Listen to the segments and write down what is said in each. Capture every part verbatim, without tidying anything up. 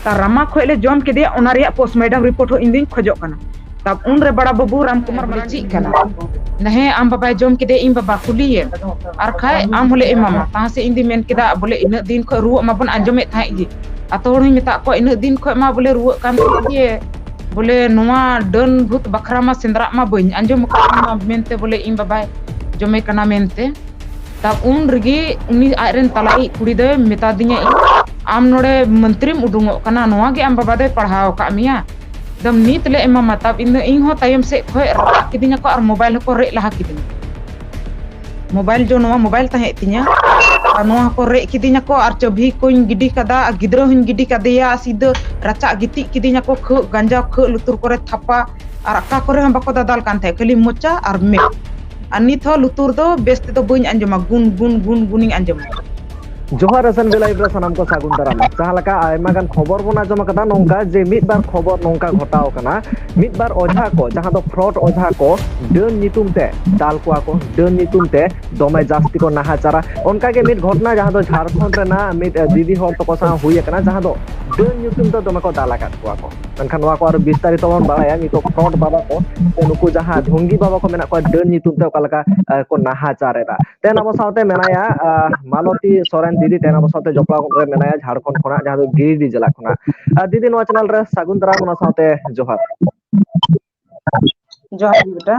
ᱛᱟᱨ ᱨᱟᱢᱟ ᱠᱷᱚᱡ ᱞᱮ ᱡᱚᱢ ᱠᱮᱫᱮᱭᱟ, ᱚᱱᱟ ᱨᱮᱭᱟᱜ postmortem report ᱦᱚᱸ ᱤᱧ ᱫᱩᱧ ᱠᱷᱚᱡᱚᱜ ᱠᱟᱱᱟ᱾ ᱛᱟᱵ ᱩᱱ ᱨᱮ ᱵᱟᱲᱟ ᱵᱟᱹᱵᱩ ᱨᱟᱢ ᱠᱩᱢᱟᱨ ᱢᱟᱨᱰᱤ ᱪᱮᱫ ᱠᱟᱱᱟ? ᱦᱮᱸ, ᱟᱢ ᱵᱟᱵᱟᱭ ᱡᱚᱢ ᱠᱮᱫᱮᱭᱟ, ᱤᱧ ᱵᱟᱵᱟ ᱠᱩᱞᱤᱭᱮᱢ᱾ ᱟᱨ ᱠᱷᱟᱡ ᱟᱢ ᱦᱚᱸᱞᱮ ᱮᱢᱟᱢᱟ᱾ ᱛᱟᱦᱮᱸ ᱥᱮ ᱤᱧ ᱫᱩᱧ ᱢᱮᱱ ᱠᱮᱫᱟ, ᱵᱚᱞᱮ ᱤᱱᱟᱹᱜ ᱫᱤᱱ ᱠᱷᱚᱡ ᱨᱩᱣᱟᱹᱜ ᱢᱟᱵᱚᱱ ᱟᱸᱡᱚᱢᱮᱫ ᱛᱟᱦᱮᱸᱫ ᱜᱮ᱾ ᱟᱛᱳ ᱦᱚᱲ ᱦᱚᱸᱧ ᱢᱮᱛᱟᱜ ᱠᱚᱣᱟ, ᱤᱱᱟᱹᱜ ᱫᱤᱱ ᱠᱷᱚᱡ ᱢᱟ ᱵᱚᱞᱮ ᱨᱩᱣᱟᱹᱜ ᱠᱟᱱ ᱛᱟᱦᱮᱸᱫ ᱜᱮ᱾ ᱵᱚᱞᱮ ᱱᱚᱣᱟ ᱰᱟᱹᱱ ᱵᱷᱩᱛ ᱵᱟᱠᱷᱨᱟ ᱢᱟ ᱥᱮᱸᱫᱽᱨᱟᱜ ᱢᱟ ᱵᱟᱹᱧ ᱟᱸᱡᱚᱢ ᱟᱠᱟᱫ ᱢᱟ ᱢᱮᱱᱛᱮ, ᱵᱚᱞᱮ ᱤᱧ ᱵᱟᱵᱟᱭ ᱡᱚᱢᱮ ᱠᱟᱱᱟ ᱢᱮᱱᱛᱮ᱾ ᱛᱟ ᱩᱱ ᱨᱮᱜᱮ ᱩᱱᱤ ᱟᱡᱨᱮᱱ ᱛᱟᱞᱟᱭᱤᱡ ᱠᱩᱲᱤ ᱫᱚᱭ ᱢᱮᱛᱟ ᱫᱤᱧᱟ, ᱤᱧ, "ᱟᱢ ᱱᱚᱰᱮ ᱢᱚᱱᱛᱨᱤᱢ ᱩᱰᱩᱝᱚᱜ ᱠᱟᱱᱟ, ᱱᱚᱣᱟ ᱜᱮ ᱟᱢ ᱵᱟᱵᱟ ᱫᱚᱭ ᱯᱟᱲᱦᱟᱣ ᱟᱠᱟᱫ ᱢᱮᱭᱟ? ᱮᱠᱫᱚᱢ ᱱᱤᱛ ᱞᱮ ᱮᱢᱟᱢᱟ ᱛᱟᱵ ᱤᱧ ᱫᱚ, ᱤᱧ ᱦᱚᱸ ᱛᱟᱭᱚᱢ ᱥᱮᱫ ᱠᱷᱚᱡ ᱨᱟᱜ ᱠᱤᱫᱤᱧᱟ ᱠᱚ ᱟᱨ mobile ᱦᱚᱸᱠᱚ ᱨᱮᱡ ᱞᱟᱦᱟ ᱠᱤᱫᱤᱧᱟ᱾ Mobile ᱡᱚ ᱱᱚᱣᱟ mobile ᱛᱟᱦᱮᱸ ᱛᱤᱧᱟ, ᱟᱨ ᱱᱚᱣᱟ ᱦᱚᱸᱠᱚ ᱨᱮᱡ ᱠᱤᱫᱤᱧᱟ ᱠᱚ ᱟᱨ ᱪᱟᱹᱵᱷᱤ ᱠᱚᱧ ᱜᱤᱰᱤ ᱠᱟᱫᱟ ᱟᱨ ᱜᱤᱫᱽᱨᱟᱹ ᱦᱚᱸᱧ ᱜᱤᱰᱤ ᱠᱟᱫᱮᱭᱟ᱾ ᱥᱤᱫᱷᱟᱹ ᱨᱟᱪᱟᱜ ᱜᱤᱛᱤᱡ ᱠᱤᱫᱤᱧᱟ ᱠᱚ, ᱠᱷᱟᱹᱜ ᱜᱟᱸᱡᱟᱣ ᱠᱷᱟᱹᱜ ᱞᱩᱛᱩᱨ ᱠᱚᱨᱮ ᱛᱷᱟᱯᱟ, ᱟᱨ ᱚᱠᱟ ᱠᱚᱨᱮ ᱦᱚᱸ ᱵᱟᱠᱚ ᱫᱟᱫᱟᱞ ᱠᱟᱱ ᱛᱟᱦᱮᱸᱫ, ᱠᱷᱟᱹᱞᱤ ᱢᱚᱪᱟ ᱟᱨ ᱢᱮᱫ᱾ ᱟᱨ ᱱᱤᱛ ᱦᱚᱸ ᱞᱩᱛᱩᱨ ᱫᱚ ᱵᱮᱥ ᱛᱮᱫᱚ ᱵᱟᱹᱧ ᱟᱸᱡᱚᱢᱟ, ᱜᱩᱱ ᱜᱩᱱ ᱜᱩᱱ ᱜᱩᱱᱤᱧ ᱟᱸᱡᱚᱢᱟ᱾ ᱡᱚᱦᱟᱨ S N V Live ᱨᱮ ᱥᱟᱱᱟᱢ ᱠᱚ ᱥᱟᱹᱜᱩᱱ ᱫᱟᱨᱟᱢ᱾ ᱡᱟᱦᱟᱸ ᱞᱮᱠᱟ ᱟᱭᱢᱟ ᱜᱟᱱ ᱠᱷᱚᱵᱚᱨ ᱵᱚᱱ ᱟᱸᱡᱚᱢ ᱟᱠᱟᱫᱟ ᱱᱚᱝᱠᱟ ᱡᱮ ᱢᱤᱫ ᱵᱟᱨ ᱠᱷᱚᱵᱚᱨ ᱱᱚᱝᱠᱟ ᱜᱷᱚᱴᱟᱣ ᱟᱠᱟᱱᱟ, ᱢᱤᱫ ᱵᱟᱨ ᱚᱡᱷᱟ ᱠᱚ, ᱡᱟᱦᱟᱸ ᱫᱚ fraud ᱚᱡᱷᱟ ᱠᱚ, ᱰᱟᱹᱱ ᱧᱩᱛᱩᱢ ᱛᱮ ᱫᱟᱞ ᱠᱚᱣᱟ ᱠᱚ, ᱰᱟᱹᱱ ᱧᱩᱛᱩᱢ ᱛᱮ ᱫᱚᱢᱮ ᱡᱟᱹᱥᱛᱤ ᱠᱚ ᱱᱟᱦᱟᱪᱟᱨᱟ᱾ ᱚᱱᱠᱟ ᱜᱮ ᱢᱤᱫ ᱜᱷᱚᱴᱚᱱᱟ ᱡᱟᱦᱟᱸ ᱫᱚ ᱡᱷᱟᱲᱠᱷᱚᱸᱰ ᱨᱮᱱᱟᱜ ᱢᱤᱫ, ᱮ, ᱫᱤᱫᱤ ᱦᱚᱲ ᱛᱟᱠᱚ ᱥᱟᱶ ᱦᱩᱭ ᱟᱠᱟᱱᱟ, ᱡᱟᱦᱟᱸ ᱫᱚ ᱰᱟᱹᱱ ᱧᱩᱛᱩᱢ ᱛᱮ ᱫᱚᱢᱮ ᱠᱚ ᱫᱟᱞ ᱟᱠᱟᱫ ᱠᱚᱣᱟ ᱠᱚ᱾ ᱢᱮᱱᱠᱷᱟᱱ ᱱᱚᱣᱟ ᱠᱚ ᱟᱨᱚ ᱵᱤᱥᱛᱟᱨᱤᱛᱚ ᱵᱚᱱ ᱵᱟᱲᱟᱭᱟ ᱱᱤᱛᱚᱜ fraud ᱵᱟᱵᱟ ᱠᱚ, ᱥᱮ ᱱᱩᱠᱩ ᱡᱟᱦᱟᱸ ᱰᱷᱚᱝᱜᱤ ᱵᱟᱵᱟ ᱠᱚ ᱢᱮᱱᱟᱜ ᱠᱚᱣᱟ, ᱰᱟᱹᱱ ᱧᱩᱛᱩᱢ ᱛᱮ ᱚᱠᱟ ᱞᱮᱠᱟ, ᱮ, ᱠᱚ ᱱᱟᱦᱟᱪᱟᱨ ᱮᱫᱟ᱾ ᱛᱮᱦᱮᱧ ᱟᱵᱚ ᱥᱟᱶᱛᱮ ᱢᱮᱱᱟᱭᱟ, ᱟ, ᱢᱟᱞᱚᱛᱤ ᱥᱚᱨᱮᱱ ᱫᱤᱫᱤ, ᱛᱮᱦᱮᱧ ᱟᱵᱚ ᱥᱟᱶᱛᱮ ᱡᱚᱯᱲᱟᱣ ᱨᱮ ᱢᱮᱱᱟᱭᱟ ᱡᱷᱟᱲᱠᱷᱚᱸᱰ ᱠᱷᱚᱱᱟᱜ, ᱡᱟᱦᱟᱸ ᱫᱚ ᱜᱤᱨᱤᱰᱤ ᱡᱮᱞᱟ ᱠᱷᱚᱱᱟᱜ᱾ ᱟ, ᱫᱤᱫᱤ, ᱱᱚᱣᱟ channel ᱨᱮ ᱥᱟᱹᱜᱩᱱ ᱫᱟᱨᱟᱢ, ᱚᱱᱟ ᱥᱟᱶᱛᱮ ᱡᱚᱦᱟᱨ᱾ ᱡᱚᱦᱟᱨ ᱜᱮ ᱵᱮᱴᱟ᱾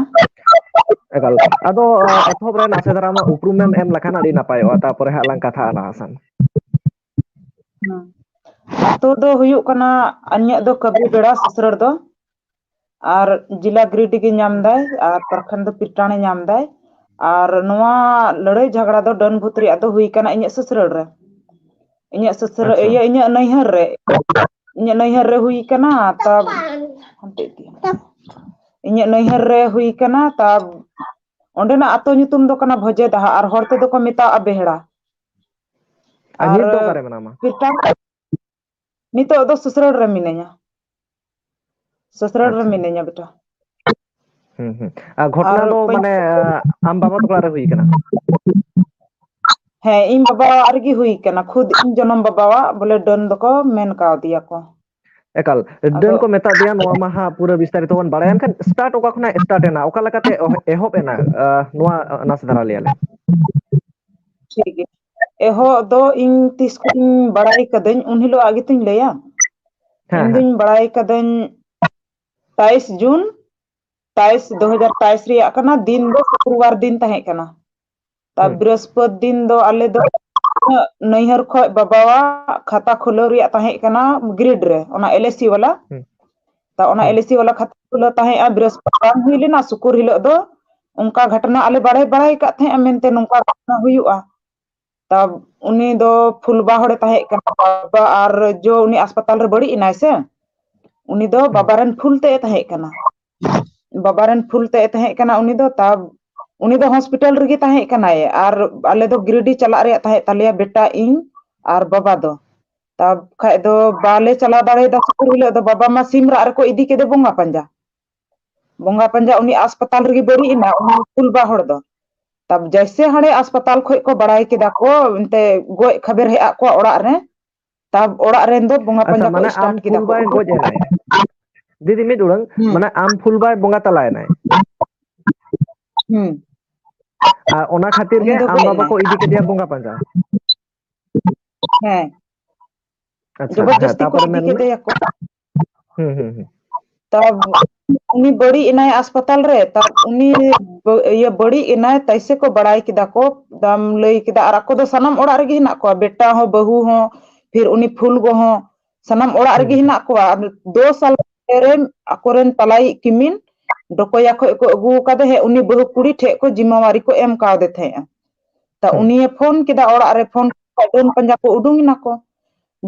ᱮᱠᱟᱞ᱾ ᱟᱫᱚ, ᱟ, ᱮᱛᱚᱦᱚᱵ ᱨᱮ ᱱᱟᱥᱮ ᱫᱷᱟᱨᱟ ᱟᱢᱟᱜ ᱩᱯᱨᱩᱢ ᱮᱢ ᱮᱢ ᱞᱮᱠᱷᱟᱱ ᱟᱹᱰᱤ ᱱᱟᱯᱟᱭᱚᱜᱼᱟ, ᱛᱟᱨᱯᱚᱨᱮ ᱦᱟᱸᱜ ᱞᱟᱝ ᱠᱟᱛᱷᱟᱜᱼᱟ ᱱᱟᱦᱟᱜ ᱥᱟᱱ᱾ ᱦᱩᱸ᱾ ᱟᱹᱛᱩ ᱫᱚ ᱦᱩᱭᱩᱜ ᱠᱟᱱᱟ, ᱤᱧᱟᱹᱜ ᱫᱚ ᱠᱟᱹᱵᱨᱤ ᱵᱮᱲᱟ ᱥᱩᱥᱨᱟᱹᱲ ᱫᱚ, ᱟᱨ ᱡᱮᱞᱟ ᱜᱤᱨᱤᱰᱤ ᱜᱮ ᱧᱟᱢ ᱫᱟᱭ, ᱟᱨ ᱯᱨᱚᱠᱷᱚᱸᱰ ᱫᱚ ᱯᱤᱨᱴᱟᱱᱮ ᱧᱟᱢ ᱫᱟᱭ᱾ ᱟᱨ ᱱᱚᱣᱟ ᱞᱟᱹᱲᱦᱟᱹᱭ ᱡᱷᱟᱜᱽᱲᱟ ᱫᱚ ᱰᱟᱹᱱ ᱵᱷᱩᱛ ᱨᱮᱭᱟᱜ ᱫᱚ ᱦᱩᱭ ᱠᱟᱱᱟ ᱤᱧᱟᱹᱜ ᱥᱩᱥᱨᱟᱹᱲ ᱨᱮ, ᱤᱧᱟᱹᱜ ᱥᱩᱥᱨᱟᱹᱲ, ᱟᱪᱪᱷᱟ᱾ ᱤᱭᱟᱹ, ᱤᱧᱟᱹᱜ ᱱᱟᱹᱭᱦᱟᱹᱨ ᱨᱮ, ᱤᱧᱟᱹᱜ ᱱᱟᱹᱭᱦᱟᱹᱨ ᱨᱮ ᱦᱩᱭ ᱠᱟᱱᱟ᱾ ᱛᱟᱵ, ᱦᱟᱱᱛᱮ ᱤᱫᱤ᱾ ᱤᱧᱟᱹᱜ ᱱᱟᱹᱭᱦᱟᱹᱨ ᱨᱮ ᱦᱩᱭ ᱠᱟᱱᱟ᱾ ᱛᱟᱵ, ᱚᱸᱰᱮᱱᱟᱜ ᱟᱛᱳ ᱧᱩᱛᱩᱢ ᱫᱚ ᱠᱟᱱᱟ ᱵᱷᱚᱡᱮ ᱫᱟᱦᱟ, ᱟᱨ ᱦᱚᱲ ᱛᱮᱫᱚ ᱠᱚ ᱢᱮᱛᱟᱜᱼᱟ ᱵᱮᱦᱲᱟ᱾ ᱟᱨ ᱟᱨ ᱱᱤᱛ ᱫᱚ ᱚᱠᱟᱨᱮ ᱢᱮᱱᱟᱢᱟ? ᱯᱤᱨᱴᱟᱱ, ᱱᱤᱛᱚᱜ ᱫᱚ ᱥᱩᱥᱨᱟᱹᱲ ᱨᱮ ᱢᱤᱱᱟᱹᱧᱟ᱾ ᱥᱩᱥᱨᱟᱹᱲ ᱨᱮ ᱟᱪᱪᱷᱟ᱾ ᱢᱤᱱᱟᱹᱧᱟ ᱵᱮᱴᱟ᱾ ᱦᱩᱸ, ᱦᱩᱸ᱾ ᱟᱨ ᱜᱷᱚᱴᱱᱟ ᱟᱨ ᱫᱚ ᱯᱟᱹᱧ- ᱢᱟᱱᱮ, ᱟᱢ ᱵᱟᱵᱟ ᱛᱟᱠᱚ ᱚᱲᱟᱜ ᱨᱮ ᱦᱩᱭ ᱠᱟᱱᱟ? ᱦᱮᱸ, ᱤᱧ ᱵᱟᱵᱟᱣᱟᱜ ᱨᱮᱜᱮ ᱦᱩᱭ ᱠᱟᱱᱟ, ᱠᱷᱩᱫ ᱤᱧ ᱡᱚᱱᱚᱢ ᱵᱟᱵᱟᱣᱟᱜ, ᱵᱚᱞᱮ ᱰᱟᱹᱱ ᱫᱚᱠᱚ ᱢᱮᱱ ᱠᱟᱣᱫᱮᱭᱟ ᱠᱚ᱾ ᱮᱠᱟᱞ, ᱰᱟᱹᱱ ᱟᱫᱚ ᱠᱚ ᱢᱮᱛᱟ ᱫᱮᱭᱟ, ᱱᱚᱣᱟ ᱢᱟ ᱦᱟᱸᱜ ᱯᱩᱨᱟᱹ ᱵᱤᱥᱛᱟᱨᱤᱛᱚ ᱵᱚᱱ ᱵᱟᱲᱟᱭᱟ᱾ ᱮᱱᱠᱷᱟᱱ start ᱚᱠᱟ ᱠᱷᱚᱱᱟᱜ start ᱮᱱᱟ, ᱚᱠᱟ ᱞᱮᱠᱟᱛᱮ ᱮᱦᱚ-, ᱮᱦᱚᱵ ᱮᱱᱟ, ᱟᱸ, ᱱᱚᱣᱟ ᱱᱟᱥᱮ ᱫᱷᱟᱨᱟ ᱞᱟᱹᱭ ᱟᱞᱮ᱾ ᱴᱷᱤᱠ ᱜᱮᱭᱟ᱾ ᱮᱦᱚᱵ ᱫᱚ ᱤᱧ ᱛᱤᱥ ᱠᱷᱚᱱᱤᱧ ᱵᱟᱲᱟᱭ ᱠᱟᱹᱫᱟᱹᱧ, ᱩᱱ ᱦᱤᱞᱳᱜ ᱟᱜ ᱜᱮᱛᱚᱧ ᱞᱟᱹᱭᱟ᱾ ᱦᱮᱸ, ᱤᱧ ᱦᱮᱸ᱾ ᱫᱩᱧ ᱵᱟᱲᱟᱭ ᱠᱟᱹᱫᱟᱹᱧ ᱛᱟᱭᱤᱥ ᱡᱩᱱ, ᱛᱟᱭᱤᱥ, ᱫᱩ ᱦᱟᱡᱟᱨ ᱛᱟᱭᱤᱥ ᱨᱮᱭᱟᱜ ᱠᱟᱱᱟ, ᱫᱤᱱ ᱫᱚ ᱥᱩᱠᱨᱵᱟᱨ ᱫᱤᱱ ᱛᱟᱦᱮᱸ ᱠᱟᱱᱟ᱾ ᱛᱟ ᱦᱩᱸ᱾ ᱵᱨᱤᱦᱚᱥᱯᱚᱛ ᱫᱤᱱ ᱫᱚ ᱟᱞᱮ ᱫᱚ ᱱᱟᱹᱭᱦᱟᱹᱨ ᱠᱷᱚᱡ ᱵᱟᱵᱟᱣᱟᱜ ᱠᱷᱟᱛᱟ ᱠᱷᱩᱞᱟᱹᱣ ᱨᱮᱭᱟᱜ ᱛᱟᱦᱮᱸ ᱠᱟᱱᱟ, ᱜᱨᱤᱰ ᱨᱮ, ᱚᱱᱟ LIC ᱣᱟᱞᱟ᱾ ᱦᱩᱸ᱾ ᱛᱟ ᱚᱱᱟ ᱦᱩᱸ᱾ LIC ᱣᱟᱞᱟ ᱠᱷᱟᱛᱟ ᱠᱷᱩᱞᱟᱹᱣ ᱛᱟᱦᱮᱸᱜᱼᱟ, ᱵᱨᱤᱦᱚᱥᱯᱚᱛ ᱵᱟᱝ ᱦᱩᱭ ᱞᱮᱱᱟ, ᱥᱩᱠᱩᱨ ᱦᱤᱞᱳᱜ ᱫᱚ ᱚᱱᱠᱟ ᱜᱷᱚᱴᱚᱱᱟ ᱟᱞᱮ ᱵᱟᱲᱟᱭ, ᱵᱟᱲᱟᱭ ᱠᱟᱜ ᱛᱟᱦᱮᱸᱜᱼᱟ ᱢᱮᱱᱛᱮ ᱱᱚᱝᱠᱟ ᱜᱷᱚᱴᱚᱱᱟ ᱦᱩᱭᱩᱜᱼᱟ᱾ ᱛᱟ ᱩᱱᱤ ᱫᱚ ᱯᱷᱩᱞᱵᱟ ᱦᱚᱲᱮ ᱛᱟᱦᱮᱸ ᱠᱟᱱᱟ, ᱵᱟᱵᱟ, ᱟᱨ ᱡᱚ ᱩᱱᱤ ᱟᱥᱯᱟᱛᱟᱞ ᱨᱮ ᱵᱟᱹᱲᱤᱡ ᱮᱱᱟᱭ ᱥᱮ, ᱩᱱᱤ ᱫᱚ ᱦᱩᱸ᱾ ᱵᱟᱵᱟ ᱨᱮᱱ ᱯᱷᱩᱞ ᱛᱮ ᱮ ᱛᱟᱦᱮᱸ ᱠᱟᱱᱟ᱾ ᱵᱟᱵᱟ ᱨᱮᱱ ᱯᱷᱩᱞ ᱛᱮ ᱮ ᱛᱟᱦᱮᱸ ᱠᱟᱱᱟ ᱩᱱᱤ ᱫᱚ, ᱛᱟ ᱩᱱᱤ ᱫᱚ ᱦᱚᱥᱯᱤᱴᱟᱞ ᱨᱮᱜᱮ ᱛᱟᱦᱮᱸ ᱠᱟᱱᱟᱭ, ᱟᱨ ᱟᱞᱮ ᱫᱚ ᱜᱤᱨᱤᱰᱤ ᱪᱟᱞᱟᱜ ᱨᱮᱭᱟᱜ ᱛᱟᱦᱮᱸ ᱛᱟᱞᱮᱭᱟ, ᱵᱮᱴᱟ, ᱤᱧ ᱟᱨ ᱵᱟᱵᱟ ᱫᱚ᱾ ᱛᱟ ᱠᱷᱟᱡ ᱫᱚ ᱵᱟᱞᱮ ᱪᱟᱞᱟᱣ ᱫᱟᱲᱮᱭᱟᱫᱟ ᱥᱩᱠᱩᱨ ᱦᱤᱞᱳᱜ ᱫᱚ, ᱵᱟᱵᱟ ᱢᱟ ᱥᱤᱢ ᱨᱟᱜ ᱨᱮᱠᱚ ᱤᱫᱤ ᱠᱮᱫᱮ ᱵᱚᱸᱜᱟ ᱯᱟᱸᱡᱟ᱾ ᱵᱚᱸᱜᱟ ᱯᱟᱸᱡᱟ ᱩᱱᱤ ᱟᱥᱯᱟᱛᱟᱞ ᱨᱮᱜᱮ ᱵᱟᱹᱲᱤᱡ ᱮᱱᱟ, ᱩᱱᱤ ᱯᱷᱩᱞᱵᱟ ᱦᱚᱲ ᱫᱚ᱾ ᱛᱟ ᱡᱟᱭᱥᱮ ᱦᱟᱸᱰᱮ ᱟᱥᱯᱟᱛᱟᱞ ᱠᱷᱚᱡ ᱠᱚ ᱵᱟᱲᱟᱭ ᱠᱮᱫᱟ ᱠᱚ, ᱮᱱᱛᱮ ᱜᱚᱡ ᱠᱷᱟᱵᱮᱨ ᱦᱮᱡ ᱟᱫ ᱠᱚᱣᱟ ᱚᱲᱟᱜ ᱨᱮ᱾ ᱛᱟ ᱚᱲᱟᱜ ᱨᱮᱱ ᱫᱚ ᱵᱚᱸᱜᱟ ᱟᱪᱪᱷᱟ, ᱯᱟᱸᱡᱟ ᱠᱚ ᱢᱟᱱᱮ ᱟᱢ start ᱠᱮᱫᱟ ᱠᱚ᱾ ᱯᱷᱩᱞᱵᱟᱭ ᱜᱚᱡ ᱮᱱᱟᱭ᱾ ᱫᱤᱫᱤ, ᱢᱤᱫ ᱩᱲᱟᱹᱝ, ᱦᱩᱸ᱾ ᱢᱟᱱᱮ ᱟᱢ ᱯᱷᱩᱞᱵᱟᱭ ᱵᱚᱸᱜᱟ ᱛᱟᱞᱟᱭᱮᱱᱟᱭ᱾ ᱦᱩᱸ᱾ ᱟᱨ ᱚᱱᱟ ᱠᱷᱟᱹᱛᱤᱨ ᱩᱱᱤ ᱜᱮ ᱫᱚ ᱟᱢ ᱜᱚᱡ ᱵᱟᱵᱟ ᱮᱱᱟᱭ᱾ ᱠᱚ ᱤᱫᱤ ᱠᱮᱫᱮᱭᱟ ᱵᱚᱸᱜᱟ ᱯᱟᱸᱡᱟ᱾ ᱦᱮᱸ᱾ ᱟᱪᱪᱷᱟ, ᱦᱮᱸ, ᱡᱚᱵᱚᱨᱫᱚᱥᱛᱤ ᱠᱚ ᱛᱟᱯᱚᱨᱮ ᱤᱫᱤ ᱢᱮᱱ ᱢᱮ᱾ ᱠᱮᱫᱮᱭᱟ ᱠᱚ᱾ ᱦᱩᱸ, ᱦᱩᱸ, ᱦᱩᱸ᱾ ᱛᱟ ᱩᱱᱤ ᱵᱟᱹᱲᱤᱡ ᱮᱱᱟᱭ ᱟᱥᱯᱟᱛᱟᱞ ᱨᱮ, ᱛᱟ ᱩᱱᱤ ᱵᱟᱹ-, ᱤᱭᱟᱹ ᱵᱟᱹᱲᱤᱡ ᱮᱱᱟᱭ, ᱛᱟᱭᱥᱮ ᱠᱚ ᱵᱟᱲᱟᱭ ᱠᱮᱫᱟ ᱠᱚ, ᱫᱟᱢ ᱞᱟᱹᱭ ᱠᱮᱫᱟ, ᱟᱨ ᱟᱠᱚ ᱫᱚ ᱥᱟᱱᱟᱢ ᱚᱲᱟᱜ ᱨᱮᱜᱮ ᱦᱮᱱᱟᱜ ᱠᱚᱣᱟ, ᱵᱮᱴᱟ ᱦᱚᱸ, ᱵᱟᱹᱦᱩ ᱦᱚᱸ, ᱯᱷᱤᱨ ᱩᱱᱤ ᱯᱷᱩᱞ ᱜᱚ ᱦᱚᱸ, ᱥᱟᱱᱟᱢ ᱚᱲᱟᱜ ᱦᱩᱸ, ᱨᱮᱜᱮ ᱦᱩᱸ, ᱦᱩᱸ᱾ ᱦᱮᱱᱟᱜ ᱠᱚᱣᱟ᱾ ᱟᱨ ᱫᱚ ᱥᱟᱞ ᱨᱮ ᱟᱠᱚᱨᱮᱱ ᱯᱟᱞᱟᱭᱤᱡ ᱠᱤᱢᱤᱱ ᱰᱚᱠᱚᱭᱟ ᱠᱷᱚᱡ ᱠᱚ ᱟᱹᱜᱩ ᱟᱠᱟᱫᱮ, ᱦᱮᱸ, ᱩᱱᱤ ᱵᱟᱹᱦᱩ ᱠᱩᱲᱤ ᱴᱷᱮᱡ ᱠᱚ ᱡᱤᱢᱟᱣᱟᱨᱤ ᱠᱚ ᱮᱢ ᱠᱟᱣᱫᱮ ᱛᱟᱦᱮᱸᱜᱼᱟ᱾ ᱛᱟ ᱦᱩᱸ᱾ ᱩᱱᱤᱭᱮ ᱯᱷᱳᱱ ᱠᱮᱫᱟ ᱚᱲᱟᱜ ᱨᱮ, ᱯᱷᱳᱱ ᱠᱮᱫᱟ, ᱰᱟᱹᱱ ᱯᱟᱸᱡᱟ ᱠᱚ ᱩᱰᱩᱝ ᱮᱱᱟ ᱠᱚ᱾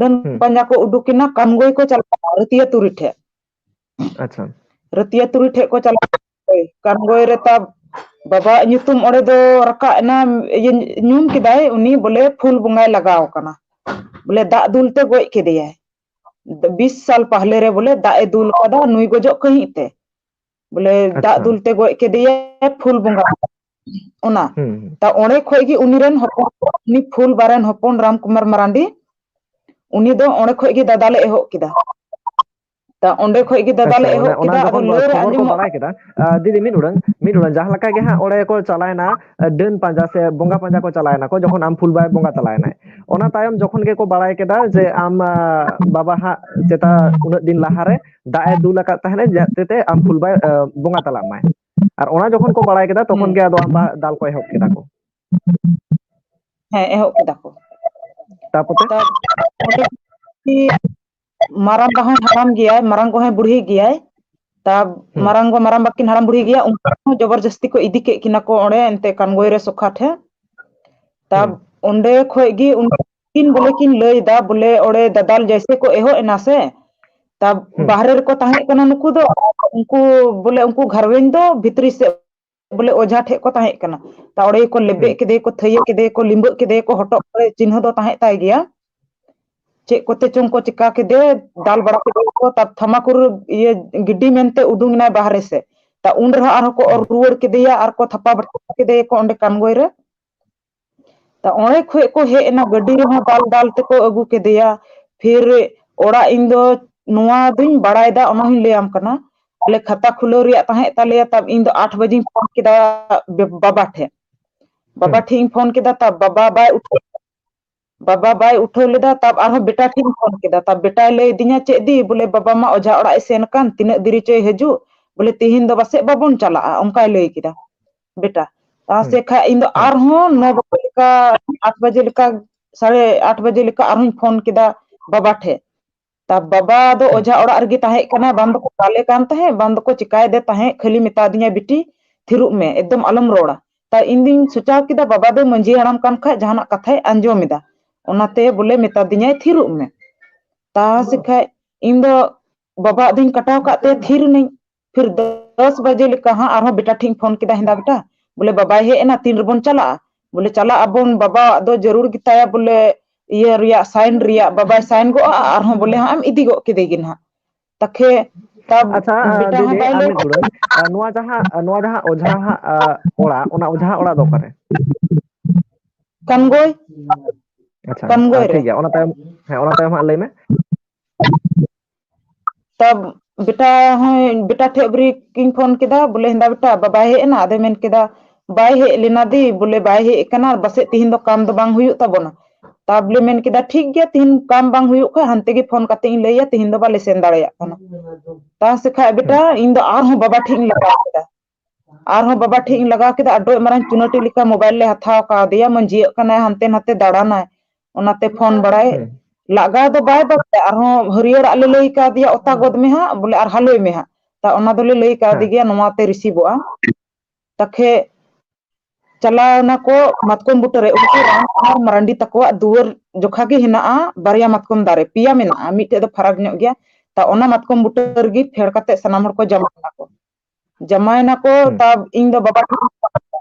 ᱰᱟᱹᱱ ᱦᱩᱸ᱾ ᱯᱟᱸᱡᱟ ᱠᱚ ᱩᱰᱩᱠ ᱮᱱᱟ, ᱠᱟᱱᱜᱚᱭ ᱠᱚ ᱪᱟᱞᱟᱜᱼᱟ ᱨᱟᱹᱛᱤᱭᱟᱹ ᱛᱩᱨᱤ ᱴᱷᱮᱡ᱾ ᱟᱪᱪᱷᱟ᱾ ᱨᱟᱹᱛᱤᱭᱟᱹ ᱛᱩᱨᱤ ᱴᱷᱮᱡ ᱠᱚ ᱪᱟᱞᱟᱜᱼᱟ, ᱠᱟᱱᱜᱚᱭ ᱨᱮ ᱛᱟ ᱵᱟᱵᱟᱣᱟᱜ ᱧᱩᱛᱩᱢ ᱚᱸᱰᱮ ᱫᱚ ᱨᱟᱠᱟᱵ ᱮᱱᱟ, ᱤᱭᱟᱹ, ᱧᱩᱢ ᱠᱮᱫᱟᱭ ᱩᱱᱤ ᱵᱚᱞᱮ ᱯᱷᱩᱞ ᱵᱚᱸᱜᱟᱭ ᱞᱟᱜᱟᱣ ᱠᱟᱱᱟ, ᱵᱚᱞᱮ ᱫᱟᱜ ᱫᱩᱞ ᱛᱮ ᱜᱚᱡ ᱠᱮᱫᱮᱭᱟᱭ᱾ ᱵᱤᱥ ᱥᱟᱞ ᱯᱟᱦᱞᱮ ᱨᱮ ᱵᱚᱞᱮ ᱫᱟᱜ ᱮ ᱫᱩᱞ ᱠᱟᱫᱟ ᱱᱩᱭ ᱜᱚᱡᱚᱜ ᱠᱟᱹᱦᱤᱡ ᱛᱮ, ᱵᱚᱞᱮ ᱫᱟᱜ ᱟᱪᱪᱷᱟ᱾ ᱫᱩᱞ ᱛᱮ ᱜᱚᱡ ᱠᱮᱫᱮᱭᱟᱭ ᱯᱷᱩᱞ ᱵᱚᱸᱜᱟ᱾ ᱚᱱᱟ᱾ ᱦᱩᱸ, ᱦᱩᱸ᱾ ᱛᱟ ᱚᱸᱰᱮ ᱠᱷᱚᱡ ᱜᱮ ᱩᱱᱤ ᱨᱮᱱ ᱦᱚᱯᱚᱱ, ᱩᱱᱤ ᱯᱷᱩᱞᱵᱟ ᱨᱮᱱ ᱦᱚᱯᱚᱱ ᱨᱟᱢ ᱠᱩᱢᱟᱨ ᱢᱟᱨᱟᱱᱰᱤ, ᱩᱱᱤ ᱫᱚ ᱚᱸᱰᱮ ᱠᱷᱚᱡ ᱜᱮ ᱫᱟᱫᱟᱞᱮ ᱮᱦᱚᱵ ᱠᱮᱫᱟ᱾ ᱛᱟ ᱚᱸᱰᱮ ᱠᱷᱚᱡ ᱜᱮ ᱫᱟᱫᱟᱞᱮ ᱟᱪᱪᱷᱟ, ᱢᱟᱱᱮ ᱮᱦᱚᱵ ᱚᱱᱟ ᱠᱮᱫᱟ, ᱟᱫᱚ ᱡᱚᱠᱷᱚᱱ ᱞᱟᱹᱭ ᱨᱮ ᱠᱷᱚᱵᱚᱨ ᱠᱚ ᱟᱸᱡᱚᱢᱚᱜ ᱵᱟᱲᱟᱭ ᱠᱮᱫᱟ, ᱟ, ᱫᱤᱫᱤ, ᱢᱤᱫ ᱩᱰᱟᱹᱝ, ᱢᱤᱫ ᱩᱰᱟᱹᱝ, ᱡᱟᱦᱟᱸ ᱞᱮᱠᱟ ᱜᱮ ᱦᱟᱸᱜ ᱚᱸᱰᱮ ᱠᱚ ᱪᱟᱞᱟᱣᱮᱱᱟ, ᱟ, ᱰᱟᱹᱱ ᱯᱟᱸᱡᱟ ᱥᱮ ᱵᱚᱸᱜᱟ ᱯᱟᱸᱡᱟ ᱠᱚ ᱪᱟᱞᱟᱣᱮᱱᱟ ᱠᱚ, ᱡᱚᱠᱷᱚᱱ ᱟᱢ ᱯᱷᱩᱞᱵᱟᱭ ᱵᱚᱸᱜᱟ ᱛᱟᱞᱟᱭᱮᱱᱟᱭ, ᱚᱱᱟ ᱛᱟᱭᱚᱢ ᱡᱚᱠᱷᱚᱱ ᱜᱮᱠᱚ ᱵᱟᱲᱟᱭ ᱠᱮᱫᱟ ᱡᱮ ᱟᱢ, ᱟ, ᱵᱟᱵᱟ ᱦᱟᱸᱜ ᱪᱮᱛᱟ ᱩᱱᱟᱹᱜ ᱫᱤᱱ ᱞᱟᱦᱟᱨᱮ ᱫᱟᱜ ᱮ ᱫᱩᱞ ᱟᱠᱟᱫ ᱛᱟᱦᱮᱱᱟ, ᱡᱟᱛᱮ ᱛᱮ ᱟᱢ ᱯᱷᱩᱞᱵᱟᱭ, ᱟ, ᱵᱚᱸᱜᱟ ᱛᱟᱞᱟᱜ ᱢᱟᱭ, ᱟᱨ ᱚᱱᱟ ᱡᱚᱠᱷᱚᱱ ᱠᱚ ᱵᱟᱲᱟᱭ ᱠᱮᱫᱟ, ᱛᱚᱠᱷᱚᱱ ᱦᱩᱸ᱾ ᱜᱮ ᱟᱫᱚ ᱟᱢ ᱵᱟ ᱫᱟᱞ ᱠᱚ ᱮᱦᱚᱵ ᱠᱮᱫᱟ ᱠᱚ᱾ ᱦᱮᱸ, ᱮᱦᱚᱵ ᱠᱮᱫᱟ ᱠᱚ᱾ ᱛᱟᱯᱚᱛᱮ? ᱛᱟ-, ᱚᱸᱰᱮ ᱢᱟᱨᱟᱝ ᱵᱟ ᱦᱚᱸᱭ ᱦᱟᱲᱟᱢ ᱜᱮᱭᱟᱭ, ᱢᱟᱨᱟᱝ ᱜᱚ ᱦᱚᱸᱭ ᱵᱩᱲᱦᱤ ᱜᱮᱭᱟᱭ᱾ ᱛᱟ ᱦᱩᱸ᱾ ᱢᱟᱨᱟᱝ ᱜᱚ, ᱢᱟᱨᱟᱝ ᱵᱟ ᱠᱤᱱ ᱦᱟᱲᱟᱢ ᱵᱩᱲᱦᱤ ᱜᱮᱭᱟ, ᱩᱱᱠᱤᱱ ᱦᱚᱸ ᱡᱚᱵᱚᱨ ᱡᱚᱥᱛᱤ ᱠᱚ ᱤᱫᱤ ᱠᱮᱫ ᱠᱤᱱᱟ ᱠᱚ ᱚᱸᱰᱮ, ᱮᱱᱛᱮ ᱠᱟᱱᱜᱚᱭ ᱨᱮ ᱥᱚᱠᱷᱟ ᱴᱷᱮᱱ᱾ ᱛᱟ ᱦᱩᱸ᱾ ᱚᱸᱰᱮ ᱠᱷᱚᱡ ᱜᱮ ᱩᱱᱠᱤᱱ ᱵᱚᱞᱮ ᱠᱤᱱ ᱞᱟᱹᱭ ᱫᱟ, ᱵᱚᱞᱮ ᱚᱸᱰᱮ ᱫᱟᱫᱟᱞ ᱡᱮᱭᱥᱮ ᱠᱚ ᱮᱦᱚᱵ ᱮᱱᱟ ᱥᱮ, ᱛᱟ ᱦᱩᱸ᱾ ᱵᱟᱦᱨᱮ ᱨᱮᱠᱚ ᱛᱟᱦᱮᱸ ᱠᱟᱱᱟ ᱱᱩᱠᱩ ᱫᱚ, ᱩᱱᱠᱩ ᱵᱚᱞᱮ ᱩᱱᱠᱩ ᱜᱷᱟᱨᱚᱸᱡᱽ ᱫᱚ ᱵᱷᱤᱛᱨᱤ ᱥᱮᱫ ᱵᱚᱞᱮ ᱚᱡᱷᱟ ᱴᱷᱮᱡ ᱠᱚ ᱛᱟᱦᱮᱸ ᱠᱟᱱᱟ᱾ ᱛᱟ ᱚᱸᱰᱮ ᱜᱮᱠᱚ ᱞᱮᱵᱮᱫ ᱦᱩᱸ᱾ ᱠᱮᱫᱮ, ᱠᱚ ᱛᱷᱟᱹᱭᱟᱹ ᱠᱮᱫᱮ, ᱠᱚ ᱞᱤᱸᱵᱟᱹᱜ ᱠᱮᱫᱮ, ᱠᱚ ᱦᱚᱴᱚᱜ ᱠᱚᱨᱮ ᱪᱤᱱᱦᱟᱹ ᱫᱚ ᱛᱟᱦᱮᱸ ᱛᱟᱭ ᱜᱮᱭᱟ᱾ ᱪᱮᱫ ᱠᱚᱛᱮ ᱪᱚᱝ ᱠᱚ ᱪᱤᱠᱟ ᱠᱮᱫᱮ, ᱫᱟᱞ ᱵᱟᱲᱟ ᱠᱮᱫᱮ ᱠᱚ, ᱛᱟ ᱛᱷᱟᱢᱟᱠᱩᱨ ᱤᱭᱟᱹ ᱜᱤᱰᱤ ᱢᱮᱱᱛᱮ ᱩᱰᱩᱝ ᱮᱱᱟᱭ ᱵᱟᱦᱨᱮ ᱥᱮᱫ᱾ ᱛᱟ ᱩᱱ ᱨᱮᱦᱚᱸ ᱟᱨᱦᱚᱸ ᱠᱚ ᱚᱨ ᱦᱩᱸ᱾ ᱨᱩᱣᱟᱹᱲ ᱠᱮᱫᱮᱭᱟ ᱟᱨ ᱠᱚ ᱛᱷᱟᱯᱟ ᱵᱟᱲᱟ ᱠᱮᱫᱮᱭᱟ ᱠᱚ ᱚᱸᱰᱮ ᱠᱟᱱᱜᱚᱭ ᱨᱮ᱾ ᱛᱟ ᱚᱸᱰᱮ ᱠᱷᱚᱡ ᱠᱚ ᱦᱮᱡ ᱮᱱᱟ, ᱜᱟᱹᱰᱤ ᱨᱮᱦᱚᱸ ᱫᱟᱞ ᱫᱟᱞ ᱛᱮᱠᱚ ᱟᱹᱜᱩ ᱠᱮᱫᱮᱭᱟ᱾ ᱯᱷᱤᱨ ᱚᱲᱟᱜ, ᱤᱧ ᱫᱚ ᱱᱚᱣᱟ ᱫᱚᱧ ᱵᱟᱲᱟᱭ ᱫᱟ, ᱚᱱᱟ ᱦᱚᱸᱧ ᱞᱟᱹᱭᱟᱢ ᱠᱟᱱᱟ᱾ ᱵᱚᱞᱮ ᱠᱷᱟᱛᱟ ᱠᱷᱩᱞᱟᱹᱣ ᱨᱮᱭᱟᱜ ᱛᱟᱦᱮᱸ ᱛᱟᱞᱮᱭᱟ, ᱛᱟᱵ ᱤᱧ ᱫᱚ ᱟᱴ ᱵᱟᱡᱮᱧ ᱯᱷᱳᱱ ᱠᱮᱫᱟ ᱵᱮ-, ᱵᱟᱵᱟ ᱴᱷᱮᱡ᱾ ᱵᱟᱵᱟ ᱦᱩᱸ᱾ ᱴᱷᱮᱡ ᱤᱧ ᱯᱷᱳᱱ ᱠᱮᱫᱟ, ᱛᱟᱵ ᱵᱟᱵᱟ ᱵᱟᱭ ᱩᱴᱷᱟᱹᱣ, ᱵᱟᱵᱟ ᱵᱟᱭ ᱩᱴᱷᱟᱹᱣ ᱞᱮᱫᱟ᱾ ᱛᱟᱵ ᱟᱨᱦᱚᱸ ᱵᱮᱴᱟ ᱴᱷᱮᱡ ᱤᱧ ᱯᱷᱳᱱ ᱠᱮᱫᱟ, ᱛᱟᱵ ᱵᱮᱴᱟᱭ ᱞᱟᱹᱭ ᱟᱹᱫᱤᱧᱟ, "ᱪᱮᱫ ᱫᱤ, ᱵᱚᱞᱮ ᱵᱟᱵᱟ ᱢᱟ ᱚᱡᱷᱟ ᱚᱲᱟᱜ ᱮ ᱥᱮᱱ ᱠᱟᱱ, ᱛᱤᱱᱟᱹᱜ ᱫᱤᱨᱤ ᱪᱚᱭ ᱦᱤᱡᱩᱜ, ᱵᱚᱞᱮ ᱛᱤᱦᱤᱧ ᱫᱚ ᱯᱟᱥᱮᱡ ᱵᱟᱵᱚᱱ ᱪᱟᱞᱟᱜᱼᱟ", ᱚᱱᱠᱟᱭ ᱞᱟᱹᱭ ᱠᱮᱫᱟ ᱵᱮᱴᱟ᱾ ᱛᱟ ᱦᱩᱸ᱾ ᱥᱮ ᱠᱷᱟᱡ ᱤᱧ ᱫᱚ ᱦᱩᱸ᱾ ᱟᱨᱦᱚᱸ ᱱᱚ ᱵᱟᱡᱮ ᱞᱮᱠᱟ, ᱟᱴ ᱵᱟᱡᱮ ᱞᱮᱠᱟ, ᱥᱟᱲᱮ ᱟᱴ ᱵᱟᱡᱮ ᱞᱮᱠᱟ ᱟᱨᱦᱚᱸᱧ ᱯᱷᱳᱱ ᱠᱮᱫᱟ ᱵᱟᱵᱟ ᱴᱷᱮᱡ᱾ ᱛᱟ ᱵᱟᱵᱟ ᱫᱚ ᱦᱩᱸ᱾ ᱚᱡᱷᱟ ᱚᱲᱟᱜ ᱨᱮᱜᱮ ᱛᱟᱦᱮᱸ ᱠᱟᱱᱟ, ᱵᱟᱝ ᱫᱚᱠᱚ ᱫᱟᱞᱮ ᱠᱟᱱ ᱛᱟᱦᱮᱸᱫ, ᱵᱟᱝ ᱫᱚᱠᱚ ᱪᱤᱠᱟᱭᱮᱫᱮ ᱛᱟᱦᱮᱸᱫ, ᱠᱷᱟᱹᱞᱤ ᱢᱮᱛᱟ ᱫᱤᱧᱟ, "ᱵᱤᱴᱤ, ᱛᱷᱤᱨᱚᱜ ᱢᱮ, ᱮᱠᱫᱚᱢ ᱟᱞᱚᱢ ᱨᱚᱲᱟ᱾" ᱛᱟ ᱤᱧ ᱫᱩᱧ ᱥᱚᱪᱟᱣ ᱠᱮᱫᱟ, ᱵᱟᱵᱟ ᱫᱚ ᱢᱟᱺᱡᱷᱤ ᱦᱟᱲᱟᱢ ᱠᱟᱱ ᱠᱷᱟᱡ ᱡᱟᱦᱟᱱᱟᱜ ᱠᱟᱛᱷᱟᱭ ᱟᱸᱡᱚᱢ ᱮᱫᱟ, ᱚᱱᱟᱛᱮ ᱵᱚᱞᱮ ᱢᱮᱛᱟ ᱫᱤᱧᱟᱭ, "ᱛᱷᱤᱨᱚᱜ ᱢᱮ᱾" ᱛᱟ ᱥᱮ ᱠᱷᱟᱡ ᱤᱧ ᱫᱚ ᱵᱟᱵᱟ ᱟᱜ ᱫᱩᱧ ᱠᱟᱴᱟᱣ ᱠᱟᱜ ᱛᱮ ᱛᱷᱤᱨ ᱮᱱᱟᱹᱧ᱾ ᱯᱷᱤᱨ ᱫᱚᱥ ᱵᱟᱡᱮ ᱞᱮᱠᱟ ᱦᱟᱸᱜ ᱟᱨᱦᱚᱸ ᱵᱮᱴᱟ ᱴᱷᱮᱡ ᱤᱧ ᱯᱷᱳᱱ ᱠᱮᱫᱟ, "ᱦᱮᱸᱫᱟ ᱵᱮᱴᱟ, ᱵᱚᱞᱮ ᱵᱟᱵᱟᱭ ᱦᱮᱡ ᱮᱱᱟ, ᱛᱤᱱ ᱨᱮᱵᱚᱱ ᱪᱟᱞᱟᱜᱼᱟ?" ᱵᱚᱞᱮ, "ᱪᱟᱞᱟᱜ ᱟᱵᱚᱱ, ᱵᱟᱵᱟᱣᱟᱜ ᱫᱚ ᱡᱟᱹᱨᱩᱲ ᱜᱮᱛᱟᱭᱟ ᱵᱚᱞᱮ ᱤᱭᱟᱹ ᱨᱮᱭᱟᱜ, ᱥᱟᱭᱤᱱ ᱨᱮᱭᱟᱜ, ᱵᱟᱵᱟᱭ ᱥᱟᱭᱤᱱ ᱜᱚᱜᱼᱟ, ᱟᱨᱦᱚᱸ ᱵᱚᱞᱮ ᱦᱟᱸᱜ ᱮᱢ ᱤᱫᱤ ᱜᱚᱜ ᱠᱮᱫᱮ ᱜᱮ ᱱᱟᱦᱟᱜ᱾" ᱛᱟᱠᱷᱮ ᱟᱪᱪᱷᱟ, ᱵᱮᱴᱟ ᱦᱚᱸ ᱵᱟᱭ ᱞᱟᱹᱭ ᱟᱨ ᱢᱤᱫ ᱜᱩᱞᱟᱹ, ᱟᱨ ᱱᱚᱣᱟ ᱡᱟᱦᱟᱸ, ᱱᱚᱣᱟ ᱡᱟᱦᱟᱸ ᱚᱡᱷᱟ ᱦᱟᱸᱜ, ᱟ, ᱚᱲᱟᱜ, ᱚᱱᱟ ᱚᱡᱷᱟ ᱚᱲᱟᱜ ᱫᱚ ᱚᱠᱟᱨᱮ? ᱠᱟᱢᱜᱚᱭ᱾ ᱟᱪᱪᱷᱟ, ᱠᱟᱢᱜᱚᱭ ᱟᱨ ᱨᱮ᱾ ᱴᱷᱤᱠ ᱜᱮᱭᱟ, ᱚᱱᱟ ᱛᱟᱭᱚᱢ, ᱦᱮᱸ, ᱚᱱᱟ ᱛᱟᱭᱚᱢ ᱦᱟᱸᱜ ᱞᱟᱹᱭ ᱢᱮ᱾ ᱛᱟ ᱵᱮᱴᱟ ᱦᱚᱸ, ᱵᱮᱴᱟ ᱴᱷᱮᱡ ᱵᱨᱤ ᱠᱤᱧ ᱯᱷᱳᱱ ᱠᱮᱫᱟ, ᱵᱚᱞᱮ, "ᱦᱮᱸᱫᱟ ᱵᱮᱴᱟ, ᱵᱟᱵᱟᱭ ᱦᱮᱡ ᱮᱱᱟ?" ᱟᱫᱚᱭ ᱢᱮᱱ ᱠᱮᱫᱟ, "ᱵᱟᱭ ᱦᱮᱡ ᱞᱮᱱᱟ ᱫᱤ, ᱵᱚᱞᱮ, ᱵᱟᱭ ᱦᱮᱡ ᱟᱠᱟᱱᱟ, ᱯᱟᱥᱮᱡ ᱛᱤᱦᱤᱧ ᱫᱚ ᱠᱟᱢ ᱫᱚ ᱵᱟᱝ ᱦᱩᱭᱩᱜ ᱛᱟᱵᱚᱱᱟ᱾" ᱛᱟ ᱵᱚᱞᱮ ᱢᱮᱱ ᱠᱮᱫᱟ, "ᱴᱷᱤᱠ ᱜᱮᱭᱟ, ᱛᱤᱦᱤᱧ ᱠᱟᱢ ᱵᱟᱝ ᱦᱩᱭᱩᱜ ᱠᱷᱟᱡ, ᱦᱟᱱᱛᱮ ᱜᱮ ᱯᱷᱳᱱ ᱠᱟᱛᱮ ᱤᱧ ᱞᱟᱹᱭᱟ, ᱛᱤᱦᱤᱧ ᱫᱚ ᱵᱟᱞᱮ ᱥᱮᱱ ᱫᱟᱲᱮᱭᱟᱜ ᱠᱟᱱᱟ᱾" ᱛᱟ ᱥᱮᱠᱷᱟᱡ ᱵᱮᱴᱟ, ᱤᱧ ᱫᱚ ᱟᱨᱦᱚᱸ ᱵᱟᱵᱟ ᱴᱷᱮᱡ ᱤᱧ ᱞᱟᱜᱟᱣ ᱠᱮᱫᱟ᱾ ᱟᱨᱦᱚᱸ ᱵᱟᱵᱟ ᱴᱷᱮᱡ ᱤᱧ ᱞᱟᱜᱟᱣ ᱠᱮᱫᱟ, ᱟᱰᱚᱡ ᱢᱟᱨᱟᱝ ᱪᱩᱱᱟᱹᱴᱤ ᱞᱮᱠᱟ ᱢᱳᱵᱟᱭᱤᱞ ᱞᱮ ᱦᱟᱛᱟᱣ ᱠᱟᱣᱫᱮᱭᱟ, ᱢᱟᱹᱡᱷᱤᱭᱟᱹᱜ ᱠᱟᱱᱟᱭ, ᱦᱟᱱᱛᱮ ᱱᱟᱛᱮ ᱫᱟᱬᱟᱱᱟᱭ, ᱚᱱᱟᱛᱮ ᱯᱷᱳᱱ ᱵᱟᱲᱟᱭ ᱦᱩᱸ᱾ ᱞᱟᱜᱟᱣ ᱫᱚ ᱵᱟᱭ ᱵᱟᱲᱟᱭᱟ᱾ ᱟᱨᱦᱚᱸ ᱦᱟᱹᱨᱭᱟᱹᱲᱟᱜ ᱞᱮ ᱞᱟᱹᱭ ᱠᱟᱣᱫᱮᱭᱟ, "ᱚᱛᱟ ᱜᱚᱫ ᱢᱮ ᱦᱟᱸᱜ", ᱵᱚᱞᱮ, "ᱟᱨ ᱦᱟᱞᱚᱭ ᱢᱮ ᱦᱟᱸᱜ", ᱛᱟ ᱚᱱᱟ ᱫᱚᱞᱮ ᱞᱟᱹᱭ ᱠᱟᱣᱫᱮ ᱦᱮᱸ᱾ ᱜᱮᱭᱟ, ᱱᱚᱣᱟ ᱛᱮ ᱨᱤᱥᱤᱵᱚᱜᱼᱟ᱾ ᱛᱟᱠᱷᱮ ᱪᱟᱞᱟᱣ ᱱᱟᱠᱚ ᱢᱟᱛᱠᱚᱢ ᱵᱩᱴᱟᱹᱨᱮ, ᱩᱱᱠᱩ ᱨᱟᱢ ᱟᱨ ᱢᱟᱨᱟᱱᱰᱤ ᱛᱟᱠᱚᱣᱟᱜ ᱫᱩᱣᱟᱹᱨ ᱡᱚᱠᱷᱟ ᱜᱮ ᱦᱮᱱᱟᱜᱼᱟ, ᱵᱟᱨᱭᱟ ᱢᱟᱛᱠᱚᱢ ᱫᱟᱨᱮ, ᱯᱮᱭᱟ ᱢᱮᱱᱟᱜᱼᱟ, ᱢᱤᱫᱴᱮᱡ ᱫᱚ ᱯᱷᱟᱨᱟᱠ ᱧᱚᱜ ᱜᱮᱭᱟ᱾ ᱛᱟ ᱚᱱᱟ ᱢᱟᱛᱠᱚᱢ ᱵᱩᱴᱟᱹ ᱨᱮᱜᱮ ᱯᱷᱮᱰ ᱠᱟᱛᱮ ᱥᱟᱱᱟᱢ ᱦᱚᱲ ᱠᱚ ᱡᱟᱢᱟ ᱱᱟᱠᱚ᱾ ᱡᱟᱢᱟᱭ ᱱᱟᱠᱚ, ᱦᱩᱸ᱾ ᱛᱟ ᱤᱧ ᱫᱚ ᱵᱟᱵᱟ ᱴᱷᱮᱱ ᱤᱧ ᱪᱟᱞᱟᱣ ᱮᱱᱟ᱾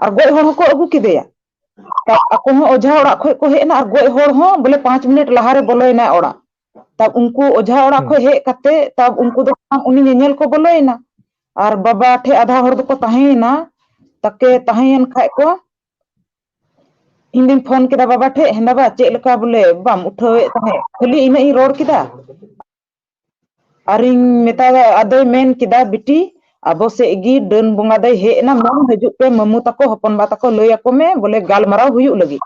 ᱟᱨ ᱜᱚᱡ ᱦᱚᱲ ᱦᱚᱸᱠᱚ ᱟᱹᱜᱩ ᱠᱮᱫᱮᱭᱟ᱾ ᱛᱟ ᱟᱠᱚ ᱦᱚᱸ ᱚᱡᱷᱟ ᱚᱲᱟᱜ ᱠᱷᱚᱡ ᱠᱚ ᱦᱮᱡ ᱮᱱᱟ, ᱟᱨ ᱜᱚᱡ ᱦᱚᱲ ᱦᱚᱸ ᱵᱚᱞᱮ ᱯᱟᱸᱪ ᱢᱤᱱᱤᱴ ᱞᱟᱦᱟᱨᱮ ᱵᱚᱞᱚᱭᱮᱱᱟᱭ ᱚᱲᱟᱜ᱾ ᱛᱟ ᱩᱱᱠᱩ ᱚᱡᱷᱟ ᱚᱲᱟᱜ ᱦᱩᱸ᱾ ᱠᱷᱚᱡ ᱦᱮᱡ ᱠᱟᱛᱮ ᱛᱟ ᱩᱱᱠᱩ ᱫᱚ ᱩᱱᱤ ᱧᱮᱧᱮᱞ ᱠᱚ ᱵᱚᱞᱚᱭᱮᱱᱟ᱾ ᱟᱨ ᱵᱟᱵᱟ ᱴᱷᱮᱡ ᱟᱫᱷᱟ ᱦᱚᱲ ᱫᱚᱠᱚ ᱛᱟᱦᱮᱸᱭᱮᱱᱟ᱾ ᱛᱟᱠᱮ ᱛᱟᱦᱮᱸᱭᱮᱱ ᱠᱷᱟᱡ ᱠᱚ, ᱤᱧ ᱫᱩᱧ ᱯᱷᱳᱱ ᱠᱮᱫᱟ ᱵᱟᱵᱟ ᱴᱷᱮᱡ, "ᱦᱮᱸᱫᱟ ᱵᱟ, ᱪᱮᱫ ᱞᱮᱠᱟ ᱵᱚᱞᱮ ᱵᱟᱢ ᱩᱴᱷᱟᱹᱣᱮᱫ ᱛᱟᱦᱮᱸᱫ?" ᱠᱷᱟᱹᱞᱤ ᱤᱱᱟᱹᱜ ᱤᱧ ᱨᱚᱲ ᱠᱮᱫᱟ᱾ ᱟᱨᱤᱧ ᱢᱮᱛᱟᱭᱟ, ᱟᱫᱚᱭ ᱢᱮᱱ ᱠᱮᱫᱟ, "ᱵᱤᱴᱤ, ᱟᱵᱚ ᱥᱮᱫ ᱜᱮ ᱰᱟᱹᱱ ᱵᱚᱸᱜᱟ ᱫᱚᱭ ᱦᱮᱡ ᱮᱱᱟ, ᱢᱮᱢ ᱦᱤᱡᱩᱜ ᱯᱮ, ᱢᱟᱢᱩ ᱛᱟᱠᱚ, ᱦᱚᱯᱚᱱ ᱵᱟ ᱛᱟᱠᱚ ᱞᱟᱹᱭ ᱟᱠᱚ ᱢᱮ, ᱵᱚᱞᱮ ᱜᱟᱞᱢᱟᱨᱟᱣ ᱦᱩᱭᱩᱜ ᱞᱟᱹᱜᱤᱫ᱾"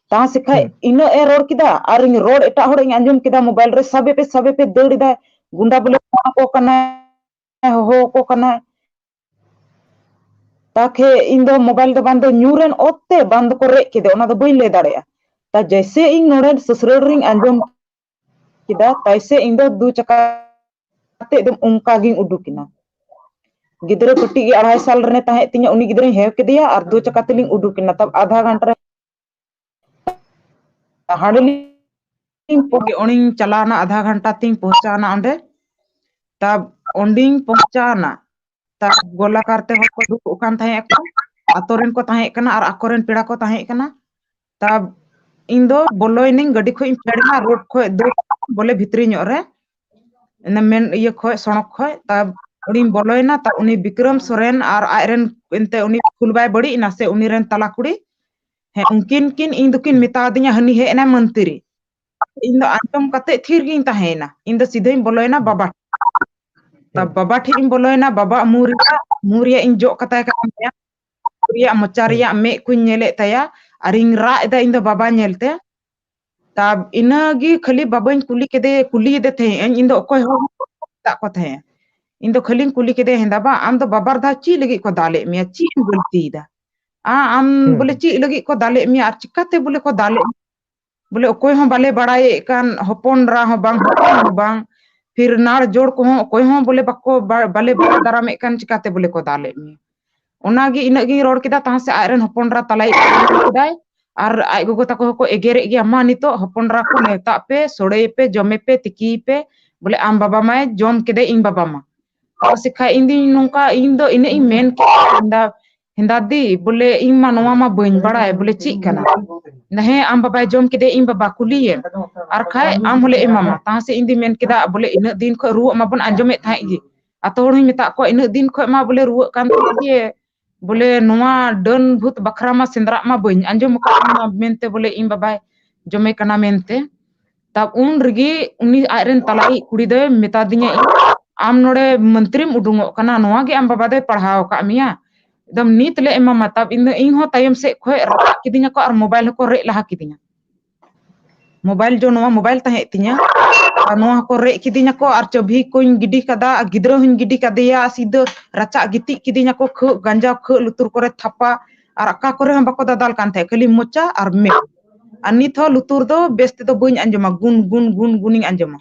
ᱛᱟᱦᱮᱸ ᱥᱮᱠᱷᱟᱡ ᱦᱩᱸ᱾ ᱤᱱᱟᱹᱜ ᱮ ᱨᱚᱲ ᱠᱮᱫᱟ, ᱟᱨᱤᱧ ᱨᱚᱲ ᱮᱴᱟᱜ ᱦᱚᱲ ᱤᱧ ᱟᱸᱡᱚᱢ ᱠᱮᱫᱟ ᱢᱳᱵᱟᱭᱤᱞ ᱨᱮ, "ᱥᱟᱵᱮ ᱯᱮ, ᱥᱟᱵᱮ ᱯᱮ", ᱫᱟᱹᱲ ᱮᱫᱟᱭ, ᱜᱩᱱᱰᱟ ᱵᱚᱞᱮ ᱯᱷᱳᱱ ᱟᱠᱚ ᱠᱟᱱᱟᱭ, ᱦᱚᱦᱚ ᱟᱠᱚ ᱠᱟᱱᱟᱭ᱾ ᱛᱟᱠᱷᱮ ᱤᱧ ᱫᱚ ᱢᱳᱵᱟᱭᱤᱞ ᱫᱚ ᱵᱟᱝ ᱫᱚ ᱧᱩᱨᱮᱱ ᱚᱛ ᱛᱮ, ᱵᱟᱝ ᱫᱚᱠᱚ ᱨᱮᱡ ᱠᱮᱫᱟ, ᱚᱱᱟ ᱫᱚ ᱵᱟᱹᱧ ᱞᱟᱹᱭ ᱫᱟᱲᱮᱭᱟᱜᱼᱟ᱾ ᱛᱟ ᱡᱮᱭᱥᱮ ᱤᱧ ᱱᱚᱰᱮ ᱥᱩᱥᱨᱟᱹᱞ ᱨᱤᱧ ᱟᱸᱡᱚᱢ ᱠᱮᱫᱟ, ᱛᱟᱭᱥᱮ ᱤᱧ ᱫᱚ ᱫᱩ ᱪᱟᱠᱟ ᱠᱟᱛᱮ ᱮᱠᱫᱚᱢ ᱚᱱᱠᱟ ᱜᱤᱧ ᱩᱰᱩᱠ ᱮᱱᱟ᱾ ᱜᱤᱫᱽᱨᱟᱹ ᱠᱟᱹᱴᱤᱡ ᱜᱮ, ᱟᱲᱟᱭ ᱥᱟᱞ ᱨᱮᱱᱮ ᱛᱟᱦᱮᱸ ᱛᱤᱧᱟᱹ, ᱩᱱᱤ ᱜᱤᱫᱽᱨᱟᱹᱧ ᱦᱮᱣ ᱠᱮᱫᱮᱭᱟ ᱟᱨ ᱫᱩ ᱪᱟᱠᱟ ᱛᱮᱞᱤᱧ ᱩᱰᱩᱠ ᱮᱱᱟ᱾ ᱛᱟᱵ ᱟᱫᱷᱟ ᱜᱷᱚᱱᱴᱟ ᱨᱮ ᱦᱟᱸᱰᱮ ᱞᱤᱧ ᱯᱚ-, ᱚᱸᱰᱮᱧ ᱪᱟᱞᱟᱣᱱᱟ, ᱟᱫᱷᱟ ᱜᱷᱚᱱᱴᱟ ᱛᱤᱧ ᱯᱳᱸᱪᱷᱟᱣᱱᱟ ᱚᱸᱰᱮ᱾ ᱛᱟᱵ ᱚᱸᱰᱮᱧ ᱯᱳᱸᱪᱷᱟᱣᱱᱟ, ᱛᱟᱵ ᱜᱳᱞᱟᱠᱟᱨ ᱛᱮ ᱦᱚᱲ ᱠᱚ ᱫᱩᱲᱩᱵ ᱠᱟᱱ ᱛᱟᱦᱮᱸ ᱟᱠᱚ, ᱟᱛᱳ ᱨᱮᱱ ᱠᱚ ᱛᱟᱦᱮᱸ ᱠᱟᱱᱟ ᱟᱨ ᱟᱠᱚᱨᱮᱱ ᱯᱮᱲᱟ ᱠᱚ ᱛᱟᱦᱮᱸ ᱠᱟᱱᱟ᱾ ᱛᱟᱵ ᱤᱧ ᱫᱚ ᱵᱚᱞᱚᱭᱮᱱᱟᱹᱧ, ᱜᱟᱹᱰᱤ ᱠᱷᱚᱡ ᱤᱧ ᱯᱷᱮᱰ ᱮᱱᱟ, ᱨᱳᱰ ᱠᱷᱚᱡ ᱫᱚ ᱵᱚᱞᱮ ᱵᱷᱤᱛᱨᱤ ᱧᱚᱜ ᱨᱮ᱾ ᱤᱱᱟᱹ ᱢᱮᱱ ᱤᱭᱟᱹ ᱠᱷᱚᱡ, ᱥᱚᱲᱚᱠ ᱠᱷᱚᱡ, ᱛᱟ ᱩᱱᱤᱧ ᱵᱚᱞᱚᱭᱮᱱᱟ, ᱛᱟ ᱩᱱᱤ ᱵᱤᱠᱨᱚᱢ ᱥᱚᱨᱮᱱ ᱟᱨ ᱟᱡ ᱨᱮᱱ ᱮᱱᱛᱮ ᱩᱱᱤ ᱯᱷᱩᱞᱵᱟᱭ ᱵᱟᱹᱲᱤᱡ ᱮᱱᱟ ᱥᱮ ᱩᱱᱤ ᱨᱮᱱ ᱛᱟᱞᱟ ᱠᱩᱲᱤ, ᱦᱮᱸ, ᱩᱱᱠᱤᱱ ᱠᱤᱱ ᱤᱧ ᱫᱚᱠᱤᱱ ᱢᱮᱛᱟᱫᱤᱧᱟ, "ᱦᱟᱹᱱᱤ ᱦᱮᱡ ᱮᱱᱟᱭ ᱢᱚᱱᱛᱨᱤ᱾" ᱤᱧ ᱫᱚ ᱟᱸᱡᱚᱢ ᱠᱟᱛᱮ ᱛᱷᱤᱨ ᱜᱤᱧ ᱛᱟᱦᱮᱸᱭᱮᱱᱟ᱾ ᱤᱧ ᱫᱚ ᱥᱤᱫᱷᱟᱹᱧ ᱵᱚᱞᱚᱭᱮᱱᱟ ᱵᱟᱵᱟ ᱴᱷᱮᱱ᱾ ᱛᱟ ᱵᱟᱵᱟ ᱴᱷᱮᱱ ᱤᱧ ᱵᱚᱞᱚᱭᱮᱱᱟ, ᱵᱟᱵᱟ ᱢᱩ ᱨᱮᱭᱟᱜ, ᱢᱩ ᱨᱮᱭᱟᱜ ᱤᱧ ᱡᱚᱜ ᱠᱟᱛᱟᱭ ᱠᱟᱱ ᱛᱟᱭᱟ᱾ ᱢᱩ ᱨᱮᱭᱟᱜ, ᱢᱚᱪᱟ ᱨᱮᱭᱟᱜ, ᱢᱮᱫ ᱠᱚᱧ ᱧᱮᱞᱮᱫ ᱛᱟᱭᱟ ᱟᱨ ᱤᱧ ᱨᱟᱜ ᱮᱫᱟ ᱤᱧ ᱫᱚ ᱵᱟᱵᱟ ᱧᱮᱞᱛᱮ᱾ ᱛᱟ ᱤᱱᱟᱹᱜᱮ ᱠᱷᱟᱹᱞᱤ ᱵᱟᱵᱟᱧ ᱠᱩᱞᱤ ᱠᱮᱫᱮ, ᱠᱩᱞᱤᱭᱮᱫᱮ ᱛᱟᱦᱮᱸᱜ ᱟᱹᱧ, ᱤᱧ ᱫᱚ ᱚᱠᱚᱭ ᱦᱚᱸ ᱵᱟᱹᱧ ᱢᱮᱛᱟᱜ ᱠᱚ ᱛᱟᱦᱮᱸᱜ᱾ ᱤᱧ ᱫᱚ ᱠᱷᱟᱹᱞᱤᱧ ᱠᱩᱞᱤ ᱠᱮᱫᱮᱭᱟ, "ᱦᱮᱸ ᱫᱟ ᱵᱟ, ᱟᱢ ᱫᱚ ᱵᱟᱵᱟ ᱫᱟ ᱪᱮᱫ ᱞᱟᱹᱜᱤᱫ ᱠᱚ ᱫᱟᱞᱮᱫ ᱢᱮᱭᱟ? ᱪᱮᱫ ᱮᱢ ᱜᱟᱹᱞᱛᱤᱭᱮᱫᱟ? ᱟ, ᱟᱢ ᱦᱩᱸ, ᱵᱚᱞᱮ ᱦᱩᱸ᱾ ᱪᱮᱫ ᱞᱟᱹᱜᱤᱫ ᱠᱚ ᱫᱟᱞᱮᱫ ᱢᱮᱭᱟ ᱟᱨ ᱪᱤᱠᱟᱛᱮ ᱵᱚᱞᱮ ᱠᱚ ᱫᱟᱞᱮᱫ ᱢᱮᱭᱟ?" ᱵᱚᱞᱮ ᱚᱠᱚᱭ ᱦᱚᱸ ᱵᱟᱞᱮ ᱵᱟᱲᱟᱭᱮᱫ ᱠᱟᱱ, ᱦᱚᱯᱚᱱ ᱮᱨᱟ ᱦᱚᱸ ᱵᱟᱝ, ᱦᱚᱯᱚᱱ ᱦᱚᱸ ᱵᱟᱝ, ᱯᱷᱤᱨ ᱱᱟᱲ ᱡᱳᱲ ᱠᱚᱦᱚᱸ ᱚᱠᱚᱭ ᱦᱚᱸ ᱵᱚᱞᱮ ᱵᱟᱠᱚ ᱵᱟ-, ᱵᱟᱞᱮ ᱵᱟᱲᱟᱭ ᱫᱟᱨᱟᱢᱮᱫ ᱠᱟᱱ, ᱪᱤᱠᱟᱛᱮ ᱵᱚᱞᱮ ᱠᱚ ᱫᱟᱞᱮᱫ ᱢᱮᱭᱟ? ᱚᱱᱟᱜᱮ ᱤᱱᱟᱹᱜ ᱜᱤᱧ ᱨᱚᱲ ᱠᱮᱫᱟ, ᱛᱟᱦᱮᱸ ᱥᱮ ᱟᱡ ᱨᱮᱱ ᱦᱚᱯᱚᱱ ᱮᱨᱟ ᱛᱟᱞᱟᱭᱤᱡ ᱠᱮᱫᱟᱭ᱾ ᱟᱨ ᱟᱡ ᱜᱚᱜᱚ ᱛᱟᱠᱚ ᱦᱚᱸᱠᱚ ᱮᱜᱮᱨᱮᱫ ᱜᱮᱭᱟ, "ᱢᱟ ᱱᱤᱛᱚᱜ ᱦᱚᱯᱚᱱ ᱮᱨᱟ ᱠᱚ ᱱᱮᱣᱛᱟᱜ ᱯᱮ, ᱥᱚᱲᱮᱭᱮ ᱯᱮ, ᱡᱚᱢᱮ ᱯᱮ, ᱛᱤᱠᱤᱭᱮ ᱯᱮ, ᱵᱚᱞᱮ ᱟᱢ ᱵᱟᱵᱟ ᱢᱟᱭ ᱡᱚᱢ ᱠᱮᱫᱮ ᱤᱧ ᱵᱟᱵᱟ ᱢᱟ᱾" ᱟᱨ ᱥᱮᱠᱷᱟᱡ ᱤᱧ ᱫᱩᱧ ᱱᱚᱝᱠᱟ, ᱤᱧ ᱫᱚ ᱤᱱᱟᱹᱜ ᱤᱧ ᱢᱮᱱ ᱠᱮᱫᱟ, ᱦᱮᱸᱫᱟ, ᱦᱮᱸᱫᱟ ᱫᱤ, ᱵᱚᱞᱮ ᱤᱧ ᱢᱟ ᱱᱚᱣᱟ ᱢᱟ ᱵᱟᱹᱧ ᱵᱟᱲᱟᱭ, ᱵᱚᱞᱮ ᱪᱮᱫ ᱠᱟᱱᱟ? ᱢᱮᱱᱫᱟ, "ᱦᱮᱸ, ᱟᱢ ᱵᱟᱵᱟᱭ ᱡᱚᱢ ᱠᱮᱫᱮ, ᱤᱧ ᱵᱟᱵᱟ ᱠᱩᱞᱤᱭᱮᱢ, ᱟᱨ ᱠᱷᱟᱡ ᱟᱢ ᱦᱚᱞᱮ ᱮᱢᱟᱢᱟ᱾" ᱛᱟᱦᱮᱸ ᱥᱮ ᱤᱧ ᱫᱩᱧ ᱢᱮᱱ ᱠᱮᱫᱟ, ᱵᱚᱞᱮ ᱤᱱᱟᱹᱜ ᱫᱤᱱ ᱠᱷᱚᱡ ᱨᱩᱣᱟᱹᱜ ᱢᱟᱵᱚᱱ ᱟᱸᱡᱚᱢᱮᱫ ᱛᱟᱦᱮᱸᱫ ᱜᱮ, ᱟᱛᱳ ᱦᱚᱲ ᱦᱚᱧ ᱢᱮᱛᱟᱜ ᱠᱚᱣᱟ, ᱤᱱᱟᱹᱜ ᱫᱤᱱ ᱠᱷᱚᱡ ᱢᱟ ᱵᱚᱞᱮ ᱨᱩᱣᱟᱹᱜ ᱠᱟᱱ ᱛᱟᱦᱮᱸᱫ ᱜᱮ, ᱵᱚᱞᱮ ᱱᱚᱣᱟ ᱰᱟᱹᱱ ᱵᱷᱩᱛ ᱵᱟᱠᱷᱨᱟ ᱢᱟ ᱥᱮᱸᱫᱽᱨᱟᱜ ᱢᱟ ᱵᱟᱹᱧ ᱟᱸᱡᱚᱢ ᱟᱠᱟᱫ ᱢᱮᱱᱛᱮ, ᱵᱚᱞᱮ ᱤᱧ ᱵᱟᱵᱟᱭ ᱡᱚᱢᱮ ᱠᱟᱱᱟ ᱢᱮᱱᱛᱮ᱾ ᱛᱟᱵ ᱩᱱ ᱨᱮᱜᱮ ᱩᱱᱤ ᱟᱡ ᱨᱮᱱ ᱛᱟᱞᱟᱭᱤᱡ ᱠᱩᱲᱤ ᱫᱚᱭ ᱢᱮᱛᱟ ᱫᱤᱧᱟ, "ᱤᱧ, ᱟᱢ ᱱᱚᱰᱮ ᱢᱚᱱᱛᱨᱤᱢ ᱩᱰᱩᱝᱚᱜ ᱠᱟᱱᱟ, ᱱᱚᱣᱟ ᱜᱮ ᱟᱢ ᱵᱟᱵᱟ ᱫᱚᱭ ᱯᱟᱲᱦᱟᱣ ᱟᱠᱟᱫ ᱢᱮᱭᱟ, ᱮᱠᱫᱚᱢ ᱱᱤᱛ ᱞᱮ ᱮᱢᱟᱢᱟ᱾" ᱛᱟᱵ ᱤᱧ ᱫᱚ, ᱤᱧ ᱦᱚᱸ ᱛᱟᱭᱚᱢ ᱥᱮᱫ ᱠᱷᱚᱡ ᱨᱟᱪᱟᱜ ᱠᱤᱫᱤᱧᱟ ᱠᱚ ᱟᱨ ᱢᱳᱵᱟᱭᱤᱞ ᱦᱚᱸᱠᱚ ᱨᱮᱡ ᱞᱟᱦᱟ ᱠᱤᱫᱤᱧᱟ᱾ ᱢᱳᱵᱟᱭᱤᱞ ᱡᱚ, ᱱᱚᱣᱟ ᱢᱳᱵᱟᱭᱤᱞ ᱛᱟᱦᱮᱸ ᱛᱤᱧᱟ, ᱟᱨ ᱱᱚᱣᱟ ᱦᱚᱸᱠᱚ ᱨᱮᱡ ᱠᱤᱫᱤᱧᱟ ᱠᱚ, ᱟᱨ ᱪᱟᱹᱵᱷᱤ ᱠᱚᱧ ᱜᱤᱰᱤ ᱠᱟᱫᱟ, ᱟᱨ ᱜᱤᱫᱽᱨᱟᱹ ᱦᱚᱸᱧ ᱜᱤᱰᱤ ᱠᱟᱫᱮᱭᱟ, ᱥᱤᱫᱷᱟᱹ ᱨᱟᱪᱟᱜ ᱜᱤᱛᱤᱡ ᱠᱤᱫᱤᱧᱟ ᱠᱚ, ᱠᱷᱟᱹᱜ ᱜᱟᱸᱡᱟᱣ, ᱠᱷᱟᱹᱜ ᱞᱩᱛᱩᱨ ᱠᱚᱨᱮ ᱛᱷᱟᱯᱟ, ᱟᱨ ᱚᱠᱟ ᱠᱚᱨᱮ ᱦᱚᱸ ᱵᱟᱠᱚ ᱫᱟᱫᱟᱞ ᱠᱟᱱ ᱛᱟᱦᱮᱸᱫ, ᱠᱷᱟᱹᱞᱤ ᱢᱚᱪᱟ ᱟᱨ ᱢᱮᱫ᱾ ᱟᱨ ᱱᱤᱛ ᱦᱚᱸ ᱞᱩᱛᱩᱨ ᱫᱚ ᱵᱮᱥ ᱛᱮᱫᱚ ᱵᱟᱹᱧ ᱟᱸᱡᱚᱢᱟ, ᱜᱩᱱ ᱜᱩᱱ ᱜᱩᱱ ᱜᱩᱱᱤᱧ ᱟᱸᱡᱚᱢᱟ᱾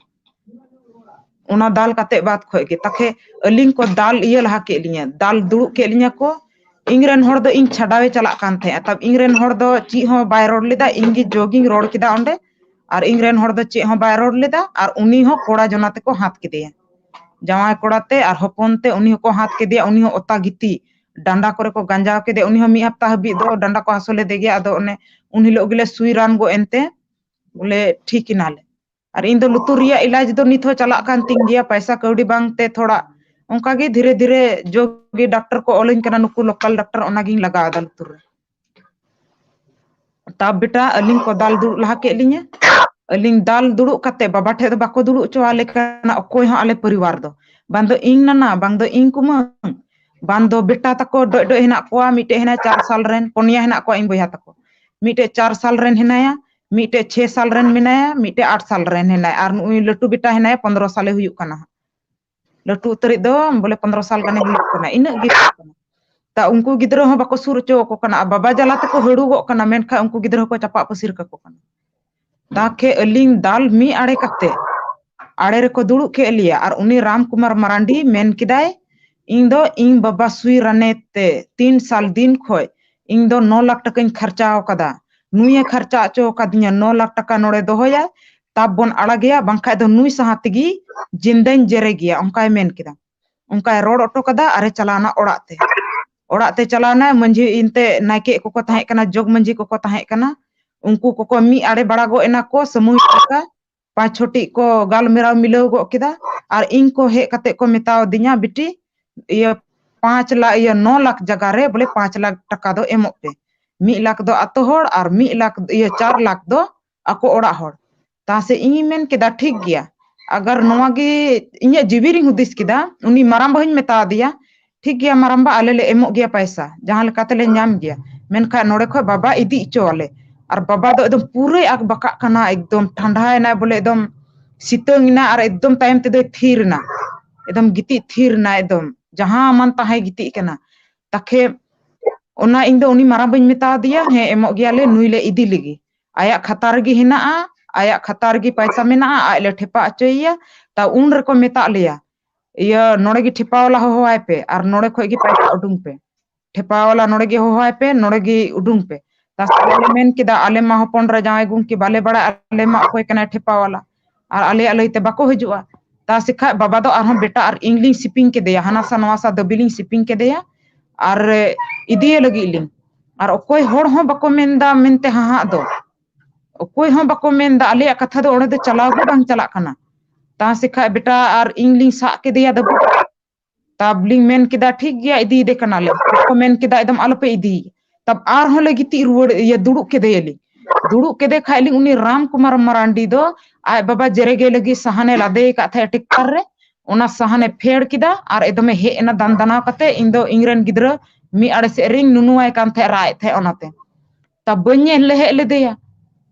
ᱚᱱᱟ ᱫᱟᱞ ᱠᱟᱛᱮ ᱵᱟᱫ ᱠᱷᱚᱡ ᱜᱮ ᱛᱟᱠᱷᱮ ᱟᱹᱞᱤᱧ ᱠᱚ ᱫᱟᱞ ᱤᱭᱟᱹ ᱞᱟᱦᱟ ᱠᱮᱫ ᱞᱤᱧᱟᱹ, ᱫᱟᱞ ᱫᱩᱲᱩᱵ ᱠᱮᱫ ᱞᱤᱧᱟᱹ ᱠᱚ᱾ ᱤᱧ ᱨᱮᱱ ᱦᱚᱲ ᱫᱚ ᱤᱧ ᱪᱷᱟᱰᱟᱣᱮ ᱪᱟᱞᱟᱜ ᱠᱟᱱ ᱛᱟᱦᱮᱸᱫ᱾ ᱛᱟᱵ ᱤᱧ ᱨᱮᱱ ᱦᱚᱲ ᱫᱚ ᱪᱮᱫ ᱦᱚᱸ ᱵᱟᱭ ᱨᱚᱲ ᱞᱮᱫᱟ, ᱤᱧ ᱜᱮ ᱡᱚᱜᱤᱧ ᱨᱚᱲ ᱠᱮᱫᱟ ᱚᱸᱰᱮ᱾ ᱟᱨ ᱤᱧ ᱨᱮᱱ ᱦᱚᱲ ᱫᱚ ᱪᱮᱫ ᱦᱚᱸ ᱵᱟᱭ ᱨᱚᱲ ᱞᱮᱫᱟ, ᱟᱨ ᱩᱱᱤ ᱦᱚᱸ ᱠᱚᱲᱟ ᱡᱚᱱᱟ ᱛᱮᱠᱚ ᱦᱟᱛ ᱠᱮᱫᱮᱭᱟ, ᱡᱟᱶᱟᱭ ᱠᱚᱲᱟ ᱛᱮ ᱟᱨ ᱦᱚᱯᱚᱱ ᱛᱮ, ᱩᱱᱤ ᱦᱚᱸᱠᱚ ᱦᱟᱛ ᱠᱮᱫᱮᱭᱟ᱾ ᱩᱱᱤ ᱦᱚᱸ ᱚᱛᱟ ᱜᱤᱛᱤᱡ, ᱰᱟᱸᱰᱟ ᱠᱚᱨᱮ ᱠᱚ ᱜᱟᱸᱡᱟᱣ ᱠᱮᱫᱮᱭᱟ᱾ ᱩᱱᱤ ᱦᱚᱸ ᱢᱤᱫ ᱦᱟᱯᱛᱟ ᱦᱟᱹᱵᱤᱡ ᱫᱚ ᱰᱟᱸᱰᱟ ᱠᱚ ᱦᱟᱹᱥᱩ ᱞᱮᱫᱮ ᱜᱮᱭᱟ᱾ ᱟᱫᱚ ᱚᱱᱮ ᱩᱱ ᱦᱤᱞᱳᱜ ᱜᱮᱞᱮ ᱥᱩᱭ ᱨᱟᱱ ᱜᱚᱫ ᱮᱱᱛᱮ ᱵᱚᱞᱮ ᱴᱷᱤᱠ ᱮᱱᱟᱞᱮ᱾ ᱟᱨ ᱤᱧ ᱫᱚ ᱞᱩᱛᱩᱨ ᱨᱮᱭᱟᱜ ᱮᱞᱟᱡᱽ ᱫᱚ ᱱᱤᱛ ᱦᱚᱸ ᱪᱟᱞᱟᱜ ᱠᱟᱱ ᱛᱤᱧ ᱜᱮᱭᱟ, ᱯᱚᱭᱥᱟ ᱠᱟᱹᱣᱰᱤ ᱵᱟᱝ ᱛᱮ ᱛᱷᱚᱲᱟ ᱚᱱᱠᱟ ᱜᱮ ᱫᱷᱤᱨᱮ ᱫᱷᱤᱨᱮ ᱡᱚᱜᱮ ᱰᱟᱠᱛᱟᱨ ᱠᱚ ᱚᱞᱟᱹᱧ ᱠᱟᱱᱟ, ᱱᱩᱠᱩ ᱞᱳᱠᱟᱞ ᱰᱟᱠᱛᱟᱨ, ᱚᱱᱟᱜᱤᱧ ᱞᱟᱜᱟᱣ ᱮᱫᱟ ᱞᱩᱛᱩᱨ ᱨᱮ᱾ ᱛᱟᱵ ᱵᱮᱴᱟ, ᱟᱹᱞᱤᱧ ᱠᱚ ᱫᱟᱞ ᱫᱩᱲᱩᱵ ᱞᱟᱦᱟ ᱠᱮᱫ ᱞᱤᱧᱟ᱾ ᱟᱹᱞᱤᱧ ᱫᱟᱞ ᱫᱩᱲᱩᱵ ᱠᱟᱛᱮ ᱵᱟᱵᱟ ᱴᱷᱮᱡ ᱫᱚ ᱵᱟᱠᱚ ᱫᱩᱲᱩᱵ ᱦᱚᱪᱚᱣᱟᱞᱮ ᱠᱟᱱᱟ ᱚᱠᱚᱭ ᱦᱚᱸ ᱟᱞᱮ ᱯᱚᱨᱤᱵᱟᱨ ᱫᱚ᱾ ᱵᱟᱝ ᱫᱚ ᱤᱧ ᱱᱟᱱᱟ, ᱵᱟᱝ ᱫᱚ ᱤᱧ ᱠᱩᱢᱟᱹᱝ, ᱵᱟᱝ ᱫᱚ ᱵᱮᱴᱟ ᱛᱟᱠᱚ ᱰᱚᱡ ᱰᱚᱡ ᱦᱮᱱᱟᱜ ᱠᱚᱣᱟ, ᱢᱤᱫᱴᱮᱡ ᱦᱮᱱᱟᱭᱟ ᱪᱟᱨ ᱥᱟᱞ ᱨᱮᱱ, ᱯᱚᱱᱭᱟ ᱦᱮᱱᱟᱜ ᱠᱚᱣᱟ ᱤᱧ ᱵᱚᱭᱦᱟ ᱛᱟᱠᱚ᱾ ᱢᱤᱫᱴᱮᱡ ᱪᱟᱨ ᱥᱟᱞ ᱨᱮᱱ ᱦᱮᱱᱟᱭᱟ, ᱢᱤᱫᱴᱮᱡ ᱪᱷᱮ ᱥᱟᱞ ᱨᱮᱱ ᱢᱮᱱᱟᱭᱟ, ᱢᱤᱫᱴᱮᱡ ᱟᱴ ᱥᱟᱞ ᱨᱮᱱ ᱦᱮᱱᱟᱭᱟ, ᱟᱨ ᱱᱩᱜᱼᱩᱭ ᱞᱟᱹᱴᱩ ᱵᱮᱴᱟ ᱦᱮᱱᱟᱭᱟ, ᱯᱚᱱᱫᱽᱨᱚ ᱥᱟᱞᱮ ᱦᱩᱭᱩᱜ ᱠᱟᱱᱟ ᱦᱟᱸᱜ᱾ ᱞᱟᱹᱴᱩ ᱩᱛᱟᱹᱨᱤᱡ ᱫᱚ ᱵᱚᱞᱮ ᱯᱚᱱᱫᱽᱨᱚ ᱥᱟᱞ ᱜᱟᱱᱮ ᱦᱩᱭᱩᱜ ᱠᱟᱱᱟ, ᱤᱱᱟᱹᱜ ᱜᱮ ᱦᱩᱭᱩᱜ ᱠᱟᱱᱟ᱾ ᱛᱟ ᱩᱱᱠᱩ ᱜᱤᱫᱽᱨᱟᱹ ᱦᱚᱸ ᱵᱟᱠᱚ ᱥᱩᱨ ᱦᱚᱪᱚ ᱟᱠᱚ ᱠᱟᱱᱟ, ᱟᱨ ᱵᱟᱵᱟ ᱡᱟᱞᱟ ᱛᱮᱠᱚ ᱦᱟᱹᱲᱩᱜᱚᱜ ᱠᱟᱱᱟ, ᱢᱮᱱᱠᱷᱟᱱ ᱩᱱᱠᱩ ᱜᱤᱫᱽᱨᱟᱹ ᱦᱚᱸᱠᱚ ᱪᱟᱯᱟᱜ ᱯᱟᱹᱥᱤᱨ ᱠᱟᱠᱚ ᱠᱟᱱᱟ᱾ ᱫᱟᱜ ᱠᱷᱮ ᱟᱹᱞᱤᱧ ᱫᱟᱞ ᱢᱤᱫ ᱟᱲᱮ ᱠᱟᱛᱮ ᱟᱲᱮ ᱨᱮᱠᱚ ᱫᱩᱲᱩᱵ ᱠᱮᱫ ᱞᱮᱭᱟ, ᱟᱨ ᱩᱱᱤ ᱨᱟᱢ ᱠᱩᱢᱟᱨ ᱢᱟᱨᱟᱱᱰᱤ ᱢᱮᱱ ᱠᱮᱫᱟᱭ, "ᱤᱧ ᱫᱚ ᱤᱧ ᱵᱟᱵᱟ ᱥᱩᱭ ᱨᱟᱱᱮ ᱛᱮ ᱛᱤᱱ ᱥᱟᱞ ᱫᱤᱱ ᱠᱷᱚᱡ ᱤᱧ ᱫᱚ ᱱᱚ ᱞᱟᱠᱷ ᱴᱟᱠᱟᱧ ᱠᱷᱟᱨᱪᱟ ᱟᱠᱟᱫᱟ, ᱱᱩᱭᱮ ᱠᱷᱟᱨᱪᱟ ᱦᱚᱪᱚ ᱟᱠᱟᱫᱤᱧᱟ ᱱᱚ ᱞᱟᱠᱷ ᱴᱟᱠᱟ ᱱᱚᱰᱮ ᱫᱚᱦᱚᱭᱟ, ᱛᱟᱵ ᱵᱚᱱ ᱟᱲᱟᱜᱮᱭᱟ, ᱵᱟᱝᱠᱷᱟᱡ ᱫᱚ ᱱᱩᱭ ᱥᱟᱦᱟ ᱛᱮᱜᱮ ᱡᱤᱱᱫᱟᱹᱧ ᱡᱮᱨᱮᱜᱮᱭᱟ", ᱚᱱᱠᱟᱭ ᱢᱮᱱ ᱠᱮᱫᱟ᱾ ᱚᱱᱠᱟᱭ ᱨᱚᱲ ᱦᱚᱴᱚ ᱠᱟᱫᱟ ᱟᱨᱮ ᱪᱟᱞᱟᱣᱱᱟ ᱚᱲᱟᱜ ᱛᱮ᱾ ᱚᱲᱟᱜ ᱛᱮ ᱪᱟᱞᱟᱣᱱᱟᱭ, ᱢᱟᱺᱡᱷᱤ ᱮᱱᱛᱮ ᱱᱟᱭᱠᱮ ᱠᱚᱠᱚ ᱛᱟᱦᱮᱸ ᱠᱟᱱᱟ, ᱡᱚᱜᱽ ᱢᱟᱺᱡᱷᱤ ᱠᱚᱠᱚ ᱛᱟᱦᱮᱸ ᱠᱟᱱᱟ, ᱩᱱᱠᱩ ᱠᱚᱠᱚ ᱢᱤᱫ ᱟᱲᱮ ᱵᱟᱲᱟ ᱜᱚᱫ ᱮᱱᱟ ᱠᱚ, ᱥᱟᱢᱩᱦᱤᱠ ᱞᱮᱠᱟ ᱯᱟᱸᱪ ᱪᱷᱚᱴᱤ ᱠᱚ ᱜᱟᱞᱢᱟᱨᱟᱣ ᱢᱤᱞᱟᱹᱣ ᱜᱚᱫ ᱠᱮᱫᱟ᱾ ᱟᱨ ᱤᱧ ᱠᱚ ᱦᱮᱡ ᱠᱟᱛᱮ ᱠᱚ ᱢᱮᱛᱟᱣ ᱫᱤᱧᱟ, "ᱵᱤᱴᱤ, ᱤᱭᱟᱹ ᱯᱟᱸᱪ ᱞᱟᱠᱷ, ᱤᱭᱟᱹ ᱱᱚ ᱞᱟᱠᱷ ᱡᱟᱭᱜᱟ ᱨᱮ ᱵᱚᱞᱮ ᱯᱟᱸᱪ ᱞᱟᱠᱷ ᱴᱟᱠᱟ ᱫᱚ ᱮᱢᱚᱜ ᱯᱮ, ᱢᱤᱫ ᱞᱟᱠᱷ ᱫᱚ ᱟᱛᱳ ᱦᱚᱲ ᱟᱨ ᱢᱤᱫ ᱞᱟᱠᱷ, ᱤᱭᱟᱹ ᱪᱟᱨ ᱞᱟᱠᱷ ᱫᱚ ᱟᱠᱚ ᱚᱲᱟᱜ ᱦᱚᱲ᱾" ᱛᱟ ᱥᱮ ᱤᱧᱤᱧ ᱢᱮᱱ ᱠᱮᱫᱟ, "ᱴᱷᱤᱠ ᱜᱮᱭᱟ, ᱟᱜᱟᱨ ᱱᱚᱣᱟ ᱜᱮ", ᱤᱧᱟᱹᱜ ᱡᱤᱣᱤ ᱨᱤᱧ ᱦᱩᱫᱤᱥ ᱠᱮᱫᱟ, ᱩᱱᱤ ᱢᱟᱨᱟᱝ ᱵᱟᱹᱦᱩᱧ ᱢᱮᱛᱟ ᱫᱮᱭᱟ, "ᱴᱷᱤᱠ ᱜᱮᱭᱟ ᱢᱟᱨᱟᱝᱵᱟ, ᱟᱞᱮ ᱞᱮ ᱮᱢᱚᱜ ᱜᱮᱭᱟ ᱯᱟᱭᱥᱟ, ᱡᱟᱦᱟᱸ ᱞᱮᱠᱟ ᱛᱮᱞᱮ ᱧᱟᱢ ᱜᱮᱭᱟ, ᱢᱮᱱᱠᱷᱟᱱ ᱱᱚᱰᱮ ᱠᱷᱚᱡ ᱵᱟᱵᱟ ᱤᱫᱤ ᱦᱚᱪᱚ ᱟᱞᱮ᱾" ᱟᱨ ᱵᱟᱵᱟ ᱫᱚ ᱮᱠᱫᱚᱢ ᱯᱩᱨᱟᱹᱭ ᱟᱠᱵᱟᱠᱟᱜ ᱠᱟᱱᱟ, ᱮᱠᱫᱚᱢ ᱴᱷᱟᱱᱰᱟᱭᱮᱱᱟᱭ ᱵᱚᱞᱮ, ᱮᱠᱫᱚᱢ ᱥᱤᱛᱩᱝ ᱮᱱᱟ ᱟᱨ ᱮᱠᱫᱚᱢ ᱛᱟᱭᱚᱢ ᱛᱮᱫᱚᱭ ᱛᱷᱤᱨ ᱮᱱᱟ, ᱮᱠᱫᱚᱢ ᱜᱤᱛᱤᱡ ᱛᱷᱤᱨ ᱮᱱᱟ, ᱮᱠᱫᱚᱢ ᱡᱟᱦᱟᱸ ᱢᱟᱱ ᱛᱟᱦᱟᱸᱭ ᱜᱤᱛᱤᱡ ᱠᱟᱱᱟ᱾ ᱛᱟᱠᱷᱮ ᱚᱱᱟ ᱤᱧ ᱫᱚ ᱩᱱᱤ ᱢᱟᱨᱟᱝ ᱵᱟᱹᱧ ᱢᱮᱛᱟ ᱫᱮᱭᱟ, "ᱦᱮᱸ ᱮᱢᱚᱜ ᱜᱮᱭᱟᱞᱮ, ᱱᱩᱭ ᱞᱮ ᱤᱫᱤ ᱞᱮᱜᱮ, ᱟᱭᱟᱜ ᱠᱷᱟᱛᱟ ᱨᱮᱜᱮ ᱦᱮᱱᱟᱜᱼᱟ, ᱟᱭᱟᱜ ᱠᱷᱟᱛᱟ ᱨᱮᱜᱮ ᱯᱟᱭᱥᱟ ᱢᱮᱱᱟᱜᱼᱟ, ᱟᱡ ᱞᱮ ᱴᱷᱮᱯᱟ ᱦᱚᱪᱚᱭᱮᱭᱟ᱾" ᱛᱟ ᱩᱱ ᱨᱮᱠᱚ ᱢᱮᱛᱟᱜ ᱞᱮᱭᱟ, "ᱤᱭᱟᱹ ᱱᱚᱰᱮ ᱜᱮ ᱴᱷᱮᱯᱟ ᱣᱟᱞᱟ ᱦᱚᱦᱚᱣᱟᱭ ᱯᱮ ᱟᱨ ᱱᱚᱰᱮ ᱠᱷᱚᱡ ᱜᱮ ᱯᱟᱭᱥᱟ ᱩᱰᱩᱝ ᱯᱮ, ᱴᱷᱮᱯᱟ ᱣᱟᱞᱟ ᱱᱚᱰᱮ ᱜᱮ ᱦᱚᱦᱚᱣᱟᱭ ᱯᱮ, ᱱᱚᱰᱮ ᱜᱮ ᱩᱰᱩᱝ ᱯᱮ᱾" ᱛᱟ ᱥᱮ ᱟᱞᱮ ᱞᱮ ᱢᱮᱱ ᱠᱮᱫᱟ, "ᱟᱞᱮ ᱢᱟ ᱦᱚᱯᱚᱱ ᱨᱮ ᱡᱟᱶᱟᱭ ᱜᱚᱝᱠᱮ ᱵᱟᱞᱮ ᱵᱟᱲᱟᱭ, ᱟᱞᱮ ᱢᱟ ᱚᱠᱚᱭ ᱠᱟᱱᱟᱭ ᱴᱷᱮᱯᱟ ᱣᱟᱞᱟ, ᱟᱨ ᱟᱞᱮᱭᱟᱜ ᱞᱟᱹᱭ ᱛᱮ ᱵᱟᱠᱚ ᱦᱤᱡᱩᱜᱼᱟ᱾" ᱛᱟ ᱥᱮᱠᱷᱟᱡ ᱵᱟᱵᱟ ᱫᱚ ᱟᱨᱦᱚᱸ ᱵᱮᱴᱟ ᱟᱨ ᱤᱧ ᱞᱤᱧ ᱥᱤᱯᱤᱝ ᱠᱮᱫᱮᱭᱟ, ᱦᱟᱱᱟ ᱥᱟ ᱱᱚᱣᱟ ᱥᱟ ᱫᱟᱹᱵᱤ ᱞᱤᱧ ᱥᱤᱯᱤᱝ ᱠᱮᱫᱮᱭᱟ ᱟᱨ ᱤᱫᱤᱭᱮ ᱞᱟᱹᱜᱤᱫ ᱞᱤᱧ᱾ ᱟᱨ ᱚᱠᱚᱭ ᱦᱚᱲ ᱦᱚᱸ ᱵᱟᱠᱚ ᱢᱮᱱᱫᱟ ᱢᱮᱱᱛᱮ ᱦᱟᱦᱟᱜ ᱫᱚ᱾ ᱚᱠᱚᱭ ᱦᱚᱸ ᱵᱟᱠᱚ ᱢᱮᱱ ᱫᱟ, ᱟᱞᱮᱭᱟᱜ ᱠᱟᱛᱷᱟ ᱫᱚ ᱚᱸᱰᱮ ᱫᱚ ᱪᱟᱞᱟᱣ ᱜᱮ ᱵᱟᱝ ᱪᱟᱞᱟᱜ ᱠᱟᱱᱟ᱾ ᱛᱟ ᱥᱮ ᱠᱷᱟᱡ ᱵᱮᱴᱟ ᱟᱨ ᱤᱧ ᱞᱤᱧ ᱥᱟᱵ ᱠᱮᱫᱮᱭᱟ ᱫᱟᱹᱵᱩ᱾ ᱛᱟᱵ ᱞᱤᱧ ᱢᱮᱱ ᱠᱮᱫᱟ, "ᱴᱷᱤᱠ ᱜᱮᱭᱟ, ᱤᱫᱤᱭᱮᱫᱮ ᱠᱟᱱᱟᱞᱮ᱾" ᱠᱚ ᱢᱮᱱ ᱠᱮᱫᱟ, "ᱮᱠᱫᱚᱢ ᱟᱞᱚᱯᱮ ᱤᱫᱤᱭᱮᱭᱟ᱾" ᱛᱟᱵ ᱟᱨᱦᱚᱸ ᱞᱮ ᱜᱤᱛᱤᱡ ᱨᱩᱣᱟᱹᱲ, ᱤᱭᱟᱹ, ᱫᱩᱲᱩᱵ ᱠᱮᱫᱮᱭᱟᱞᱤᱧ᱾ ᱫᱩᱲᱩᱵ ᱠᱮᱫᱮ ᱠᱷᱟᱡ ᱞᱤᱧ, ᱩᱱᱤ ᱨᱟᱢ ᱠᱩᱢᱟᱨ ᱢᱟᱨᱟᱱᱰᱤ ᱫᱚ ᱟᱡ ᱵᱟᱵᱟ ᱡᱮᱨᱮᱜᱮ ᱞᱟᱹᱜᱤᱫ ᱥᱟᱦᱟᱱᱮ ᱞᱟᱫᱮ ᱟᱠᱟᱫ ᱛᱟᱦᱮᱸᱫ ᱴᱮᱠᱴᱟᱨ ᱨᱮ, ᱚᱱᱟ ᱥᱟᱦᱟᱱᱮ ᱯᱷᱮᱲ ᱠᱮᱫᱟ ᱟᱨ ᱮᱠᱫᱚᱢᱮ ᱦᱮᱡ ᱮᱱᱟ ᱫᱟᱱᱫᱟᱱᱟᱣ ᱠᱟᱛᱮ᱾ ᱤᱧ ᱫᱚ ᱤᱧ ᱨᱮᱱ ᱜᱤᱫᱽᱨᱟᱹ ᱢᱤᱫ ᱟᱲᱮ ᱥᱮᱫ ᱨᱤᱧ ᱱᱩᱱᱩᱣᱟᱭ ᱠᱟᱱ ᱛᱟᱦᱮᱸᱫ, ᱨᱟᱜ ᱮᱫ ᱛᱟᱦᱮᱸᱫ ᱚᱱᱟᱛᱮ᱾ ᱛᱟ ᱵᱟᱹᱧ ᱧᱮᱞ ᱞᱮᱦᱮᱫ ᱞᱮᱫᱮᱭᱟ,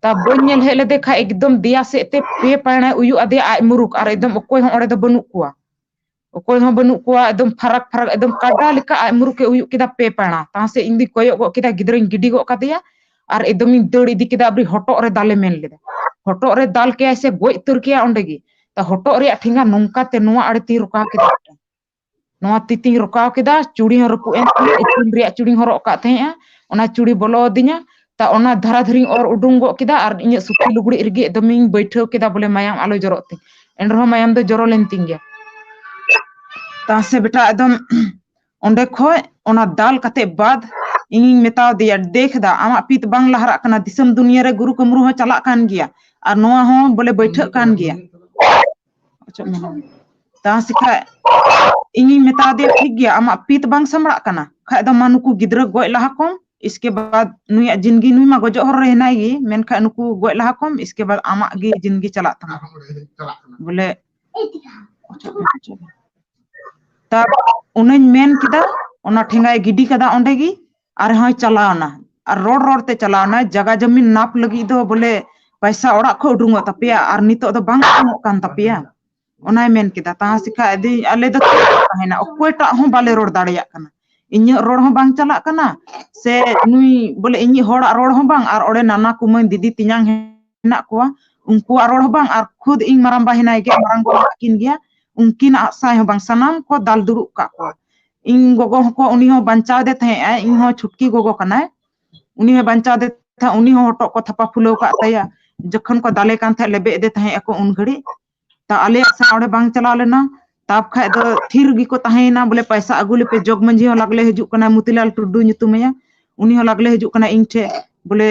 ᱛᱟ ᱵᱟᱹᱧ ᱧᱮᱞ ᱦᱮᱡ ᱞᱮᱫᱮ ᱠᱷᱟᱡ ᱮᱠᱫᱚᱢ ᱫᱮᱭᱟ ᱥᱮᱫ ᱛᱮ ᱯᱮ ᱯᱟᱭᱲᱟᱭ ᱩᱭᱩᱜ ᱟᱫᱮᱭᱟ ᱟᱡ ᱢᱩᱨᱩᱠ, ᱟᱨ ᱮᱠᱫᱚᱢ ᱚᱠᱚᱭ ᱦᱚᱸ ᱚᱸᱰᱮ ᱫᱚ ᱵᱟᱹᱱᱩᱜ ᱠᱚᱣᱟ᱾ ᱚᱠᱚᱭ ᱦᱚᱸ ᱵᱟᱹᱱᱩᱜ ᱠᱚᱣᱟ, ᱮᱠᱫᱚᱢ ᱯᱷᱟᱨᱟᱠ ᱯᱷᱟᱨᱟᱠ, ᱮᱠᱫᱚᱢ ᱠᱟᱰᱟ ᱞᱮᱠᱟ ᱟᱡ ᱢᱩᱨᱩᱠ ᱮ ᱩᱭᱩᱜ ᱠᱮᱫᱟ ᱯᱮ ᱯᱟᱲᱟ᱾ ᱛᱟᱦᱟᱸ ᱥᱮ ᱤᱧ ᱫᱩᱧ ᱠᱚᱭᱚᱜ ᱜᱚᱫ ᱠᱮᱫᱟ, ᱜᱤᱫᱽᱨᱟᱹᱧ ᱜᱤᱰᱤ ᱜᱚᱫ ᱠᱟᱫᱮᱭᱟ ᱟᱨ ᱮᱠᱫᱚᱢᱤᱧ ᱫᱟᱹᱲ ᱤᱫᱤ ᱠᱮᱫᱟ᱾ ᱟᱵᱨᱤ ᱦᱚᱴᱚᱜ ᱨᱮ ᱫᱟᱞᱮ ᱢᱮᱱ ᱞᱮᱫᱟ, ᱦᱚᱴᱚᱜ ᱨᱮ ᱫᱟᱞ ᱠᱮᱭᱟᱭ ᱥᱮ ᱜᱚᱡ ᱩᱛᱟᱹᱨ ᱠᱮᱭᱟ ᱚᱸᱰᱮ ᱜᱮ᱾ ᱛᱟ ᱦᱚᱴᱚᱜ ᱨᱮᱭᱟᱜ ᱴᱷᱮᱸᱜᱟ ᱱᱚᱝᱠᱟ ᱛᱮ ᱱᱚᱣᱟ ᱟᱲᱮ ᱛᱤᱧ ᱨᱚᱠᱟᱣ ᱠᱮᱫᱟ, ᱱᱚᱣᱟ ᱛᱤ ᱛᱤᱧ ᱨᱚᱠᱟᱣ ᱠᱮᱫᱟ, ᱪᱩᱲᱤ ᱦᱚᱸ ᱨᱟᱹᱯᱩᱫ ᱮᱱ ᱛᱤᱧᱟ, ᱤᱯᱤᱞ ᱨᱮᱭᱟᱜ ᱪᱩᱲᱤᱧ ᱦᱚᱨᱚᱜ ᱠᱟᱜ ᱛᱟᱦᱮᱸᱜᱼᱟ, ᱚᱱᱟ ᱪᱩᱲᱤ ᱵᱚᱞᱚ ᱟᱹᱫᱤᱧᱟ᱾ ᱛᱟ ᱚᱱᱟ ᱫᱷᱟᱨᱟ ᱫᱷᱟᱨᱤᱧ ᱚᱨ ᱩᱰᱩᱝ ᱜᱚᱫ ᱠᱮᱫᱟ ᱟᱨ ᱤᱧᱟᱹᱜ ᱥᱩᱛᱤ ᱞᱩᱜᱽᱲᱤᱡ ᱨᱮᱜᱮ ᱮᱠᱫᱚᱢᱤᱧ ᱵᱟᱹᱭᱴᱷᱟᱹᱣ ᱠᱮᱫᱟ, ᱵᱚᱞᱮ ᱢᱟᱭᱟᱢ ᱟᱞᱚ ᱡᱚᱨᱚᱜ ᱛᱤᱧ᱾ ᱮᱱᱨᱮᱦᱚᱸ ᱢᱟᱭᱟᱢ ᱫᱚ ᱡᱚᱨᱚ ᱞᱮᱱ ᱛᱤᱧ ᱜᱮᱭᱟ᱾ ᱛᱟ ᱥᱮ ᱵᱮᱴᱟ ᱮᱠᱫᱚᱢ ᱚᱸᱰᱮ ᱠᱷᱚᱡ ᱚᱱᱟ ᱫᱟᱞ ᱠᱟᱛᱮ ᱵᱟᱫ ᱤᱧᱤᱧ ᱢᱮᱛᱟᱣ ᱫᱮᱭᱟ, "ᱫᱮᱠᱷ ᱫᱟ, ᱟᱢᱟᱜ ᱯᱤᱛ ᱵᱟᱝ ᱞᱟᱦᱟᱨᱟᱜ ᱠᱟᱱᱟ, ᱫᱤᱥᱚᱢ ᱫᱩᱱᱤᱭᱟᱹ ᱨᱮ ᱜᱩᱨᱩ ᱠᱟᱹᱢᱨᱩ ᱦᱚᱸ ᱪᱟᱞᱟᱜ ᱠᱟᱱ ᱜᱮᱭᱟ ᱟᱨ ᱱᱚᱣᱟ ᱦᱚᱸ ᱵᱚᱞᱮ ᱵᱟᱹᱭᱴᱷᱟᱹᱜ ᱠᱟᱱ ᱜᱮᱭᱟ᱾" ᱚᱪᱚᱜ ᱢᱮ᱾ ᱛᱟ ᱥᱮᱠᱷᱟᱡ ᱤᱧᱤᱧ ᱢᱮᱛᱟ ᱫᱮᱭᱟ, "ᱴᱷᱤᱠ ᱜᱮᱭᱟ, ᱟᱢᱟᱜ ᱯᱤᱛ ᱵᱟᱝ ᱥᱟᱢᱵᱲᱟᱜ ᱠᱟᱱᱟ, ᱠᱷᱟᱡ ᱫᱚ ᱢᱟ ᱱᱩᱠᱩ ᱜᱤᱫᱽᱨᱟᱹ ᱜᱚᱡ ᱞᱟᱦᱟ ᱠᱚᱢ, ᱤᱥᱠᱮ ᱵᱟᱫ ᱱᱩᱭᱟᱜ ᱡᱤᱱᱫᱜᱤ, ᱱᱩᱭ ᱢᱟ ᱜᱚᱡᱚᱜ ᱦᱚᱨ ᱨᱮ ᱦᱮᱱᱟᱭ ᱜᱮ, ᱢᱮᱱᱠᱷᱟᱡ ᱱᱩᱠᱩ ᱜᱚᱡ ᱞᱟᱦᱟ ᱠᱚᱢ, ᱤᱥᱠᱮ ᱵᱟᱫ ᱟᱢᱟᱜ ᱜᱮ ᱡᱤᱱᱫᱜᱤ ᱪᱟᱞᱟᱜ ᱛᱟᱢᱟ᱾" ᱵᱚᱞᱮ ᱛᱟ ᱚᱱᱟᱧ ᱢᱮᱱ ᱠᱮᱫᱟ, ᱚᱱᱟ ᱴᱷᱮᱸᱜᱟᱭ ᱜᱤᱰᱤ ᱠᱟᱫᱟ ᱚᱸᱰᱮ ᱜᱮ, ᱟᱨ ᱦᱚᱸᱭ ᱪᱟᱞᱟᱣᱱᱟ᱾ ᱟᱨ ᱨᱚᱲ ᱨᱚᱲ ᱛᱮ ᱪᱟᱞᱟᱣᱱᱟᱭ, ᱡᱟᱜᱟ ᱡᱟᱢᱤᱱ ᱱᱟᱯ ᱞᱟᱹᱜᱤᱫ ᱫᱚ ᱵᱚᱞᱮ ᱯᱟᱭᱥᱟ ᱚᱲᱟᱜ ᱠᱷᱚᱡ ᱩᱰᱩᱝᱚᱜ ᱛᱟᱯᱮᱭᱟ, ᱟᱨ ᱱᱤᱛᱚᱜ ᱫᱚ ᱵᱟᱝ ᱩᱰᱩᱝᱚᱜ ᱠᱟᱱ ᱛᱟᱯᱮᱭᱟ, ᱚᱱᱟᱭ ᱢᱮᱱ ᱠᱮᱫᱟ᱾ ᱛᱟᱦᱟᱸ ᱥᱮᱠᱷᱟ ᱟᱫᱚ ᱟᱞᱮ ᱫᱚ ᱛᱟᱦᱮᱱᱟ, ᱚᱠᱚᱭᱴᱟᱜ ᱦᱚᱸ ᱵᱟᱞᱮ ᱨᱚᱲ ᱫᱟᱲᱮᱭᱟᱜ ᱠᱟᱱᱟ᱾ ᱤᱧᱟᱹᱜ ᱨᱚᱲ ᱦᱚᱸ ᱵᱟᱝ ᱪᱟᱞᱟᱜ ᱠᱟᱱᱟ, ᱥᱮ ᱱᱩᱭ ᱵᱚᱞᱮ ᱤᱧᱤᱡ ᱦᱚᱲᱟᱜ ᱨᱚᱲ ᱦᱚᱸ ᱵᱟᱝ, ᱟᱨ ᱚᱸᱰᱮ ᱱᱟᱱᱟ ᱠᱩᱢᱟᱹᱝ ᱫᱤᱫᱤ ᱛᱮᱧᱟᱝ ᱦᱮᱱᱟᱜ ᱠᱚᱣᱟ, ᱩᱱᱠᱩᱣᱟᱜ ᱨᱚᱲ ᱦᱚᱸ ᱵᱟᱝ, ᱟᱨ ᱠᱷᱩᱫ ᱤᱧ ᱢᱟᱨᱟᱝᱵᱟ ᱦᱮᱱᱟᱭ ᱜᱮᱭᱟ, ᱢᱟᱨᱟᱝ ᱜᱚ ᱢᱮᱱᱟᱜ ᱠᱤᱱ ᱜᱮᱭᱟ, ᱩᱱᱠᱤᱱᱟᱜ ᱥᱟᱭ ᱦᱚᱸ ᱵᱟᱝ, ᱥᱟᱱᱟᱢ ᱠᱚ ᱫᱟᱞ ᱫᱩᱲᱩᱵ ᱠᱟᱜ ᱠᱚᱣᱟ᱾ ᱤᱧ ᱜᱚᱜᱚ ᱦᱚᱸᱠᱚ, ᱩᱱᱤ ᱦᱚᱸ ᱵᱟᱧᱪᱟᱣ ᱫᱮ ᱛᱟᱦᱮᱸᱜ ᱟᱭ, ᱤᱧ ᱦᱚᱸ ᱪᱷᱩᱴᱠᱤ ᱜᱚᱜᱚ ᱠᱟᱱᱟᱭ, ᱩᱱᱤ ᱦᱚᱸ ᱵᱟᱧᱪᱟᱣ ᱫᱮ ᱛᱟᱦᱮᱸᱫ, ᱩᱱᱤ ᱦᱚᱸ ᱦᱚᱴᱚᱜ ᱠᱚ ᱛᱷᱟᱯᱟ ᱯᱷᱩᱞᱟᱹᱣ ᱠᱟᱜ ᱛᱟᱭᱟ᱾ ᱡᱚᱠᱷᱚᱱ ᱠᱚ ᱫᱟᱞᱮ ᱠᱟᱱ ᱛᱟᱦᱮᱸᱫ, ᱞᱮᱵᱮᱫ ᱮᱫᱮ ᱛᱟᱦᱮᱸᱫ ᱟᱠᱚ ᱩᱱ ᱜᱷᱟᱹᱲᱤᱡ᱾ ᱛᱟ ᱟᱞᱮᱭᱟᱜ ᱥᱟᱶ ᱚᱸᱰᱮ ᱵᱟᱝ ᱪᱟᱞᱟᱣ ᱞᱮᱱᱟ᱾ ᱛᱟᱵ ᱠᱷᱟᱡ ᱫᱚ ᱛᱷᱤᱨ ᱜᱮᱠᱚ ᱛᱟᱦᱮᱸᱭᱮᱱᱟ, ᱵᱚᱞᱮ ᱯᱟᱭᱥᱟ ᱟᱹᱜᱩ ᱞᱮᱯᱮ, ᱡᱚᱜᱽ ᱢᱟᱹᱡᱷᱤ ᱦᱚᱸ ᱞᱟᱜᱽᱞᱮ ᱦᱤᱡᱩᱜ ᱠᱟᱱᱟᱭ, ᱢᱩᱛᱤᱞᱟᱞ ᱴᱩᱰᱩ ᱧᱩᱛᱩᱢᱮᱭᱟ, ᱩᱱᱤ ᱦᱚᱸ ᱞᱟᱜᱽᱞᱮ ᱦᱤᱡᱩᱜ ᱠᱟᱱᱟᱭ ᱤᱧ ᱴᱷᱮᱡ, ᱵᱚᱞᱮ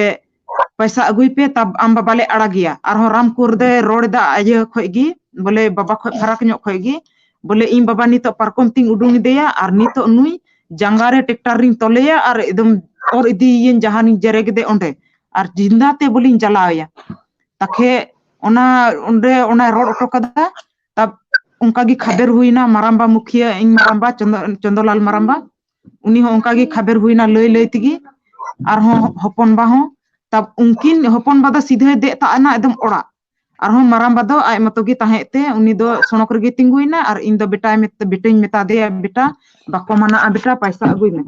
ᱯᱚᱭᱥᱟ ᱟᱹᱜᱩᱭ ᱯᱮ, ᱛᱟᱵ ᱟᱢ ᱵᱟᱵᱟ ᱞᱮ ᱟᱲᱟᱜᱮᱭᱟ᱾ ᱟᱨᱦᱚᱸ ᱨᱟᱢᱠᱩᱨ ᱫᱚᱭ ᱨᱚᱲ ᱮᱫᱟ ᱤᱭᱟᱹ ᱠᱷᱚᱡ ᱜᱮ, ᱵᱚᱞᱮ ᱵᱟᱵᱟ ᱠᱷᱚᱡ ᱯᱷᱟᱨᱟᱠ ᱧᱚᱜ ᱠᱷᱚᱡ ᱜᱮ, ᱵᱚᱞᱮ ᱤᱧ ᱵᱟᱵᱟ ᱱᱤᱛᱚᱜ ᱯᱟᱨᱠᱚᱢ ᱛᱤᱧ ᱩᱰᱩᱝ ᱮᱫᱮᱭᱟ ᱟᱨ ᱱᱤᱛᱚᱜ ᱱᱩᱭ ᱡᱟᱸᱜᱟ ᱨᱮ ᱴᱨᱟᱠᱴᱟᱨ ᱨᱤᱧ ᱛᱚᱞᱮᱭᱟ ᱟᱨ ᱮᱠᱫᱚᱢ ᱚᱨ ᱤᱫᱤᱭᱮᱭᱟᱹᱧ ᱡᱟᱦᱟᱱᱤᱧ ᱡᱮᱨᱮᱜ ᱮᱫᱮ ᱚᱸᱰᱮ, ᱟᱨ ᱡᱤᱸᱫᱟ ᱛᱮ ᱵᱚᱞᱮᱧ ᱡᱟᱞᱟᱣᱮᱭᱟ᱾ ᱛᱟᱠᱷᱮ ᱚᱱᱟ ᱚᱸᱰᱮ ᱚᱱᱟᱭ ᱨᱚᱲ ᱦᱚᱴᱚ ᱠᱟᱫᱟ᱾ ᱛᱟᱵ ᱚᱱᱠᱟ ᱜᱮ ᱠᱷᱟᱫᱮᱨ ᱦᱩᱭᱱᱟ ᱢᱟᱨᱟᱢᱵᱟ ᱢᱩᱠᱷᱤᱭᱟᱹ, ᱤᱧ ᱢᱟᱨᱟᱢᱵᱟ ᱪᱚᱸᱫᱚ-, ᱪᱚᱸᱫᱚᱞᱟᱞ ᱢᱟᱨᱟᱢᱵᱟ, ᱩᱱᱤ ᱦᱚᱸ ᱚᱱᱠᱟ ᱜᱮ ᱠᱷᱟᱫᱮᱨ ᱦᱩᱭᱱᱟ ᱞᱟᱹᱭ ᱞᱟᱹᱭ ᱛᱮᱜᱮ᱾ ᱟᱨᱦᱚᱸ ᱦᱚᱯᱚᱱ ᱵᱟ ᱦᱚᱸ, ᱛᱟᱵ ᱩᱱᱠᱤᱱ ᱦᱚᱯᱚᱱ ᱵᱟ ᱫᱚ ᱥᱤᱫᱷᱟᱹᱭ ᱫᱮᱡ ᱛᱟᱜ ᱮᱱᱟ ᱮᱠᱫᱚᱢ ᱚᱲᱟᱜ᱾ ᱟᱨᱦᱚᱸ ᱢᱟᱨᱟᱢᱵᱟ ᱫᱚ ᱟᱡ ᱢᱚᱛᱚ ᱜᱮ ᱛᱟᱦᱮᱸ ᱛᱮ ᱩᱱᱤ ᱫᱚ ᱥᱚᱲᱚᱠ ᱨᱮᱜᱮ ᱛᱤᱸᱜᱩᱭᱮᱱᱟ ᱟᱨ ᱤᱧ ᱫᱚ ᱵᱮᱴᱟᱭ ᱢᱮᱛ-, ᱵᱮᱴᱟᱧ ᱢᱮᱛᱟ ᱫᱮᱭᱟ, "ᱵᱮᱴᱟ, ᱵᱟᱠᱚ ᱢᱟᱱᱟᱜᱼᱟ ᱵᱮᱴᱟ, ᱯᱟᱭᱥᱟ ᱟᱹᱜᱩᱭ ᱢᱮ,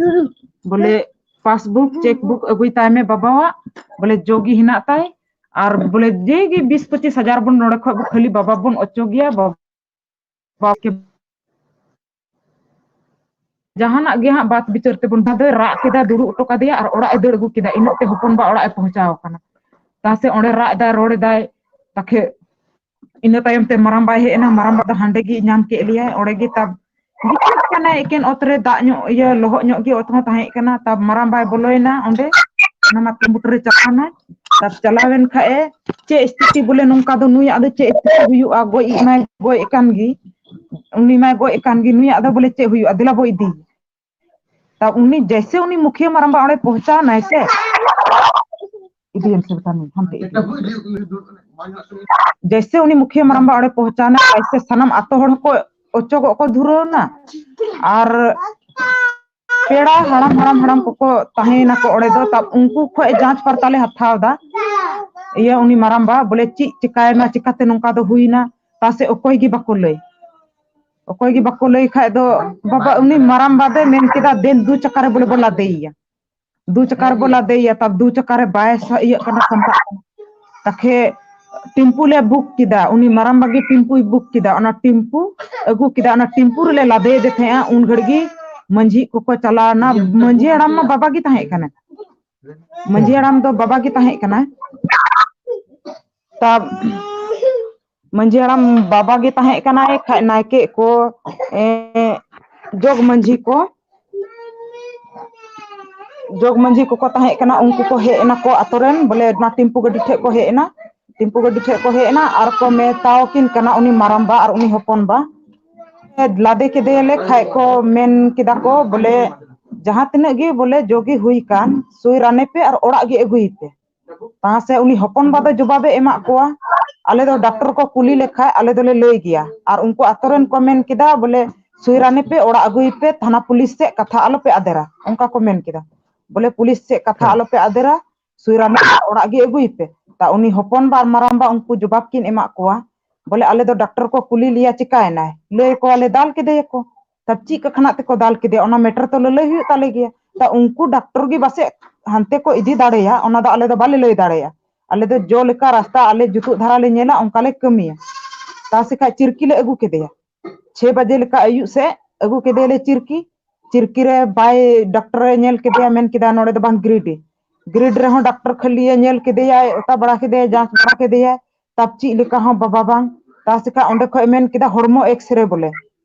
ᱵᱚᱞᱮ ᱯᱟᱥᱵᱩᱠ, ᱪᱮᱠ ᱵᱩᱠ ᱟᱹᱜᱩᱭ ᱛᱟᱭ ᱢᱮ ᱵᱟᱵᱟᱣᱟᱜ, ᱵᱚᱞᱮ ᱡᱚᱜᱤ ᱦᱮᱱᱟᱜ ᱛᱟᱭ, ᱟᱨ ᱵᱚᱞᱮ ᱡᱮ ᱜᱮ ᱵᱤᱥ ᱯᱚᱸᱪᱤᱥ ᱦᱟᱡᱟᱨ ᱵᱚᱱ ᱱᱚᱰᱮ ᱠᱷᱚᱡ ᱠᱷᱟᱹᱞᱤ ᱵᱟᱵᱟ ᱵᱚᱱ ᱚᱪᱚᱜᱮᱭᱟ, ᱵᱟᱵᱟ ᱠᱮ ᱡᱟᱦᱟᱱᱟᱜ ᱜᱮ ᱦᱟᱸᱜ ᱵᱟᱫ ᱵᱤᱪᱟᱹᱨ ᱛᱮᱵᱚᱱ", ᱵᱟᱫᱮ ᱨᱟᱜ ᱠᱮᱫᱟ, ᱫᱩᱲᱩᱵ ᱦᱚᱴᱚ ᱠᱟᱫᱮᱭᱟ ᱟᱨ ᱚᱲᱟᱜ ᱮ ᱫᱟᱹᱲ ᱟᱹᱜᱩ ᱠᱮᱫᱟ᱾ ᱤᱱᱟᱹᱜ ᱛᱮ ᱦᱚᱯᱚᱱ ᱵᱟ ᱚᱲᱟᱜ ᱮ ᱯᱳᱸᱣᱪᱷᱟᱣ ᱟᱠᱟᱱᱟ᱾ ᱛᱟᱥᱮ ᱚᱸᱰᱮ ᱨᱟᱜ ᱮᱫᱟᱭ, ᱨᱚᱲ ᱮᱫᱟᱭ, ᱛᱟᱠᱷᱮ ᱤᱱᱟᱹ ᱛᱟᱭᱚᱢ ᱛᱮ ᱢᱟᱨᱟᱝ ᱵᱟᱭ ᱦᱮᱡ ᱮᱱᱟ᱾ ᱢᱟᱨᱟᱝ ᱵᱟ ᱫᱚ ᱦᱟᱸᱰᱮ ᱜᱮ ᱧᱟᱢ ᱠᱮᱫ ᱞᱮᱭᱟᱭ, ᱚᱸᱰᱮ ᱜᱮ ᱛᱟᱵ ᱜᱤᱛᱤᱡ ᱠᱟᱱᱟᱭ ᱮᱠᱮᱱ ᱚᱛ ᱨᱮ, ᱫᱟᱜ ᱧᱚᱜ ᱤᱭᱟᱹ ᱞᱚᱦᱚᱫ ᱧᱚᱜ ᱜᱮ ᱚᱛ ᱦᱚᱸ ᱛᱟᱦᱮᱸ ᱠᱟᱱᱟ᱾ ᱛᱟᱵ ᱢᱟᱨᱟᱝ ᱵᱟᱭ ᱵᱚᱞᱚᱭᱮᱱᱟ ᱚᱸᱰᱮ, ᱚᱱᱟ ᱢᱟᱛᱠᱚᱢ ᱵᱩᱴᱟᱹ ᱨᱮ ᱪᱟᱞᱟᱣ ᱮᱱᱟᱭ᱾ ᱛᱟᱵ ᱪᱟᱞᱟᱣᱮᱱ ᱠᱷᱟᱡ ᱮ, ᱪᱮᱫ ᱥᱛᱷᱤᱛᱤ ᱵᱚᱞᱮ ᱱᱚᱝᱠᱟ ᱫᱚ ᱱᱩᱭᱟᱜ ᱫᱚ ᱪᱮᱫ ᱥᱛᱷᱤᱛᱤ ᱦᱩᱭᱩᱜᱼᱟ, ᱜᱚᱡ ᱮᱱᱟᱭ, ᱜᱚᱡ ᱟᱠᱟᱱ ᱜᱮ, ᱩᱱᱤ ᱢᱟᱭ ᱜᱚᱡ ᱟᱠᱟᱱ ᱜᱮ, ᱱᱩᱭᱟᱜ ᱫᱚ ᱵᱚᱞᱮ ᱪᱮᱫ ᱦᱩᱭᱩᱜᱼᱟ, ᱫᱮᱞᱟ ᱵᱚ ᱤᱫᱤ᱾ ᱛᱟᱵ ᱩᱱᱤ ᱡᱮᱭᱥᱮ ᱩᱱᱤ ᱢᱩᱠᱷᱤᱭᱟᱹ ᱢᱟᱨᱟᱝ ᱵᱟ ᱚᱸᱰᱮ ᱯᱳᱸᱣᱪᱷᱟᱣ ᱮᱱᱟᱭ ᱥᱮ, ᱤᱫᱤᱭᱮᱢ ᱥᱮ ᱵᱮᱴᱟ ᱱᱩᱭ, ᱦᱟᱱᱛᱮ ᱤᱫᱤ᱾ ᱡᱮᱭᱥᱮ ᱩᱱᱤ ᱢᱩᱠᱷᱤᱭᱟᱹ ᱢᱟᱨᱟᱝ ᱵᱟ ᱚᱸᱰᱮ ᱯᱳᱸᱣᱪᱷᱟᱣ ᱮᱱᱟ, ᱛᱮᱭᱥᱮ ᱥᱟᱱᱟᱢ ᱟᱛᱳ ᱦᱚᱲ ᱦᱚᱸᱠᱚ ᱚᱪᱚᱜᱚᱜ ᱠᱚ ᱫᱷᱩᱨᱟᱹᱣ ᱮᱱᱟ᱾ ᱟᱨ ᱯᱮᱲᱟ ᱦᱟᱲᱟᱢ, ᱦᱟᱲᱟᱢ, ᱦᱟᱲᱟᱢ ᱠᱚᱠᱚ ᱛᱟᱦᱮᱸᱭᱮᱱᱟ ᱠᱚ ᱚᱸᱰᱮ ᱫᱚ, ᱛᱟᱵ ᱩᱱᱠᱩ ᱠᱷᱚᱡ ᱡᱟᱸᱪ ᱯᱟᱨᱛᱟᱞᱮ ᱦᱟᱛᱟᱣ ᱮᱫᱟ᱾ ᱤᱭᱟᱹ, ᱩᱱᱤ ᱢᱟᱨᱟᱝ ᱵᱟ ᱵᱚᱞᱮ ᱪᱮᱫ ᱪᱤᱠᱟᱭᱮᱱᱟ, ᱪᱤᱠᱟᱛᱮ ᱱᱚᱝᱠᱟ ᱫᱚ ᱦᱩᱭᱱᱟ, ᱛᱟᱥᱮ ᱚᱠᱚᱭ ᱜᱮ ᱵᱟᱠᱚ ᱞᱟᱹᱭ᱾ ᱚᱠᱚᱭ ᱜᱮ ᱵᱟᱠᱚ ᱞᱟᱹᱭ ᱠᱷᱟᱡ ᱫᱚ, ᱵᱟᱵᱟ, ᱩᱱᱤ ᱢᱟᱨᱟᱝ ᱵᱟ ᱫᱚᱭ ᱢᱮᱱ ᱠᱮᱫᱟ, "ᱫᱮᱱ ᱫᱩ ᱪᱟᱠᱟ ᱨᱮ ᱵᱚᱞᱮ ᱵᱚ ᱞᱟᱫᱮᱭᱮᱭᱟ, ᱫᱩ ᱪᱟᱠᱟ ᱨᱮ ᱵᱚ ᱞᱟᱫᱮᱭᱮᱭᱟ", ᱛᱟᱵ ᱫᱩ ᱪᱟᱠᱟ ᱨᱮ ᱵᱟᱭ ᱥᱟ-, ᱤᱭᱟᱹᱜ ᱠᱟᱱᱟ, ᱥᱟᱢᱴᱟᱜ ᱠᱟᱱᱟ᱾ ᱛᱟᱠᱷᱮ ᱴᱮᱢᱯᱩ ᱞᱮ ᱵᱩᱠ ᱠᱮᱫᱟ, ᱩᱱᱤ ᱢᱟᱨᱟᱝ ᱵᱟ ᱜᱮ ᱴᱮᱢᱯᱩᱭ ᱵᱩᱠ ᱠᱮᱫᱟ, ᱚᱱᱟ ᱴᱮᱢᱯᱩ ᱟᱹᱜᱩ ᱠᱮᱫᱟ, ᱚᱱᱟ ᱴᱮᱢᱯᱩ ᱨᱮᱞᱮ ᱞᱟᱫᱮᱭᱮᱫᱮ ᱛᱟᱦᱮᱸᱜᱼᱟ᱾ ᱩᱱ ᱜᱷᱟᱹᱲᱤᱡ ᱜᱮ ᱢᱟᱹᱡᱷᱤ ᱠᱚᱠᱚ ᱪᱟᱞᱟᱣ ᱮᱱᱟ᱾ ᱢᱟᱹᱡᱷᱤ ᱦᱟᱲᱟᱢ ᱢᱟ ᱵᱟᱵᱟ ᱜᱮ ᱛᱟᱦᱮᱸ ᱠᱟᱱᱟ, ᱢᱟᱹᱡᱷᱤ ᱦᱟᱲᱟᱢ ᱫᱚ ᱵᱟᱵᱟ ᱜᱮ ᱛᱟᱦᱮᱸ ᱠᱟᱱᱟ᱾ ᱛᱟᱵ ᱢᱟᱹᱡᱷᱤ ᱦᱟᱲᱟᱢ ᱵᱟᱵᱟ ᱜᱮ ᱛᱟᱦᱮᱸ ᱠᱟᱱᱟᱭ, ᱠᱷᱟᱡ ᱱᱟᱭᱠᱮ ᱠᱚ, ᱮ, ᱡᱚᱜᱽ ᱢᱟᱹᱡᱷᱤ ᱠᱚ, ᱡᱚᱜᱽ ᱢᱟᱹᱡᱷᱤ ᱠᱚᱠᱚ ᱛᱟᱦᱮᱸ ᱠᱟᱱᱟ, ᱩᱱᱠᱩ ᱠᱚ ᱦᱮᱡ ᱮᱱᱟ ᱠᱚ ᱟᱛᱳ ᱨᱮᱱ, ᱵᱚᱞᱮ ᱚᱱᱟ ᱴᱮᱢᱯᱩ ᱜᱟᱹᱰᱤ ᱴᱷᱮᱡ ᱠᱚ ᱦᱮᱡ ᱮᱱᱟ, ᱴᱮᱢᱯᱩ ᱜᱟᱹᱰᱤ ᱴᱷᱮᱡ ᱠᱚ ᱦᱮᱡ ᱮᱱᱟ ᱟᱨ ᱠᱚ ᱢᱮᱛᱟᱣ ᱠᱤᱱ ᱠᱟᱱᱟ ᱩᱱᱤ ᱢᱟᱨᱟᱢᱵᱟ ᱟᱨ ᱩᱱᱤ ᱦᱚᱯᱚᱱᱵᱟ, ᱞᱟᱫᱮ ᱠᱮᱫᱮᱭᱟᱞᱮ ᱠᱷᱟᱡ ᱠᱚ ᱢᱮᱱ ᱠᱮᱫᱟ ᱠᱚ ᱵᱚᱞᱮ ᱡᱟᱦᱟᱸ ᱛᱤᱱᱟᱹᱜ ᱜᱮ ᱵᱚᱞᱮ ᱡᱚ ᱜᱮ ᱦᱩᱭ ᱠᱟᱱ, ᱥᱩᱭ ᱨᱟᱱᱮ ᱯᱮ ᱟᱨ ᱚᱲᱟᱜ ᱜᱮ ᱟᱹᱜᱩᱭᱮ ᱯᱮ᱾ ᱛᱟ ᱥᱮ ᱩᱱᱤ ᱦᱚᱯᱚᱱ ᱵᱟ ᱫᱚ ᱡᱚᱵᱟᱵᱮ ᱮᱢᱟᱜ ᱠᱚᱣᱟ, ᱟᱞᱮ ᱫᱚ ᱰᱟᱠᱛᱚᱨ ᱠᱚ ᱠᱩᱞᱤ ᱞᱮᱠᱷᱟᱡ ᱟᱞᱮ ᱫᱚᱞᱮ ᱞᱟᱹᱭ ᱜᱮᱭᱟ᱾ ᱟᱨ ᱩᱱᱠᱩ ᱟᱛᱳ ᱨᱮᱱ ᱠᱚ ᱢᱮᱱ ᱠᱮᱫᱟ ᱵᱚᱞᱮ, ᱥᱩᱭ ᱨᱟᱱᱮ ᱯᱮ, ᱚᱲᱟᱜ ᱟᱹᱜᱩᱭ ᱯᱮ, ᱛᱷᱟᱱᱟ ᱯᱩᱞᱤᱥ ᱥᱮᱫ ᱠᱟᱛᱷᱟ ᱟᱞᱚ ᱯᱮ ᱟᱫᱮᱨᱟ, ᱚᱱᱠᱟ ᱠᱚ ᱢᱮᱱ ᱠᱮᱫᱟ᱾ ᱵᱚᱞᱮ ᱯᱩᱞᱤᱥ ᱥᱮᱫ ᱠᱟᱛᱷᱟ ᱦᱮᱸ᱾ ᱟᱞᱚ ᱯᱮ ᱟᱫᱮᱨᱟ, ᱥᱩᱭ ᱨᱟᱱᱮ ᱯᱮ, ᱚᱲᱟᱜ ᱜᱮ ᱟᱹᱜᱩᱭ ᱯᱮ᱾ ᱛᱟ ᱩᱱᱤ ᱦᱚᱯᱚᱱ ᱵᱟ ᱟᱨ ᱢᱟᱨᱟᱝ ᱵᱟ ᱩᱱᱠᱩ ᱡᱚᱵᱟᱵ ᱠᱤᱱ ᱮᱢᱟᱜ ᱠᱚᱣᱟ ᱵᱚᱞᱮ, ᱟᱞᱮ ᱫᱚ ᱰᱟᱠᱛᱚᱨ ᱠᱚ ᱠᱩᱞᱤ ᱞᱮᱭᱟ ᱪᱤᱠᱟᱭᱮᱱᱟᱭ, ᱞᱟᱹᱭ ᱟᱠᱚᱣᱟᱞᱮ ᱫᱟᱞ ᱠᱮᱫᱮᱭᱟᱠᱚ᱾ ᱛᱟ ᱪᱮᱫ ᱠᱟᱠᱷᱟᱱᱟᱜ ᱛᱮᱠᱚ ᱫᱟᱞ ᱠᱮᱫᱮᱭᱟ, ᱚᱱᱟ ᱢᱮᱴᱟᱨ ᱛᱚ ᱞᱟᱹᱞᱟᱹᱭ ᱦᱩᱭᱩᱜ ᱛᱟᱞᱮ ᱜᱮᱭᱟ᱾ ᱛᱟ ᱩᱱᱠᱩ ᱰᱟᱠᱛᱚᱨ ᱜᱮ ᱯᱟᱥᱮᱡ ᱦᱟᱱᱛᱮ ᱠᱚ ᱤᱫᱤ ᱫᱟᱲᱮᱭᱟ, ᱚᱱᱟ ᱫᱚ ᱟᱞᱮ ᱫᱚ ᱵᱟᱞᱮ ᱞᱟᱹᱭ ᱫᱟᱲᱮᱭᱟᱜᱼᱟ᱾ ᱟᱞᱮ ᱫᱚ ᱡᱚ ᱞᱮᱠᱟ ᱨᱟᱥᱛᱟ ᱟᱞᱮ ᱡᱩᱛᱩᱜ ᱫᱷᱟᱨᱟ ᱞᱮ ᱧᱮᱞᱟ, ᱚᱱᱠᱟ ᱞᱮ ᱠᱟᱹᱢᱤᱭᱟ᱾ ᱛᱟ ᱥᱮ ᱠᱷᱟᱡ ᱪᱤᱨᱠᱤ ᱞᱮ ᱟᱹᱜᱩ ᱠᱮᱫᱮᱭᱟ, ᱪᱷᱮ ᱵᱟᱡᱮ ᱞᱮᱠᱟ ᱟᱹᱭᱩᱵ ᱥᱮᱫ ᱟᱹᱜᱩ ᱠᱮᱫᱮᱭᱟᱞᱮ ᱪᱤᱨᱠᱤ᱾ ᱪᱤᱨᱠᱤ ᱨᱮ ᱵᱟᱭ, ᱰᱟᱠᱛᱚᱨ ᱮ ᱧᱮᱞ ᱠᱮᱫᱮᱭᱟ, ᱢᱮᱱ ᱠᱮᱫᱟ ᱱᱚᱰᱮ ᱫᱚ ᱵᱟᱝ ᱜᱨᱤᱰ ᱮ, ᱜᱨᱤᱰ ᱨᱮᱦᱚᱸ ᱰᱟᱠᱛᱚᱨ ᱠᱷᱟᱹᱞᱤᱭᱮ ᱧᱮᱞ ᱠᱮᱫᱮᱭᱟᱭ, ᱚᱛᱟ ᱵᱟᱲᱟ ᱠᱮᱫᱮᱭᱟᱭ, ᱡᱟᱸᱪ ᱵᱟᱲᱟ ᱠᱮᱫᱮᱭᱟᱭ, ᱛᱟᱵ ᱪᱮᱫ ᱞᱮᱠᱟ ᱦᱚᱸ ᱵᱟᱵᱟ ᱵᱟᱝ᱾ ᱛᱟ ᱥᱮ ᱠᱷᱟᱡ ᱚᱸᱰᱮ ᱠᱷᱚᱡ ᱢᱮᱱ ᱠᱮᱫᱟ ᱦᱚᱲᱢᱚ ᱮᱠᱥᱨᱮ ᱵᱚᱞᱮ,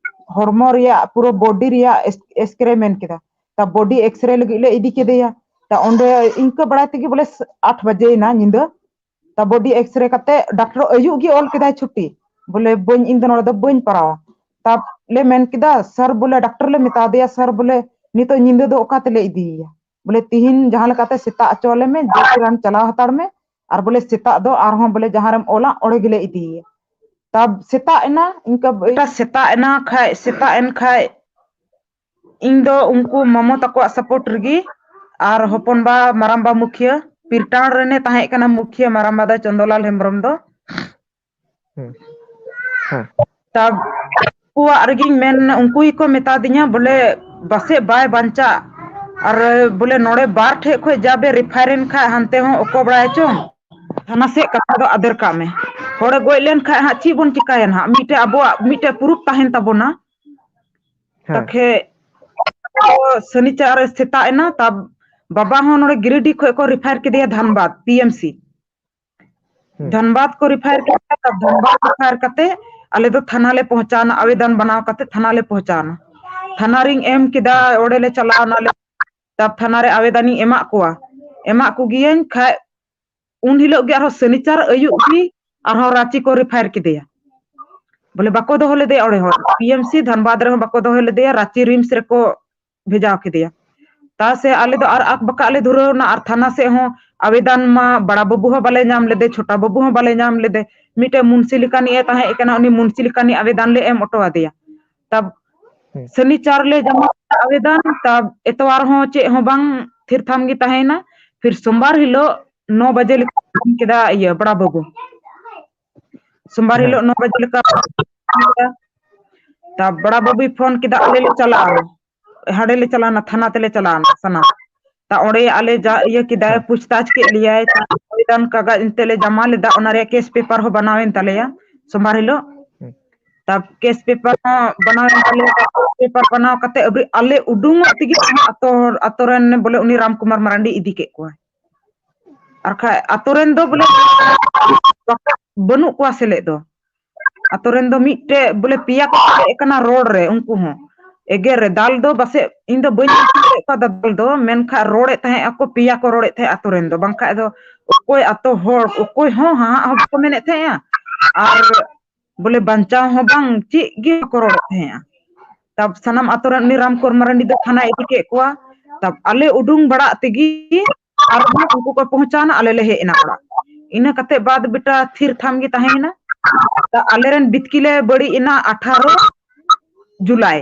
ᱦᱚᱲᱢᱚ ᱨᱮᱭᱟᱜ ᱯᱩᱨᱟᱹ ᱵᱚᱰᱤ ᱨᱮᱭᱟᱜ ᱮᱠᱥᱨᱮ ᱢᱮᱱ ᱠᱮᱫᱟ᱾ ᱛᱟ ᱵᱚᱰᱤ ᱮᱠᱥᱨᱮ ᱞᱟᱹᱜᱤᱫ ᱞᱮ ᱤᱫᱤ ᱠᱮᱫᱮᱭᱟ᱾ ᱛᱟ ᱚᱸᱰᱮ ᱤᱱᱠᱟᱹ ᱵᱟᱲᱟᱭ ᱛᱮᱜᱮ ᱵᱚᱞᱮ ᱟᱴ ᱵᱟᱡᱮᱭᱮᱱᱟ ᱧᱤᱫᱟᱹ᱾ ᱛᱟ ᱵᱚᱰᱤ ᱮᱠᱥᱨᱮ ᱠᱟᱛᱮ ᱰᱟᱠᱛᱚᱨ ᱟᱹᱭᱩᱵ ᱜᱮ ᱚᱞ ᱠᱮᱫᱟᱭ ᱪᱷᱩᱴᱤ, ᱵᱚᱞᱮ ᱵᱟᱹᱧ, ᱤᱧ ᱫᱚ ᱱᱚᱰᱮ ᱫᱚ ᱵᱟᱹᱧ ᱯᱟᱨᱟᱣᱟ᱾ ᱛᱟ ᱞᱮ ᱢᱮᱱ ᱠᱮᱫᱟ ᱥᱟᱨ ᱵᱚᱞᱮ, ᱰᱟᱠᱛᱚᱨ ᱞᱮ ᱢᱮᱛᱟ ᱫᱮᱭᱟ ᱥᱟᱨ ᱵᱚᱞᱮ ᱱᱤᱛᱚᱜ ᱧᱤᱫᱟᱹ ᱫᱚ ᱚᱠᱟ ᱛᱮᱞᱮ ᱤᱫᱤᱭᱮᱭᱟ, ᱵᱚᱞᱮ ᱛᱤᱦᱤᱧ ᱡᱟᱦᱟᱸ ᱞᱮᱠᱟᱛᱮ ᱥᱮᱛᱟᱜ ᱦᱚᱪᱚ ᱟᱞᱮ ᱢᱮ, ᱡᱮ ᱨᱟᱱ ᱪᱟᱞᱟᱣ ᱦᱟᱛᱟᱲ ᱢᱮ, ᱟᱨ ᱵᱚᱞᱮ ᱥᱮᱛᱟᱜ ᱫᱚ ᱟᱨᱦᱚᱸ ᱵᱚᱞᱮ ᱡᱟᱦᱟᱸ ᱨᱮᱢ ᱚᱞᱟ ᱚᱸᱰᱮ ᱜᱮᱞᱮ ᱤᱫᱤᱭᱮᱭᱟ᱾ ᱛᱟ ᱥᱮᱛᱟᱜ ᱮᱱᱟ, ᱤᱱᱠᱟᱹ ᱮᱴᱟ ᱥᱮᱛᱟᱜ ᱮᱱᱟ ᱠᱷᱟᱡ, ᱥᱮᱛᱟᱜ ᱮᱱ ᱠᱷᱟᱡ ᱤᱧ ᱫᱚ ᱩᱱᱠᱩ ᱢᱟᱢᱚ ᱛᱟᱠᱚᱣᱟᱜ ᱥᱟᱯᱳᱨᱴ ᱨᱮᱜᱮ, ᱟᱨ ᱦᱚᱯᱚᱱ ᱵᱟ ᱢᱟᱨᱟᱝ ᱵᱟ ᱢᱩᱠᱷᱤᱭᱟᱹ, ᱯᱤᱨᱴᱟᱣᱱ ᱨᱮᱱᱮ ᱛᱟᱦᱮᱸ ᱠᱟᱱᱟ ᱢᱩᱠᱷᱤᱭᱟᱹ ᱢᱟᱨᱟᱝ ᱵᱟ ᱫᱚ ᱪᱚᱱᱫᱚᱞᱟᱞ ᱦᱮᱢᱵᱨᱚᱢ ᱫᱚ᱾ ᱦᱮᱸ᱾ ᱦᱮᱸ᱾ ᱛᱟ ᱩᱱᱠᱩᱣᱟᱜ ᱨᱮᱜᱮᱧ ᱢᱮᱱ, ᱩᱱᱠᱩ ᱜᱮᱠᱚ ᱢᱮᱛᱟ ᱫᱤᱧᱟ ᱵᱚᱞᱮ ᱯᱟᱥᱮᱡ ᱵᱟᱭ ᱵᱟᱧᱪᱟᱜ, ᱟᱨ ᱵᱚᱞᱮ ᱱᱚᱰᱮ ᱵᱟᱨ ᱴᱷᱮᱡ ᱠᱷᱚᱡ ᱡᱟ ᱵᱮ ᱨᱮᱯᱷᱟᱨ ᱮᱱ ᱠᱷᱟᱡ ᱦᱟᱱᱛᱮ ᱦᱚᱸ ᱚᱠᱚᱭ ᱵᱟᱲᱟᱭ ᱪᱚᱝ, ᱛᱷᱟᱱᱟ ᱥᱮᱫ ᱠᱟᱛᱷᱟ ᱫᱚ ᱟᱫᱮᱨ ᱠᱟᱜ ᱢᱮ᱾ ᱦᱚᱲᱮ ᱜᱚᱡ ᱞᱮᱱ ᱠᱷᱟᱡ ᱦᱟᱸᱜ ᱪᱮᱫ ᱵᱚᱱ ᱪᱤᱠᱟᱭᱟ ᱱᱟᱦᱟᱜ? ᱢᱤᱫᱴᱮᱡ ᱟᱵᱚᱣᱟᱜ ᱢᱤᱫᱴᱮᱡ ᱯᱨᱩᱯ ᱛᱟᱦᱮᱱ ᱛᱟᱵᱚᱱᱟ᱾ ᱦᱮᱸ᱾ ᱛᱟᱠᱷᱮ ᱥᱟᱱᱤᱪᱟᱨ ᱥᱮᱛᱟᱜ ᱮᱱᱟ, ᱛᱟ ᱵᱟᱵᱟ ᱦᱚᱸ ᱱᱚᱰᱮ ᱜᱤᱨᱤᱰᱤ ᱠᱷᱚᱡ ᱠᱚ ᱨᱮᱯᱷᱟᱨ ᱠᱮᱫᱮᱭᱟ ᱫᱷᱟᱱᱵᱟᱫ ᱯᱤ ᱮᱢ ᱥᱤ᱾ ᱦᱮᱸ᱾ ᱫᱷᱟᱱᱵᱟᱫ ᱠᱚ ᱨᱮᱯᱷᱟᱨ ᱠᱮᱫᱮᱭᱟ, ᱛᱟ ᱫᱷᱟᱱᱵᱟᱫ ᱨᱮᱯᱷᱟᱨ ᱠᱟᱛᱮ ᱟᱞᱮ ᱫᱚ ᱛᱷᱟᱱᱟ ᱞᱮ ᱯᱚᱦᱪᱟᱣᱱᱟ, ᱟᱵᱮᱫᱚᱱ ᱵᱟᱱᱟᱣ ᱠᱟᱛᱮ ᱛᱷᱟᱱᱟ ᱞᱮ ᱯᱚᱦᱪᱟᱣᱱᱟ᱾ ᱛᱷᱟᱱᱟ ᱨᱤᱧ ᱮᱢ ᱠᱮᱫᱟ, ᱦᱮᱸ᱾ ᱚᱸᱰᱮ ᱞᱮ ᱪᱟᱞᱟᱣ ᱱᱟᱞᱮ᱾ ᱛᱟᱵ ᱛᱷᱟᱱᱟ ᱨᱮ ᱟᱵᱮᱫᱟᱱᱤᱧ ᱮᱢᱟᱜ ᱠᱚᱣᱟ, ᱮᱢᱟᱜ ᱠᱚᱜᱮᱭᱟᱹᱧ ᱠᱷᱟᱡ ᱩᱱ ᱦᱤᱞᱳᱜ ᱜᱮ ᱟᱨᱦᱚᱸ ᱥᱚᱱᱤᱪᱟᱨ ᱟᱹᱭᱩᱵ ᱜᱮ ᱟᱨᱦᱚᱸ ᱨᱟᱸᱪᱤ ᱠᱚ ᱨᱤᱯᱷᱟᱭᱟᱨ ᱠᱮᱫᱮᱭᱟ᱾ ᱵᱚᱞᱮ ᱵᱟᱠᱚ ᱫᱚᱦᱚ ᱞᱮᱫᱮᱭᱟ ᱚᱸᱰᱮ ᱦᱚᱸ, ᱯᱤ ᱮᱢ ᱥᱤ ᱫᱷᱟᱱᱵᱟᱫᱽ ᱨᱮᱦᱚᱸ ᱵᱟᱠᱚ ᱫᱚᱦᱚ ᱞᱮᱫᱮᱭᱟ, ᱨᱟᱸᱪᱤ ᱨᱤᱢᱥ ᱨᱮᱠᱚ ᱵᱷᱮᱡᱟ ᱠᱮᱫᱮᱭᱟ᱾ ᱛᱟ ᱥᱮ ᱟᱞᱮ ᱫᱚ ᱟᱨ ᱟᱠ ᱵᱟᱠᱟᱜ ᱞᱮ ᱫᱷᱩᱨᱟᱹᱣ ᱮᱱᱟ, ᱟᱨ ᱛᱷᱟᱱᱟ ᱥᱮᱫ ᱦᱚᱸ ᱟᱵᱮᱫᱟᱱ ᱢᱟ ᱵᱟᱲᱟ ᱵᱟᱹᱵᱩ ᱦᱚᱸ ᱵᱟᱞᱮ ᱧᱟᱢ ᱞᱮᱫᱮ, ᱪᱷᱳᱴᱟ ᱵᱟᱹᱵᱩ ᱦᱚᱸ ᱵᱟᱞᱮ ᱧᱟᱢ ᱞᱮᱫᱮ᱾ ᱢᱤᱫᱴᱮᱡ ᱢᱩᱱᱥᱤ ᱞᱮᱠᱟᱱᱤᱡ ᱮ ᱛᱟᱦᱮᱸ ᱠᱟᱱᱟ, ᱩᱱᱤ ᱢᱩᱱᱥᱤ ᱞᱮᱠᱟᱱᱤᱡ ᱟᱵᱮᱫᱟᱱ ᱞᱮ ᱮᱢ ᱦᱚᱴᱚ ᱟᱫᱮᱭᱟ᱾ ᱛᱟᱵ ᱦᱩᱸ᱾ ᱥᱚᱱᱤᱪᱟᱨ ᱞᱮ ᱡᱚᱢᱟ ᱠᱮᱫᱟ ᱟᱵᱮᱫᱟᱱ, ᱛᱟᱵ ᱮᱛᱣᱟᱨ ᱦᱚᱸ ᱪᱮᱫ ᱦᱚᱸ ᱵᱟᱝ, ᱛᱷᱤᱨ ᱛᱷᱟᱢ ᱜᱮ ᱛᱟᱦᱮᱸᱭᱮᱱᱟ᱾ ᱯᱷᱤᱨ ᱥᱳᱢᱵᱟᱨ ᱦᱤᱞᱳᱜ ᱱᱚ ᱵᱟᱡᱮ ᱞᱮᱠᱟ ᱯᱷᱳᱱ ᱠᱮᱫᱟ ᱤᱭᱟᱹ ᱵᱟᱲᱟ ᱵᱟᱹᱵᱩ᱾ ᱥᱳᱢᱵᱟᱨ ᱦᱮᱸ᱾ ᱦᱤᱞᱳᱜ ᱱᱚ ᱵᱟᱡᱮ ᱞᱮᱠᱟ ᱯᱷᱳᱱ ᱠᱮᱫᱟ᱾ ᱛᱟᱵ ᱵᱟᱲᱟ ᱵᱟᱹᱵᱩᱭ ᱯᱷᱳᱱ ᱠᱮᱫᱟ, ᱟᱞᱮ ᱞᱮ ᱪᱟᱞᱟᱣᱱᱟ, ᱦᱟᱸᱰᱮ ᱞᱮ ᱪᱟᱞᱟᱣᱱᱟ, ᱛᱷᱟᱱᱟ ᱛᱮᱞᱮ ᱪᱟᱞᱟᱣᱱᱟ ᱥᱟᱱᱟᱢ᱾ ᱛᱟ ᱚᱸᱰᱮ ᱟᱞᱮ ᱡᱟ ᱤᱭᱟᱹ ᱠᱮᱫᱟᱭ, ᱦᱮᱸ᱾ ᱯᱩᱪᱷᱛᱟᱪᱷ ᱠᱮᱫ ᱞᱮᱭᱟᱭ, ᱛᱟ ᱟᱵᱮᱫᱟᱱ ᱠᱟᱜᱚᱡᱽ ᱮᱱᱛᱮ ᱞᱮ ᱡᱟᱢᱟ ᱞᱮᱫᱟ, ᱚᱱᱟ ᱨᱮᱭᱟᱜ ᱠᱮᱥ ᱯᱮᱯᱟᱨ ᱦᱚᱸ ᱵᱟᱱᱟᱣᱮᱱ ᱛᱟᱞᱮᱭᱟ ᱥᱳᱢᱵᱟᱨ ᱦᱤᱞᱳᱜ᱾ ᱦᱩᱸ᱾ ᱛᱟ ᱠᱮᱥ ᱯᱮᱯᱟᱨ ᱦᱚᱸ ᱵᱟᱱᱟᱣᱮᱱ ᱛᱟᱞᱮᱭᱟ, ᱛᱟ ᱠᱮᱥ ᱯᱮᱯᱟᱨ ᱵᱟᱱᱟᱣ ᱠᱟᱛᱮ ᱟᱹᱵᱨᱤ ᱟᱞᱮ ᱩᱰᱩᱝᱚᱜ ᱛᱮᱜᱮ ᱟᱛᱳ ᱦᱚᱲ, ᱟᱛᱳ ᱨᱮᱱ ᱵᱚᱞᱮ ᱩᱱᱤ ᱨᱟᱢ ᱠᱩᱢᱟᱨ ᱢᱟᱨᱟᱱᱰᱤ ᱤᱫᱤ ᱠᱮᱫ ᱠᱚᱣᱟᱭ᱾ ᱟᱨ ᱠᱷᱟᱡ ᱟᱛᱳ ᱨᱮᱱ ᱫᱚ ᱵᱚᱞᱮ ᱵᱟᱹᱱᱩᱜ ᱠᱚᱣᱟ ᱥᱮᱞᱮᱫ ᱫᱚ᱾ ᱟᱛᱳ ᱨᱮᱱ ᱫᱚ ᱢᱤᱫᱴᱮᱡ ᱵᱚᱞᱮ ᱯᱮᱭᱟ ᱠᱚ ᱦᱮᱡ ᱠᱟᱱᱟ ᱨᱚᱲ ᱨᱮ, ᱩᱱᱠᱩ ᱦᱚᱸ ᱮᱜᱮᱨ ᱨᱮ᱾ ᱫᱟᱞ ᱫᱚ ᱯᱟᱥᱮᱡ ᱤᱧ ᱫᱚ ᱵᱟᱹᱧ ᱵᱩᱡᱷᱟᱹᱣ ᱫᱟᱲᱮᱭᱟᱜ ᱠᱚᱣᱟ ᱫᱟᱫᱟᱞ ᱫᱚ, ᱢᱮᱱᱠᱷᱟᱱ ᱨᱚᱲᱮᱫ ᱛᱟᱦᱮᱸᱫ ᱟᱠᱚ, ᱯᱮᱭᱟ ᱠᱚ ᱨᱚᱲᱮᱫ ᱛᱟᱦᱮᱸᱫ ᱟᱛᱳ ᱨᱮᱱ ᱫᱚ, ᱵᱟᱝᱠᱷᱟᱡ ᱫᱚ ᱚᱠᱚᱭ ᱟᱛᱳ ᱦᱚᱲ ᱚᱠᱚᱭ ᱦᱚᱸ ᱦᱟᱦᱟᱜ ᱦᱚᱸ ᱵᱟᱠᱚ ᱢᱮᱱᱮᱫ ᱛᱟᱦᱮᱸᱜᱼᱟ, ᱟᱨ ᱵᱚᱞᱮ ᱵᱟᱧᱪᱟᱣ ᱦᱚᱸ ᱵᱟᱝ, ᱪᱮᱫ ᱜᱮ ᱵᱟᱠᱚ ᱨᱚᱲᱮᱫ ᱛᱟᱦᱮᱸᱜᱼᱟ᱾ ᱛᱟᱵ ᱥᱟᱱᱟᱢ ᱟᱛᱳ ᱨᱮᱱ ᱩᱱᱤ ᱨᱟᱢᱠᱚᱨ ᱢᱟᱨᱟᱱᱰᱤ ᱫᱚ ᱛᱷᱟᱱᱟᱭ ᱤᱫᱤ ᱠᱮᱫ ᱠᱚᱣᱟ᱾ ᱛᱟᱵ ᱟᱞᱮ ᱩᱰᱩᱝ ᱵᱟᱲᱟᱜ ᱛᱮᱜᱮ ᱟᱨᱦᱚᱸ ᱩᱱᱠᱩ ᱠᱚ ᱯᱳᱸᱣᱪᱷᱟᱣᱱᱟ, ᱟᱞᱮ ᱞᱮ ᱦᱮᱡ ᱮᱱᱟ ᱚᱲᱟᱜ᱾ ᱤᱱᱟᱹ ᱠᱟᱛᱮ ᱵᱟᱫ ᱵᱮᱴᱟ ᱛᱷᱤᱨ ᱛᱷᱟᱢ ᱜᱮ ᱛᱟᱦᱮᱸᱭᱮᱱᱟ᱾ ᱛᱟ ᱟᱞᱮ ᱨᱮᱱ ᱵᱤᱛᱠᱤ ᱞᱮ ᱵᱟᱹᱲᱤᱡ ᱮᱱᱟ ᱟᱴᱷᱟᱨᱚ ᱡᱩᱞᱟᱭ᱾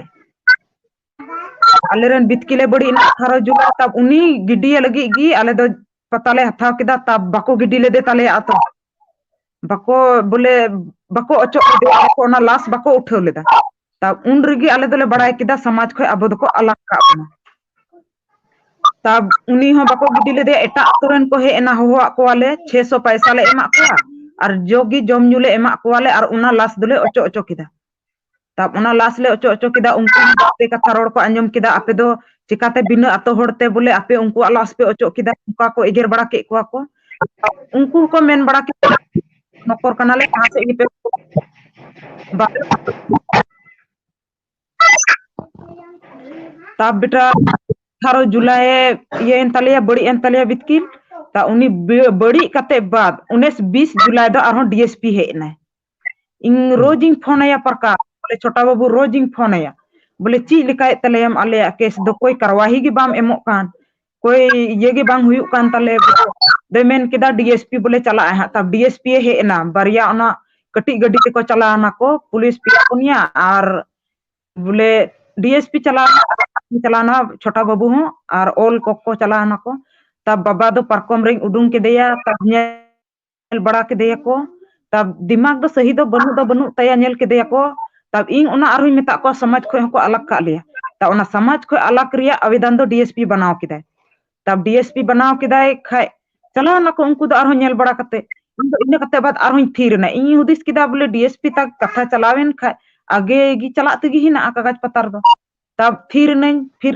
ᱟᱞᱮ ᱨᱮᱱ ᱵᱤᱛᱠᱤ ᱞᱮ ᱵᱟᱹᱲᱤᱡ ᱮᱱᱟ ᱟᱴᱷᱟᱨᱚ ᱡᱩᱞᱟᱭ᱾ ᱛᱟᱵ ᱩᱱᱤ ᱜᱤᱰᱤᱭᱮ ᱞᱟᱹᱜᱤᱫ ᱜᱮ ᱟᱞᱮ ᱫᱚ ᱯᱟᱛᱟ ᱞᱮ ᱦᱟᱛᱟᱣ ᱠᱮᱫᱟ᱾ ᱛᱟᱵ ᱵᱟᱠᱚ ᱜᱤᱰᱤ ᱞᱮᱫᱮ ᱛᱟᱞᱮᱭᱟ ᱟᱛᱳ᱾ ᱵᱟᱠᱚ ᱵᱚᱞᱮ ᱵᱟᱠᱚ ᱚᱪᱚᱜ ᱞᱮᱫᱮᱭᱟ, ᱵᱟᱠᱚ, ᱚᱱᱟ ᱞᱟᱥ ᱵᱟᱠᱚ ᱩᱴᱷᱟᱹᱣ ᱞᱮᱫᱟ᱾ ᱛᱟᱵ ᱩᱱ ᱨᱮᱜᱮ ᱟᱞᱮ ᱫᱚᱞᱮ ᱵᱟᱲᱟᱭ ᱠᱮᱫᱟ ᱥᱚᱢᱟᱡᱽ ᱠᱷᱚᱡ ᱟᱵᱚ ᱫᱚᱠᱚ ᱟᱞᱟᱜ ᱠᱟᱜ ᱵᱚᱱᱟ᱾ ᱛᱟᱵ ᱩᱱᱤ ᱦᱚᱸ ᱵᱟᱠᱚ ᱜᱤᱰᱤ ᱞᱮᱫᱮᱭᱟ, ᱮᱴᱟᱜ ᱟᱛᱳ ᱨᱮᱱ ᱠᱚ ᱦᱮᱡ ᱮᱱᱟ, ᱦᱚᱦᱚᱣᱟᱜ ᱠᱚᱣᱟᱞᱮ, ᱪᱷᱮ ᱥᱚ ᱯᱟᱭᱥᱟ ᱞᱮ ᱮᱢᱟᱜ ᱠᱚᱣᱟ ᱟᱨ ᱡᱚ ᱜᱮ ᱡᱚᱢ ᱧᱩ ᱞᱮ ᱮᱢᱟᱜ ᱠᱚᱣᱟᱞᱮ ᱟᱨ ᱚᱱᱟ ᱞᱟᱥ ᱫᱚᱞᱮ ᱚᱪᱚ ᱚᱪᱚ ᱠᱮᱫᱟ᱾ ᱛᱟᱵ ᱚᱱᱟ ᱞᱟᱥ ᱞᱮ ᱚᱪᱚ ᱚᱪᱚ ᱠᱮᱫᱟ, ᱩᱱᱠᱩ ᱦᱚᱸ ᱟᱯᱮ ᱠᱟᱛᱷᱟ ᱨᱚᱲ ᱠᱚ ᱟᱸᱡᱚᱢ ᱠᱮᱫᱟ, ᱟᱯᱮ ᱫᱚ ᱪᱤᱠᱟᱛᱮ ᱵᱤᱱᱟᱹ ᱟᱛᱳ ᱦᱚᱲ ᱛᱮ ᱵᱚᱞᱮ ᱟᱯᱮ ᱩᱱᱠᱩᱣᱟᱜ ᱞᱟᱥ ᱯᱮ ᱚᱪᱚ ᱠᱮᱫᱟ, ᱚᱱᱠᱟ ᱠᱚ ᱮᱜᱮᱨ ᱵᱟᱲᱟ ᱠᱮᱫ ᱠᱚᱣᱟ ᱠᱚ᱾ ᱩᱱᱠᱩ ᱦᱚᱸᱠᱚ ᱢᱮᱱ ᱵᱟᱲᱟ ᱠᱮᱫᱟ, ᱱᱚᱠᱚᱨ ᱠᱟᱱᱟᱞᱮ, ᱡᱟᱦᱟᱸ ᱥᱮᱫ ᱜᱮᱯᱮ ᱵᱟᱯᱮ ᱛᱟᱵ ᱵᱮᱴᱟ ᱟᱴᱷᱟᱨᱚ ᱡᱩᱞᱟᱭ ᱤᱭᱟᱹᱭᱮᱱ ᱛᱟᱞᱮᱭᱟ, ᱵᱟᱹᱲᱤᱡ ᱮᱱ ᱛᱟᱞᱮᱭᱟ ᱵᱤᱛᱠᱤᱱ᱾ ᱛᱟ ᱩᱱᱤ ᱵᱟᱹᱲᱤᱡ ᱠᱟᱛᱮ ᱵᱟᱫ ᱩᱱᱤᱥ ᱵᱤᱥ ᱡᱩᱞᱟᱭ ᱫᱚ ᱟᱨᱦᱚᱸ ᱰᱤᱮᱥᱯᱤ ᱦᱮᱡ ᱮᱱᱟᱭ᱾ ᱤᱧ ᱨᱳᱡᱽ ᱤᱧ ᱯᱷᱳᱱ ᱟᱭᱟ ᱯᱨᱚᱠᱟᱥ, ᱵᱚᱞᱮ ᱪᱷᱳᱴᱟ ᱵᱟᱹᱵᱩ ᱨᱳᱡᱽ ᱤᱧ ᱯᱷᱳᱱ ᱟᱭᱟ, ᱵᱚᱞᱮ ᱪᱮᱫ ᱞᱮᱠᱟᱭᱮᱫ ᱛᱟᱞᱮᱭᱟᱢ ᱟᱞᱮᱭᱟᱜ ᱠᱮᱥ ᱫᱚ, ᱠᱚᱭ ᱠᱟᱨᱣᱟᱦᱤ ᱜᱮ ᱵᱟᱢ ᱮᱢᱚᱜ ᱠᱟᱱ, ᱠᱚᱭ ᱤᱭᱟᱹ ᱜᱮ ᱵᱟᱝ ᱦᱩᱭᱩᱜ ᱠᱟᱱ ᱛᱟᱞᱮ᱾ ᱫᱚᱭ ᱢᱮᱱ ᱠᱮᱫᱟ ᱰᱤᱮᱥᱯᱤ ᱵᱚᱞᱮ ᱪᱟᱞᱟᱜ ᱟᱭ ᱦᱟᱸᱜ᱾ ᱛᱟ ᱰᱤᱮᱥᱯᱤ ᱮ ᱦᱮᱡ ᱮᱱᱟ, ᱵᱟᱨᱭᱟ ᱚᱱᱟ ᱠᱟᱹᱴᱤᱡ ᱜᱟᱹᱰᱤ ᱛᱮᱠᱚ ᱪᱟᱞᱟᱣ ᱮᱱᱟ ᱠᱚ, ᱯᱩᱞᱤᱥ ᱯᱮᱭᱟ ᱯᱩᱱᱭᱟ ᱟᱨ ᱵᱚᱞᱮ ᱰᱤᱮᱥᱯᱤ ᱪᱟᱞᱟᱣ ᱮᱱᱟ, ᱪᱟᱞᱟᱣ ᱮᱱᱟ ᱪᱷᱳᱴᱟ ᱵᱟᱹᱵᱩ ᱦᱚᱸ ᱟᱨ ᱚᱞ ᱠᱚᱠᱚ ᱪᱟᱞᱟᱣ ᱮᱱᱟ ᱠᱚ᱾ ᱛᱟ ᱵᱟᱵᱟ ᱫᱚ ᱯᱟᱨᱠᱚᱢ ᱨᱮᱧ ᱩᱰᱩᱝ ᱠᱮᱫᱮᱭᱟ, ᱛᱟ ᱧᱮᱞ ᱵᱟᱲᱟ ᱠᱮᱫᱮᱭᱟᱠᱚ᱾ ᱛᱟ ᱫᱤᱢᱟᱜᱽ ᱫᱚ ᱥᱟᱹᱦᱤ ᱫᱚ ᱵᱟᱹᱱᱩᱜ ᱫᱚ ᱵᱟᱹᱱᱩᱜ ᱛᱟᱭᱟ, ᱧᱮᱞ ᱠᱮᱫᱮᱭᱟᱠᱚ᱾ ᱛᱟ ᱤᱧ ᱚᱱᱟ ᱟᱨᱦᱚᱸᱧ ᱢᱮᱛᱟᱜ ᱠᱚᱣᱟ ᱥᱚᱢᱟᱡᱽ ᱠᱷᱚᱡ ᱦᱚᱸᱠᱚ ᱟᱞᱟᱜᱽ ᱠᱟᱜ ᱞᱮᱭᱟ᱾ ᱛᱟ ᱚᱱᱟ ᱥᱚᱢᱟᱡᱽ ᱠᱷᱚᱡ ᱟᱞᱟᱜᱽ ᱨᱮᱭᱟᱜ ᱟᱵᱮᱫᱚᱱ ᱫᱚ ᱰᱤᱮᱥᱯᱤ ᱵᱮᱱᱟᱣ ᱠᱮᱫᱟᱭ᱾ ᱛᱟ ᱰᱤᱮᱥᱯᱤ ᱵᱮᱱᱟᱣ ᱠᱮᱫᱟᱭ ᱠᱷᱟᱡ ᱪᱟᱞᱟᱣ ᱱᱟᱠᱚ ᱩᱱᱠᱩ ᱫᱚ ᱟᱨᱦᱚᱸ ᱧᱮᱞ ᱵᱟᱲᱟ ᱠᱟᱛᱮ᱾ ᱤᱧ ᱫᱚ ᱤᱱᱟᱹ ᱠᱟᱛᱮ ᱵᱟᱫ ᱟᱨᱦᱚᱸᱧ ᱛᱷᱤᱨ ᱮᱱᱟ᱾ ᱤᱧ ᱦᱩᱫᱤᱥ ᱠᱮᱫᱟ ᱵᱚᱞᱮ ᱰᱤᱮᱥᱯᱤ ᱛᱟᱠ ᱠᱟᱛᱷᱟ ᱪᱟᱞᱟᱣᱮᱱ ᱠᱷᱟᱡ ᱟᱜᱮ ᱜᱮ ᱪᱟᱞᱟᱜ ᱛᱮᱜᱮ ᱦᱮᱱᱟᱜᱼᱟ ᱠᱟᱜᱚᱡᱽ ᱯᱟᱛᱟᱨ ᱫᱚ᱾ ᱛᱟᱵ ᱛᱷᱤᱨ ᱮᱱᱟᱹᱧ, ᱯᱷᱤᱨ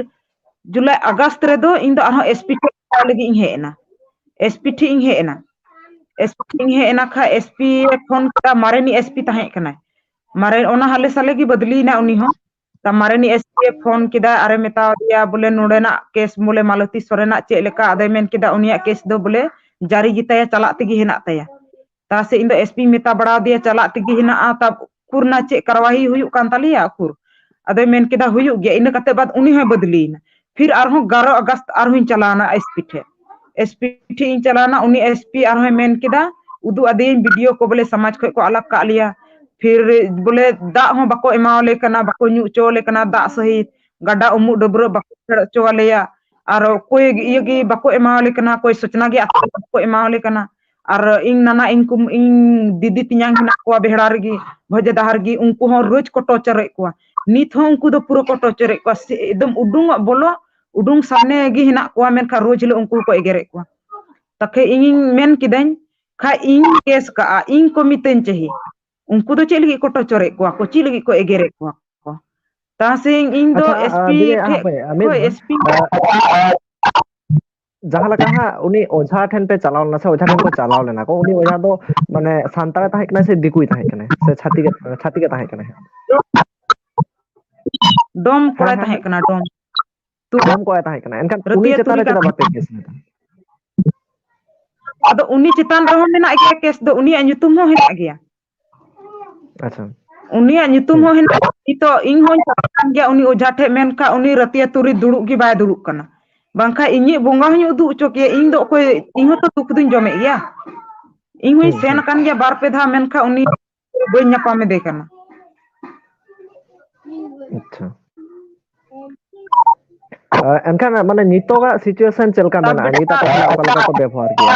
ᱡᱩᱞᱟᱭ ᱟᱜᱚᱥᱴ ᱨᱮᱫᱚ ᱤᱧ ᱫᱚ ᱟᱨᱦᱚᱸ ᱮᱥᱯᱤ ᱴᱷᱮᱱ ᱞᱟᱹᱜᱤᱫ ᱤᱧ ᱦᱮᱡ ᱮᱱᱟ᱾ ᱮᱥᱯᱤ ᱴᱷᱮᱱ ᱤᱧ ᱦᱮᱡ ᱮᱱᱟ᱾ ᱮᱥᱯᱤ ᱴᱷᱮᱱ ᱤᱧ ᱦᱮᱡ ᱮᱱᱟ ᱠᱷᱟᱡ ᱮᱥᱯᱤ ᱮ ᱯᱷᱳᱱ ᱠᱮᱫᱟ, ᱢᱟᱨᱮᱱᱤᱡ ᱮᱥᱯᱤ ᱛᱟᱦᱮᱸ ᱠᱟᱱᱟᱭ᱾ ᱢᱟᱨᱮ ᱚᱱᱟ ᱦᱟᱞᱮ ᱥᱟᱞᱮ ᱜᱮ ᱵᱚᱫᱞᱤᱭᱮᱱᱟ ᱩᱱᱤ ᱦᱚᱸ᱾ ᱛᱟ ᱢᱟᱨᱮᱱᱤᱡ ᱮᱥᱯᱤ ᱮ ᱯᱷᱳᱱ ᱠᱮᱫᱟ ᱟᱨᱮ ᱢᱮᱛᱟᱣ ᱫᱮᱭᱟ ᱵᱚᱞᱮ ᱱᱚᱰᱮᱱᱟᱜ ᱠᱮᱥ ᱵᱚᱞᱮ ᱢᱟᱞᱚᱛᱤ ᱥᱚᱨᱮᱱᱟᱜ ᱪᱮᱫ ᱞᱮᱠᱟ, ᱟᱫᱚᱭ ᱢᱮᱱ ᱠᱮᱫᱟ ᱩᱱᱤᱭᱟᱜ ᱠᱮᱥ ᱫᱚ ᱵᱚᱞᱮ ᱡᱟᱹᱨᱤ ᱜᱮᱛᱟᱭᱟ, ᱪᱟᱞᱟᱜ ᱛᱮᱜᱮ ᱦᱮᱱᱟᱜ ᱛᱟᱭᱟ᱾ ᱛᱟ ᱥᱮ ᱤᱧ ᱫᱚ ᱮᱥᱯᱤᱧ ᱢᱮᱛᱟ ᱵᱟᱲᱟ ᱟᱫᱮᱭᱟ ᱪᱟᱞᱟᱜ ᱛᱮᱜᱮ ᱦᱮᱱᱟᱜᱼᱟ, ᱛᱟ ᱩᱠᱩᱨ ᱱᱟ ᱪᱮᱫ ᱠᱟᱨᱣᱟᱦᱤ ᱦᱩᱭᱩᱜ ᱠᱟᱱ ᱛᱟᱞᱮᱭᱟ ᱩᱠᱩᱨ? ᱟᱫᱚᱭ ᱢᱮᱱ ᱠᱮᱫᱟ ᱦᱩᱭᱩᱜ ᱜᱮᱭᱟ᱾ ᱤᱱᱟᱹ ᱠᱟᱛᱮ ᱵᱟᱫ ᱩᱱᱤ ᱦᱚᱸᱭ ᱵᱚᱫᱞᱤᱭᱮᱱᱟ᱾ ᱯᱷᱤᱨ ᱟᱨᱦᱚᱸ ᱜᱟᱨᱚ ᱟᱜᱚᱥᱴ ᱟᱨᱦᱚᱸᱧ ᱪᱟᱞᱟᱣᱱᱟ ᱮᱥᱯᱤ ᱴᱷᱮᱡ᱾ ᱮᱥᱯᱤ ᱴᱷᱮᱡ ᱤᱧ ᱪᱟᱞᱟᱣᱱᱟ, ᱩᱱᱤ ᱮᱥᱯᱤ ᱟᱨᱦᱚᱸᱭ ᱢᱮᱱ ᱠᱮᱫᱟ, ᱩᱫᱩᱜ ᱟᱫᱮᱭᱟᱹᱧ ᱵᱤᱰᱤᱳ ᱠᱚ ᱵᱚᱞᱮ ᱥᱚᱢᱟᱡᱽ ᱠᱷᱚᱡ ᱠᱚ ᱟᱞᱟᱜ ᱠᱟᱜ ᱞᱮᱭᱟ᱾ ᱯᱷᱤᱨ ᱵᱚᱞᱮ ᱫᱟᱜ ᱦᱚᱸ ᱵᱟᱠᱚ ᱮᱢᱟᱣᱟᱞᱮ ᱠᱟᱱᱟ, ᱵᱟᱠᱚ ᱧᱩ ᱦᱚᱪᱚᱣᱟᱞᱮ ᱠᱟᱱᱟ ᱫᱟᱜ ᱥᱟᱹᱦᱤᱛ, ᱜᱟᱰᱟ ᱩᱢᱩᱜ ᱰᱟᱹᱵᱽᱨᱟᱹᱜ ᱵᱟᱠᱚ ᱯᱷᱮᱰ ᱦᱚᱪᱚᱣᱟᱞᱮᱭᱟ᱾ ᱟᱨ ᱚᱠᱚᱭ ᱤᱭᱟᱹ ᱜᱮ ᱵᱟᱠᱚ ᱮᱢᱟᱣᱟᱞᱮ ᱠᱟᱱᱟ, ᱚᱠᱚᱭ ᱥᱚᱪᱱᱟ ᱜᱮ ᱟᱛᱳ ᱵᱟᱠᱚ ᱮᱢᱟᱣᱟᱞᱮ ᱠᱟᱱᱟ᱾ ᱟᱨ ᱤᱧ ᱱᱟᱱᱟ, ᱤᱧ ᱠᱩᱢ-, ᱤᱧ ᱫᱤᱫᱤ ᱛᱮᱧᱟᱝ ᱦᱮᱱᱟᱜ ᱠᱚᱣᱟ ᱵᱮᱦᱲᱟ ᱨᱮᱜᱮ, ᱵᱷᱚᱡᱮᱫᱟᱦᱟ ᱨᱮᱜᱮ, ᱩᱱᱠᱩ ᱦᱚᱸ ᱨᱳᱡᱽ ᱠᱚ ᱴᱚᱨᱪᱟᱨᱮᱫ ᱠᱚᱣᱟ᱾ ᱱᱤᱛ ᱦᱚᱸ ᱩᱱᱠᱩ ᱫᱚ ᱯᱩᱨᱟᱹ ᱠᱚ ᱴᱚᱨᱪᱟᱨᱮᱫ ᱠᱚᱣᱟ᱾ ᱥᱮ ᱮᱠᱫᱚᱢ ᱩᱰᱩᱝᱚᱜ ᱵᱚᱞᱚ, ᱩᱰᱩᱝ ᱥᱟᱢᱱᱮ ᱜᱮ ᱦᱮᱱᱟᱜ ᱠᱚᱣᱟ, ᱢᱮᱱᱠᱷᱟᱱ ᱨᱳᱡᱽ ᱦᱤᱞᱳᱜ ᱩᱱᱠᱩ ᱠᱚ ᱮᱜᱮᱨᱮᱫ ᱠᱚᱣᱟ᱾ ᱛᱟᱠᱷᱮ ᱤᱧᱤᱧ ᱢᱮᱱ ᱠᱤᱫᱟᱹᱧ, ᱠᱷᱟᱡ ᱤᱧ ᱠᱮᱥ ᱠᱟᱜᱼᱟ, ᱤᱧ ᱠᱚ ᱢᱤᱛᱟᱹᱧ ᱪᱟᱹᱦᱤ᱾ ᱩᱱᱠᱩ ᱫᱚ ᱪᱮᱫ ᱞᱟᱹᱜᱤᱫ ᱠᱚ ᱴᱚᱨᱪᱟᱨᱮᱫ ᱠᱚᱣᱟ ᱠᱚ, ᱪᱮᱫ ᱞᱟᱹᱜᱤᱫ ᱠᱚ ᱮᱜᱮᱨᱮᱫ ᱠᱚᱣᱟ ᱠᱚ? ᱛᱟᱥᱤᱧ ᱤᱧ ᱫᱚ ᱟᱪᱪᱷᱟ, ᱮᱥᱯᱤ ᱟᱹᱵᱤᱱ ᱴᱷᱮᱡ ᱦᱟᱯᱮ, ᱢᱤᱫ ᱠᱷᱚᱡ ᱮᱥᱯᱤ ᱡᱟᱦᱟᱸ ᱞᱮᱠᱟ ᱦᱟᱸᱜ ᱩᱱᱤ ᱚᱡᱷᱟ ᱴᱷᱮᱱ ᱯᱮ ᱪᱟᱞᱟᱣ ᱞᱮᱱᱟ ᱥᱮ ᱚᱡᱷᱟ ᱴᱷᱮᱱ ᱠᱚ ᱪᱟᱞᱟᱣ ᱞᱮᱱᱟ ᱠᱚ, ᱩᱱᱤ ᱚᱡᱷᱟ ᱫᱚ ᱢᱟᱱᱮ ᱥᱟᱱᱛᱟᱲᱮ ᱛᱟᱦᱮᱸ ᱠᱟᱱᱟᱭ ᱥᱮ ᱫᱤᱠᱩᱭ ᱛᱟᱦᱮᱸ ᱠᱟᱱᱟᱭ ᱥᱮ ᱪᱷᱟᱛᱤᱠ, ᱪᱷᱟᱛᱤᱠᱮ ᱛᱟᱦᱮᱸ ᱠᱟᱱᱟᱭ? ᱰᱚᱢ ᱦᱮᱸ, ᱠᱚᱲᱟᱭ ᱦᱮᱸ, ᱛᱟᱦᱮᱸ ᱦᱮᱸ᱾ ᱠᱟᱱᱟ, ᱰᱚᱢ᱾ ᱛᱩ- ᱠᱚᱢ ᱠᱚ ᱛᱟᱦᱮᱸ ᱠᱟᱱᱟ, ᱮᱱᱠᱷᱟᱱ ᱩᱱᱤ ᱨᱟᱹᱛᱤᱭᱟᱹ ᱪᱮᱛᱟᱱ ᱨᱮ ᱛᱩᱨᱤ ᱪᱮᱫᱟᱜ ᱠᱟᱛᱷᱟ᱾ ᱵᱟᱯᱮ ᱠᱮᱥ ᱞᱮᱫᱟ? ᱟᱫᱚ ᱩᱱᱤ ᱪᱮᱛᱟᱱ ᱨᱮᱦᱚᱸ ᱢᱮᱱᱟᱜ ᱜᱮᱭᱟ ᱠᱮᱥ ᱫᱚ, ᱩᱱᱤᱭᱟᱜ ᱧᱩᱛᱩᱢ ᱦᱚᱸ ᱦᱮᱱᱟᱜ ᱜᱮᱭᱟ᱾ ᱟᱪᱪᱷᱟ᱾ ᱩᱱᱤᱭᱟᱜ ᱧᱩᱛᱩᱢ ᱦᱩᱸ᱾ ᱦᱚᱸ ᱦᱮᱱᱟᱜ ᱜᱮᱭᱟ᱾ ᱱᱤᱛᱚᱜ ᱤᱧ ᱦᱚᱸᱧ ᱪᱟᱞᱟᱜ ᱠᱟᱱ ᱜᱮᱭᱟ ᱩᱱᱤ ᱚᱡᱷᱟ ᱴᱷᱮᱡ, ᱢᱮᱱᱠᱷᱟᱱ ᱩᱱᱤ ᱨᱟᱹᱛᱤᱭᱟᱹ ᱛᱩᱨᱤ ᱫᱩᱲᱩᱵ ᱜᱮ ᱵᱟᱭ ᱫᱩᱲᱩᱵ ᱠᱟᱱᱟ᱾ ᱵᱟᱝᱠᱷᱟᱱ ᱤᱧᱤᱡ ᱵᱚᱸᱜᱟ ᱦᱚᱸᱧ ᱩᱫᱩᱜ ᱦᱚᱪᱚ ᱠᱮᱭᱟ, ᱤᱧ ᱫᱚ ᱚᱠᱚᱭ, ᱤᱧ ᱦᱚᱸᱛᱚ ᱫᱩᱠ ᱫᱩᱧ ᱡᱚᱢᱮᱫ ᱜᱮᱭᱟ᱾ ᱤᱧ ᱦᱚᱸᱧ ᱦᱩᱸ, ᱥᱮᱱ ᱦᱩᱸ᱾ ᱟᱠᱟᱱ ᱜᱮᱭᱟ ᱵᱟᱨ ᱯᱮ ᱫᱷᱟᱣ, ᱢᱮᱱᱠᱷᱟᱱ ᱩᱱᱤ ᱵᱟᱹᱧ ᱧᱟᱯᱟᱢ ᱮᱫᱮ ᱠᱟᱱᱟ᱾ ᱟᱪᱪᱷᱟ᱾ ᱟ, ᱮᱱᱠᱷᱟᱱ ᱢᱟᱱᱮ ᱱᱤᱛᱚᱜᱟᱜ situation ᱪᱮᱫ ᱞᱮᱠᱟ ᱛᱟ ᱢᱮᱱᱟᱜᱼᱟ? ᱵᱮᱴᱟ ᱱᱤᱛᱟᱜ ᱛᱟᱦᱞᱮ ᱚᱠᱟ ᱞᱮᱠᱟ ᱠᱚ ᱵᱮᱵᱚᱦᱟᱨ ᱜᱮᱭᱟ?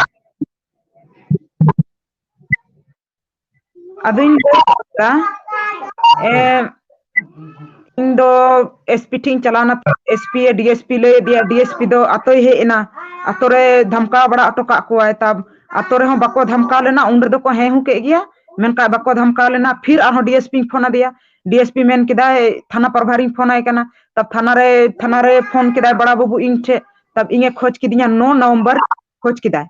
ᱟᱫᱚᱧ ᱞᱟᱹᱭ ᱠᱮᱫᱟ, ᱮ, ᱤᱧ ᱫᱚ SP ᱴᱷᱮᱡ ᱤᱧ ᱪᱟᱞᱟᱣ ᱮᱱᱟ, SP ᱮ DSP ᱞᱟᱹᱭ ᱟᱫᱮᱭᱟ, DSP ᱫᱚ ᱟᱛᱳᱭ ᱦᱮᱡ ᱮᱱᱟ, ᱟᱛᱳ ᱨᱮ ᱫᱷᱟᱢᱠᱟᱣ ᱵᱟᱲᱟ ᱦᱚᱴᱚ ᱠᱟᱜ ᱠᱚᱣᱟᱭ᱾ ᱛᱟᱵ ᱟᱛᱳ ᱨᱮᱦᱚᱸ ᱵᱟᱠᱚ ᱫᱷᱟᱢᱠᱟᱣ ᱞᱮᱱᱟ, ᱩᱱ ᱨᱮᱫᱚ ᱠᱚ ᱦᱮᱸ ᱦᱩ ᱠᱮᱫ ᱜᱮᱭᱟ, ᱢᱮᱱᱠᱷᱟᱱ ᱵᱟᱠᱚ ᱫᱷᱟᱢᱠᱟᱣ ᱞᱮᱱᱟ᱾ ᱯᱷᱤᱨ ᱟᱨᱦᱚᱸ DSP ᱤᱧ ᱯᱷᱳᱱ ᱟᱫᱮᱭᱟ, DSP ᱢᱮᱱ ᱠᱮᱫᱟᱭ ᱛᱷᱟᱱᱟ ᱯᱨᱚᱵᱷᱟᱨᱤᱧ ᱯᱷᱳᱱ ᱟᱭ ᱠᱟᱱᱟ᱾ ᱛᱟᱵ ᱛᱷᱟᱱᱟ ᱨᱮ, ᱛᱷᱟᱱᱟ ᱨᱮ ᱯᱷᱳᱱ ᱠᱮᱫᱟᱭ ᱵᱟᱲᱟ ᱵᱟᱹᱵᱩ ᱤᱧ ᱴᱷᱮᱡ, ᱛᱟᱵ ᱤᱧᱮ ᱠᱷᱚᱡᱽ ᱠᱤᱫᱤᱧᱟ, ᱱᱚ ᱱᱚᱢᱵᱚᱨ ᱠᱷᱚᱡᱽ ᱠᱮᱫᱟᱭ᱾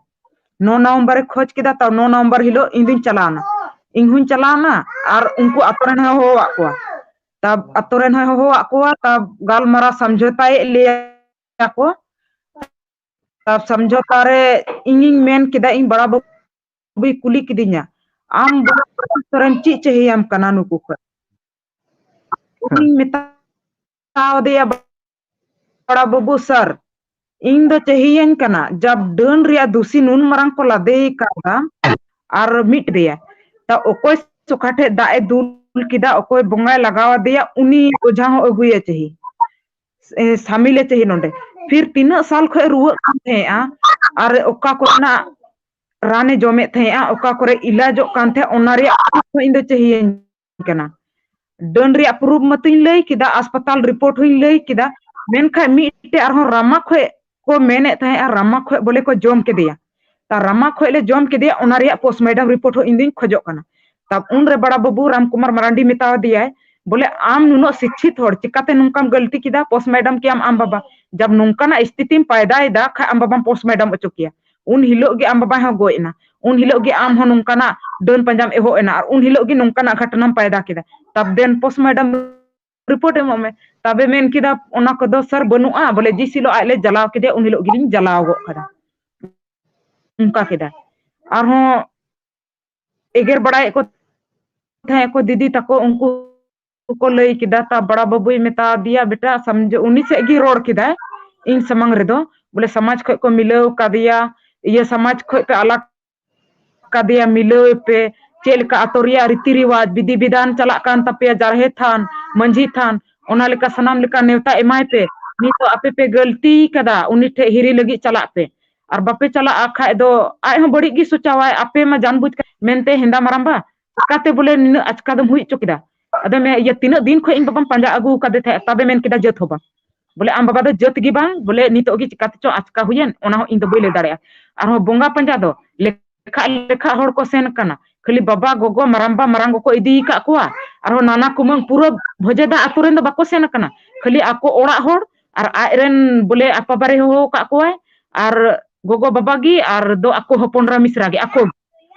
ᱱᱚ ᱱᱚᱢᱵᱚᱨ ᱮ ᱠᱷᱚᱡᱽ ᱠᱮᱫᱟ, ᱛᱟᱵ ᱱᱚ ᱱᱚᱢᱵᱚᱨ ᱦᱤᱞᱳᱜ ᱤᱧ ᱫᱩᱧ ᱪᱟᱞᱟᱣ ᱮᱱᱟ᱾ ᱤᱧ ᱦᱩᱧ ᱪᱟᱞᱟᱣ ᱮᱱᱟ ᱟᱨ ᱩᱱᱠᱩ ᱟᱛᱳ ᱨᱮᱱ ᱦᱚᱸ ᱦᱚᱦᱚᱣᱟᱜ ᱠᱚᱣᱟ᱾ ᱛᱟᱵ ᱟᱛᱳ ᱨᱮᱱ ᱦᱚᱸ ᱦᱚᱦᱚᱣᱟᱜ ᱠᱚᱣᱟ, ᱛᱟᱵ ᱜᱟᱞᱢᱟᱨᱟᱣ ᱥᱟᱢᱡᱷᱚᱛᱟᱭᱮᱫ ᱞᱮᱭᱟ ᱠᱚ᱾ ᱛᱟᱵ ᱥᱟᱢᱡᱷᱚᱛᱟ ᱨᱮ ᱤᱧᱤᱧ ᱢᱮᱱ ᱠᱮᱫᱟ, ᱤᱧ ᱵᱟᱲᱟ ᱵᱟᱹᱵᱩᱭ ᱠᱩᱞᱤ ᱠᱤᱫᱤᱧᱟ, "ᱟᱢ ᱵᱟᱲᱟ ᱥᱚᱨᱮᱱ ᱪᱮᱫ ᱪᱟᱹᱦᱤᱭᱟᱢ ᱠᱟᱱᱟ ᱱᱩᱠᱩ ᱠᱷᱚᱱ?" ᱦᱮᱸ᱾ ᱩᱱᱤᱧ ᱢᱮᱛᱟ ᱫᱮᱭᱟ, "ᱵᱟᱲᱟ ᱵᱟᱹᱵᱩ ᱥᱟᱨ, ᱤᱧ ᱫᱚ ᱪᱟᱹᱦᱤᱭᱟᱹᱧ ᱠᱟᱱᱟ, ᱡᱟᱵ ᱰᱟᱹᱱ ᱨᱮᱭᱟᱜ ᱫᱩᱥᱤ ᱱᱩᱱ ᱢᱟᱨᱟᱝ ᱠᱚ ᱞᱟᱫᱮ ᱠᱟᱣᱫᱟ ᱟᱨ ᱢᱤᱫ ᱫᱮᱭᱟ, ᱛᱟ ᱚᱠᱚᱭ ᱥᱚᱠᱷᱟ ᱴᱷᱮᱡ ᱫᱟᱜ ᱮ ᱫᱩᱞ ᱠᱮᱫᱟ, ᱚᱠᱚᱭ ᱵᱚᱸᱜᱟᱭ ᱞᱟᱜᱟᱣ ᱟᱫᱮᱭᱟ, ᱩᱱᱤ ᱚᱡᱷᱟ ᱦᱚᱸ ᱟᱹᱜᱩᱭᱮ ᱪᱟᱹᱦᱤ, ᱮ, ᱥᱟᱢᱤᱞᱮ ᱪᱟᱹᱦᱤ ᱱᱚᱰᱮ᱾ ᱯᱷᱤᱨ ᱛᱤᱱᱟᱹᱜ ᱥᱟᱞ ᱠᱷᱚᱡ ᱨᱩᱣᱟᱹᱜ ᱠᱟᱱ ᱛᱟᱦᱮᱸᱜᱼᱟ ᱟᱨ ᱚᱠᱟ ᱠᱚᱨᱮᱱᱟᱜ ᱨᱟᱱᱮ ᱡᱚᱢᱮᱫ ᱛᱟᱦᱮᱸᱜᱼᱟ, ᱚᱠᱟ ᱠᱚᱨᱮ ᱤᱞᱟᱡᱚᱜ ᱠᱟᱱ ᱛᱟᱦᱮᱸᱜ, ᱚᱱᱟ ᱨᱮᱭᱟᱜ proof ᱦᱚᱸ ᱤᱧ ᱫᱚ ᱪᱟᱹᱦᱤᱭᱟᱹᱧ ᱠᱟᱱᱟ᱾ ᱰᱟᱹᱱ ᱨᱮᱭᱟᱜ proof ᱢᱟᱛᱚᱧ ᱞᱟᱹᱭ ᱠᱮᱫᱟ, ᱟᱥᱯᱟᱛᱟᱞ report ᱦᱚᱸᱧ ᱞᱟᱹᱭ ᱠᱮᱫᱟ, ᱢᱮᱱᱠᱷᱟᱱ ᱢᱤᱫᱴᱮᱡ ᱟᱨᱦᱚᱸ ᱨᱟᱢᱟ ᱠᱷᱚᱡ ᱠᱚ ᱢᱮᱱᱮᱫ ᱛᱟᱦᱮᱸᱜᱼᱟ, ᱨᱟᱢᱟ ᱠᱷᱚᱡ ᱵᱚᱞᱮ ᱠᱚ ᱡᱚᱢ ᱠᱮᱫᱮᱭᱟ᱾ ᱛᱟ ᱨᱟᱢᱟ ᱠᱷᱚᱡ ᱞᱮ ᱡᱚᱢ ᱠᱮᱫᱮᱭᱟ, ᱚᱱᱟ ᱨᱮᱭᱟᱜ postmortem report ᱦᱚᱸ ᱤᱧ ᱫᱩᱧ ᱠᱷᱚᱡᱚᱜ ᱠᱟᱱᱟ᱾ ᱛᱟᱵ ᱩᱱᱨᱮ ᱵᱟᱲᱟ ᱵᱟᱹᱵᱩ ᱨᱟᱢ ᱠᱩᱢᱟᱨ ᱢᱟᱨᱟᱱᱰᱤ ᱢᱮᱛᱟᱣ ᱫᱮᱭᱟᱭ, ᱵᱚᱞᱮ, "ᱟᱢ ᱱᱩᱱᱟᱹᱜ ᱥᱤᱠᱠᱷᱤᱛ ᱦᱚᱲ, ᱪᱤᱠᱟᱛᱮ ᱱᱚᱝᱠᱟᱢ ᱜᱟᱹᱞᱛᱤ ᱠᱮᱫᱟ? Postmortem ᱠᱮᱭᱟᱢ ᱟᱢ ᱵᱟᱵᱟ᱾ ᱡᱟᱵ ᱱᱚᱝᱠᱟᱱᱟᱜ ᱥᱛᱷᱤᱛᱤᱢ ᱯᱟᱭᱫᱟᱭᱮᱫᱟ, ᱠᱷᱟᱡ ᱟᱢ ᱵᱟᱵᱟᱢ postmortem ᱚᱪᱚ ᱠᱮᱭᱟ᱾" ᱩᱱ ᱦᱤᱞᱳᱜ ᱜᱮ ᱟᱢ ᱵᱟᱵᱟ ᱦᱚᱸ ᱜᱚᱡ ᱮᱱᱟ, ᱩᱱ ᱦᱤᱞᱳᱜ ᱜᱮ ᱟᱢ ᱦᱚᱸ ᱱᱚᱝᱠᱟᱱᱟᱜ ᱰᱟᱹᱱ ᱯᱟᱸᱡᱟᱢ ᱮᱦᱚᱵ ᱮᱱᱟ, ᱟᱨ ᱩᱱ ᱦᱤᱞᱳᱜ ᱜᱮ ᱱᱚᱝᱠᱟᱱᱟᱜ ᱜᱷᱚᱴᱚᱱᱟᱢ ᱯᱟᱭᱫᱟ ᱠᱮᱫᱟ᱾ ᱛᱟᱵ ᱫᱮᱱ postmortem report ᱮᱢᱚᱜ ᱢᱮ᱾ ᱛᱟᱵᱮ ᱢᱮᱱ ᱠᱮᱫᱟ, "ᱚᱱᱟ ᱠᱚᱫᱚ ᱥᱟᱨ ᱵᱟᱹᱱᱩᱜᱼᱟ, ᱵᱚᱞᱮ ᱡᱤᱥ ᱦᱤᱞᱳᱜ ᱟᱡ ᱞᱮ ᱡᱟᱞᱟᱣ ᱠᱮᱫᱮᱭᱟ, ᱩᱱ ᱦᱤᱞᱳᱜ ᱜᱮᱞᱤᱧ ᱡᱟᱞᱟᱣ ᱜᱚᱫ ᱠᱟᱫᱟ᱾" ᱚᱱᱠᱟ ᱠᱮᱫᱟ᱾ ᱟᱨᱦᱚᱸ ᱮᱜᱮᱨ ᱵᱟᱲᱟᱭᱮᱫ ᱠᱚ ᱛᱟᱦᱮᱸ ᱠᱚ ᱫᱤᱫᱤ ᱛᱟᱠᱚ, ᱩᱱᱠᱩ ᱠᱚ ᱞᱟᱹᱭ ᱠᱮᱫᱟ, ᱛᱟ ᱵᱟᱲᱟ ᱵᱟᱹᱵᱩᱭ ᱢᱮᱛᱟ ᱫᱮᱭᱟ, "ᱵᱮᱴᱟ, ᱥᱟᱢᱡᱷᱟᱹ-," ᱩᱱᱤ ᱥᱮᱫ ᱜᱮ ᱨᱚᱲ ᱠᱮᱫᱟᱭ ᱤᱧ ᱥᱟᱢᱟᱝ ᱨᱮᱫᱚ, ᱵᱚᱞᱮ, "ᱥᱚᱢᱟᱡᱽ ᱠᱷᱚᱡ ᱠᱚ ᱢᱤᱞᱟᱹᱣ ᱠᱟᱫᱮᱭᱟ, ᱤᱭᱟᱹ, ᱥᱚᱢᱟᱡᱽ ᱠᱷᱚᱡ ᱯᱮ ᱟᱞᱟᱜᱽ ᱠᱟᱫᱮᱭᱟ, ᱢᱤᱞᱟᱹᱣ ᱯᱮ, ᱪᱮᱫ ᱞᱮᱠᱟ ᱟᱛᱳ ᱨᱮᱭᱟᱜ ᱨᱤᱛᱤ ᱨᱮᱣᱟᱡᱽ, ᱵᱤᱫᱷᱤ ᱵᱤᱫᱷᱟᱱ ᱪᱟᱞᱟᱜ ᱠᱟᱱ ᱛᱟᱯᱮᱭᱟ, ᱡᱟᱨᱦᱮ ᱛᱷᱟᱱ, ᱢᱟᱹᱡᱷᱤ ᱛᱷᱟᱱ, ᱚᱱᱟ ᱞᱮᱠᱟ ᱥᱟᱱᱟᱢ ᱞᱮᱠᱟ ᱱᱮᱣᱛᱟ ᱮᱢᱟᱭ ᱯᱮ᱾ ᱱᱤᱛᱚᱜ ᱟᱯᱮ ᱯᱮ ᱜᱟᱹᱞᱛᱤ ᱠᱟᱫᱟ, ᱩᱱᱤ ᱴᱷᱮᱡ ᱦᱤᱨᱤ ᱞᱟᱹᱜᱤᱫ ᱪᱟᱞᱟᱜ ᱯᱮ, ᱟᱨ ᱵᱟᱯᱮ ᱪᱟᱞᱟᱜᱼᱟ ᱠᱷᱟᱡ ᱫᱚ ᱟᱡ ᱦᱚᱸ ᱵᱟᱹᱲᱤᱡ ᱜᱮ ᱥᱚᱪᱟᱣᱟᱭ, ᱟᱯᱮ ᱢᱟ ᱡᱟᱱ ᱵᱩᱡᱽ ᱠᱟᱜ ᱢᱮᱱᱛᱮ ᱦᱮᱸᱫᱟ ᱢᱟᱨᱟᱢᱵᱟ, ᱪᱤᱠᱟᱛᱮ ᱵᱚᱞᱮ ᱱᱤᱱᱟᱹᱜ ᱟᱪᱠᱟ ᱫᱚᱢ ᱦᱩᱭ ᱦᱚᱪᱚ ᱠᱮᱫᱟ?" ᱟᱫᱚ ᱢᱮ, "ᱤᱭᱟᱹ, ᱛᱤᱱᱟᱹᱜ ᱫᱤᱱ ᱠᱷᱚᱡ ᱤᱧ ᱵᱟᱵᱟᱢ ᱯᱟᱸᱡᱟ ᱟᱹᱜᱩ ᱠᱟᱫᱮ ᱛᱟᱦᱮᱸᱫ, ᱛᱟᱵᱮ ᱢᱮᱱ ᱠᱮᱫᱟ ᱡᱟᱹᱛ ᱦᱚᱸ ᱵᱟᱝ, ᱵᱚᱞᱮ ᱟᱢ ᱵᱟᱵᱟ ᱫᱚ ᱡᱟᱹᱛ ᱜᱮ ᱵᱟᱝ, ᱵᱚᱞᱮ ᱱᱤᱛᱚᱜ ᱜᱮ ᱪᱤᱠᱟᱛᱮ ᱪᱚ ᱟᱪᱠᱟ ᱦᱩᱭᱮᱱ, ᱚᱱᱟ ᱦᱚᱸ ᱤᱧ ᱫᱚ ᱵᱟᱹᱧ ᱞᱟᱹᱭ ᱫᱟᱲᱮᱭᱟᱜᱼᱟ᱾" ᱟᱨᱦᱚᱸ ᱵᱚᱸᱜᱟ ᱯᱟᱸᱡᱟ ᱫᱚ ᱞᱮᱠᱷᱟ ᱞᱮᱠᱷᱟ ᱦᱚᱲ ᱠᱚ ᱥᱮᱱ ᱠᱟᱱᱟ, ᱠᱷᱟᱹᱞᱤ ᱵᱟᱵᱟ, ᱜᱚᱜᱚ, ᱢᱟᱨᱟᱝᱵᱟ, ᱢᱟᱨᱟᱝ ᱜᱚ ᱠᱚ ᱤᱫᱤ ᱟᱠᱟᱫ ᱠᱚᱣᱟ, ᱟᱨᱦᱚᱸ ᱱᱟᱱᱟ ᱠᱩᱢᱟᱹᱝ ᱯᱩᱨᱟᱹ ᱵᱷᱚᱡᱮᱫᱟ ᱟᱛᱳ ᱨᱮᱱ ᱫᱚ ᱵᱟᱠᱚ ᱥᱮᱱ ᱠᱟᱱᱟ, ᱠᱷᱟᱹᱞᱤ ᱟᱠᱚ ᱚᱲᱟᱜ ᱦᱚᱲ ᱟᱨ ᱟᱡ ᱨᱮᱱ ᱵᱚᱞᱮ ᱟᱯᱟ ᱵᱟᱨᱮ ᱦᱚᱦᱚ ᱟᱠᱟᱫ ᱠᱚᱣᱟᱭ, ᱟᱨ ᱜᱚᱜᱚ ᱵᱟᱵᱟ ᱜᱮ ᱟᱨ ᱫᱚ ᱟᱠᱚ ᱦᱚᱯᱚᱱ ᱮᱨᱟ ᱢᱤᱥᱨᱟ ᱜᱮ, ᱟᱠᱚ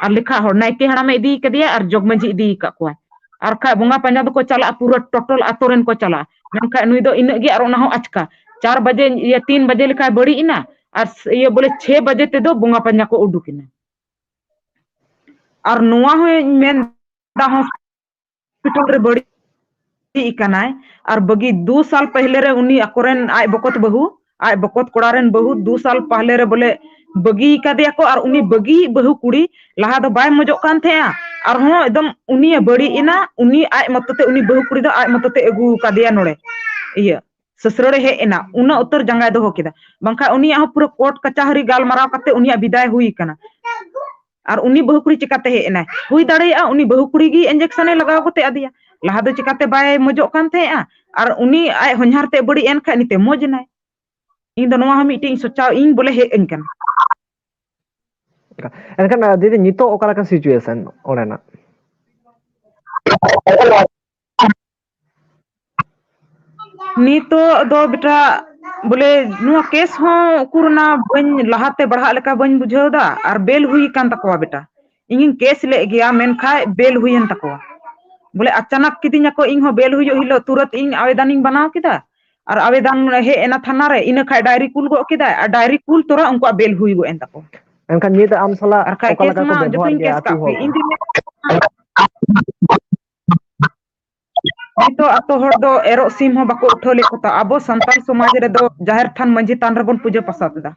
ᱟᱨ ᱞᱮᱠᱷᱟ ᱦᱚᱲ, ᱱᱟᱭᱠᱮ ᱦᱟᱲᱟᱢᱮ ᱤᱫᱤ ᱠᱟᱫᱮᱭᱟ ᱟᱨ ᱡᱚᱜᱽ ᱢᱟᱹᱡᱷᱤ ᱤᱫᱤ ᱟᱠᱟᱫ ᱠᱚᱣᱟᱭ᱾ ᱟᱨ ᱠᱷᱟᱡ ᱵᱚᱸᱜᱟ ᱯᱟᱸᱡᱟ ᱫᱚᱠᱚ ᱪᱟᱞᱟᱜᱼᱟ, ᱯᱩᱨᱟᱹ ᱴᱳᱴᱟᱞ ᱟᱛᱳ ᱨᱮᱱ ᱠᱚ ᱪᱟᱞᱟᱜᱼᱟ᱾ ᱢᱮᱱᱠᱷᱟᱡ ᱱᱩᱭ ᱫᱚ ᱤᱱᱟᱹᱜ ᱜᱮ, ᱟᱨ ᱚᱱᱟ ᱦᱚᱸ ᱟᱪᱠᱟ ᱪᱟᱨ ᱵᱟᱡᱮ, ᱤᱭᱟᱹ, ᱛᱤᱱ ᱵᱟᱡᱮ ᱞᱮᱠᱟᱭ ᱵᱟᱹᱲᱤᱡ ᱮᱱᱟ, ᱟᱨ ᱥ-, ᱤᱭᱟᱹ, ᱵᱚᱞᱮ ᱪᱷᱮ ᱵᱟᱡᱮ ᱛᱮᱫᱚ ᱵᱚᱸᱜᱟ ᱯᱟᱸᱡᱟ ᱠᱚ ᱩᱰᱩᱠ ᱮᱱᱟ᱾ ᱟᱨ ᱱᱚᱣᱟ ᱦᱚᱸᱧ ᱢᱮᱱ ᱫᱟ, ᱦᱚᱥᱯᱤᱴᱟᱞ ᱨᱮ ᱵᱟᱹᱲᱤᱡ ᱠᱟᱱᱟᱭ, ᱟᱨ ᱵᱟᱹᱜᱤ ᱫᱩ ᱥᱟᱞ ᱯᱟᱦᱞᱮ ᱨᱮ ᱩᱱᱤ ᱟᱠᱚᱨᱮᱱ ᱟᱡ ᱵᱚᱠᱚᱛ ᱵᱟᱹᱦᱩ, ᱟᱡ ᱵᱚᱠᱚᱛ ᱠᱚᱲᱟ ᱨᱮᱱ ᱵᱟᱹᱦᱩ ᱫᱩ ᱥᱟᱞ ᱯᱟᱦᱞᱮ ᱨᱮ ᱵᱚᱞᱮ ᱵᱟᱹᱜᱤ ᱠᱟᱫᱮᱭᱟ ᱠᱚ, ᱟᱨ ᱩᱱᱤ ᱵᱟᱹᱜᱤ ᱵᱟᱹᱦᱩ ᱠᱩᱲᱤ ᱞᱟᱦᱟ ᱫᱚ ᱵᱟᱭ ᱢᱚᱡᱚᱜ ᱠᱟᱱ ᱛᱟᱦᱮᱸᱜᱼᱟ, ᱟᱨᱦᱚᱸ ᱮᱠᱫᱚᱢ ᱩᱱᱤᱭᱮ ᱵᱟᱹᱲᱤᱡ ᱮᱱᱟ, ᱩᱱᱤ ᱟᱡ ᱢᱚᱛᱚ ᱛᱮ, ᱩᱱᱤ ᱵᱟᱹᱦᱩ ᱠᱩᱲᱤ ᱫᱚ ᱟᱡ ᱢᱚᱛᱚ ᱛᱮ ᱟᱹᱜᱩ ᱠᱟᱫᱮᱭᱟ ᱱᱚᱰᱮ, ᱤᱭᱟᱹ, ᱥᱟᱹᱥᱨᱟᱹᱲᱮ ᱦᱮᱡ ᱮᱱᱟ, ᱩᱱᱟᱹᱜ ᱩᱛᱟᱹᱨ ᱡᱟᱸᱜᱟᱭ ᱫᱚᱦᱚ ᱠᱮᱫᱟ᱾ ᱵᱟᱝᱠᱷᱟᱱ ᱩᱱᱤᱭᱟᱜ ᱦᱚᱸ ᱯᱩᱨᱟᱹ ᱠᱳᱨᱴ ᱠᱟᱪᱟᱦᱟᱹᱨᱤ ᱜᱟᱞᱢᱟᱨᱟᱣ ᱠᱟᱛᱮ ᱩᱱᱤᱭᱟᱜ ᱵᱤᱫᱟᱭ ᱦᱩᱭ ᱠᱟᱱᱟ᱾ ᱟᱨ ᱩᱱᱤ ᱵᱟᱹᱦᱩ ᱠᱩᱲᱤ ᱪᱤᱠᱟᱛᱮ ᱦᱮᱡ ᱮᱱᱟᱭ? ᱦᱩᱭ ᱫᱟᱲᱮᱭᱟᱜᱼᱟ ᱩᱱᱤ ᱵᱟᱹᱦᱩ ᱠᱩᱲᱤ ᱜᱮ ᱤᱧᱡᱮᱠᱥᱚᱱᱮ ᱞᱟᱜᱟᱣ ᱠᱟᱛᱮ ᱟᱫᱮᱭᱟ᱾ ᱞᱟᱦᱟ ᱫᱚ ᱪᱤᱠᱟᱛᱮ ᱵᱟᱭ ᱢᱚᱡᱚᱜ ᱠᱟᱱ ᱛᱟᱦᱮᱸᱜᱼᱟ? ᱟᱨ ᱩᱱᱤ ᱟᱡ ᱦᱚᱧᱦᱟᱨ ᱛᱮ ᱵᱟᱹᱲᱤᱡ ᱮᱱ ᱠᱷᱟᱡ ᱱᱤᱛᱮ ᱢᱚᱡᱽ ᱮᱱᱟᱭ᱾ ᱤᱧ ᱫᱚ ᱱᱚᱣᱟ ᱦᱚᱸ ᱢᱤᱫᱴᱮᱡ ᱤᱧ ᱥᱚᱪᱟᱣ, ᱤᱧ ᱵᱚᱞᱮ ᱦᱮᱡ ᱟᱹᱧ ᱠᱟᱱᱟ᱾ ᱮᱱᱠᱷᱟᱱ, ᱟᱸ, ᱫᱤᱫᱤ, ᱱᱤᱛᱚᱜ ᱚᱠᱟ ᱞᱮᱠᱟ situation ᱚᱸᱰᱮᱱᱟᱜ? ᱱᱤᱛᱚᱜ ᱫᱚ ᱵᱮᱴᱟ, ᱵᱚᱞᱮ, ᱱᱚᱣᱟ ᱠᱮᱥ ᱦᱚᱸ ᱩᱠᱩᱨ ᱚᱱᱟ ᱵᱟᱹᱧ, ᱞᱟᱦᱟᱛᱮ ᱵᱟᱲᱦᱟᱜ ᱞᱮᱠᱟ ᱵᱟᱹᱧ ᱵᱩᱡᱷᱟᱹᱣ ᱮᱫᱟ, ᱟᱨ ᱵᱮᱞ ᱦᱩᱭ ᱟᱠᱟᱱ ᱛᱟᱠᱚᱣᱟ ᱵᱮᱴᱟ᱾ ᱤᱧᱤᱧ ᱠᱮᱥ ᱞᱮᱫ ᱜᱮᱭᱟ, ᱢᱮᱱᱠᱷᱟᱡ ᱵᱮᱞ ᱦᱩᱭᱮᱱ ᱛᱟᱠᱚᱣᱟ᱾ ᱵᱚᱞᱮ ᱟᱪᱟᱱᱟᱠ ᱠᱤᱫᱤᱧᱟ ᱠᱚ, ᱤᱧ ᱦᱚᱸ ᱵᱮᱞ ᱦᱩᱭᱩᱜ ᱦᱤᱞᱳᱜ ᱛᱩᱨᱟᱹᱛ ᱤᱧ ᱟᱵᱮᱫᱟᱱᱤᱧ ᱵᱮᱱᱟᱣ ᱠᱮᱫᱟ᱾ ᱟᱨ ᱟᱵᱮᱫᱟᱱ ᱦᱮᱡ ᱮᱱᱟ ᱛᱷᱟᱱᱟ ᱨᱮ, ᱤᱱᱟᱹ ᱠᱷᱟᱡ ᱰᱟᱭᱨᱤ ᱠᱩᱞ ᱜᱚᱫ ᱠᱮᱫᱟᱭ, ᱟᱨ ᱰᱟᱭᱨᱤ ᱠᱩᱞ ᱛᱚᱨᱟ ᱩᱱᱠᱩᱣᱟᱜ ᱵᱮᱞ ᱦᱩᱭ ᱜᱚᱫ ᱮᱱ ᱛᱟᱠᱚ᱾ ᱮᱱᱠᱷᱟᱱ ᱱᱤᱛ ᱟᱢ ᱥᱟᱞᱟᱜ ᱟᱨ ᱠᱷᱟᱡ ᱚᱠᱟ ᱠᱮᱥ ᱞᱮᱠᱟ ᱠᱚ ᱢᱟ ᱵᱮᱵᱚᱦᱟᱨ ᱡᱚᱛᱚᱧ ᱜᱮᱭᱟ ᱠᱮᱥ ᱟᱹᱛᱩ ᱠᱟᱜ ᱦᱚᱲ? ᱯᱮ, ᱤᱧ ᱫᱩᱧ ᱢᱮᱱ ᱱᱤᱛᱚᱜ ᱟᱛᱳ ᱦᱚᱲ ᱫᱚ ᱮᱨᱚᱜ ᱥᱤᱢ ᱦᱚᱸ ᱵᱟᱠᱚ ᱩᱴᱷᱟᱹᱣ ᱞᱮᱫ ᱠᱚ ᱛᱟ-, ᱟᱵᱚ ᱥᱟᱱᱛᱟᱲ ᱥᱚᱢᱟᱡᱽ ᱨᱮᱫᱚ ᱡᱟᱦᱮᱨ ᱛᱷᱟᱱ ᱢᱟᱹᱡᱷᱤ ᱛᱷᱟᱱ ᱨᱮᱵᱚᱱ ᱯᱩᱡᱟᱹ ᱯᱟᱥᱟ ᱠᱮᱫᱟ᱾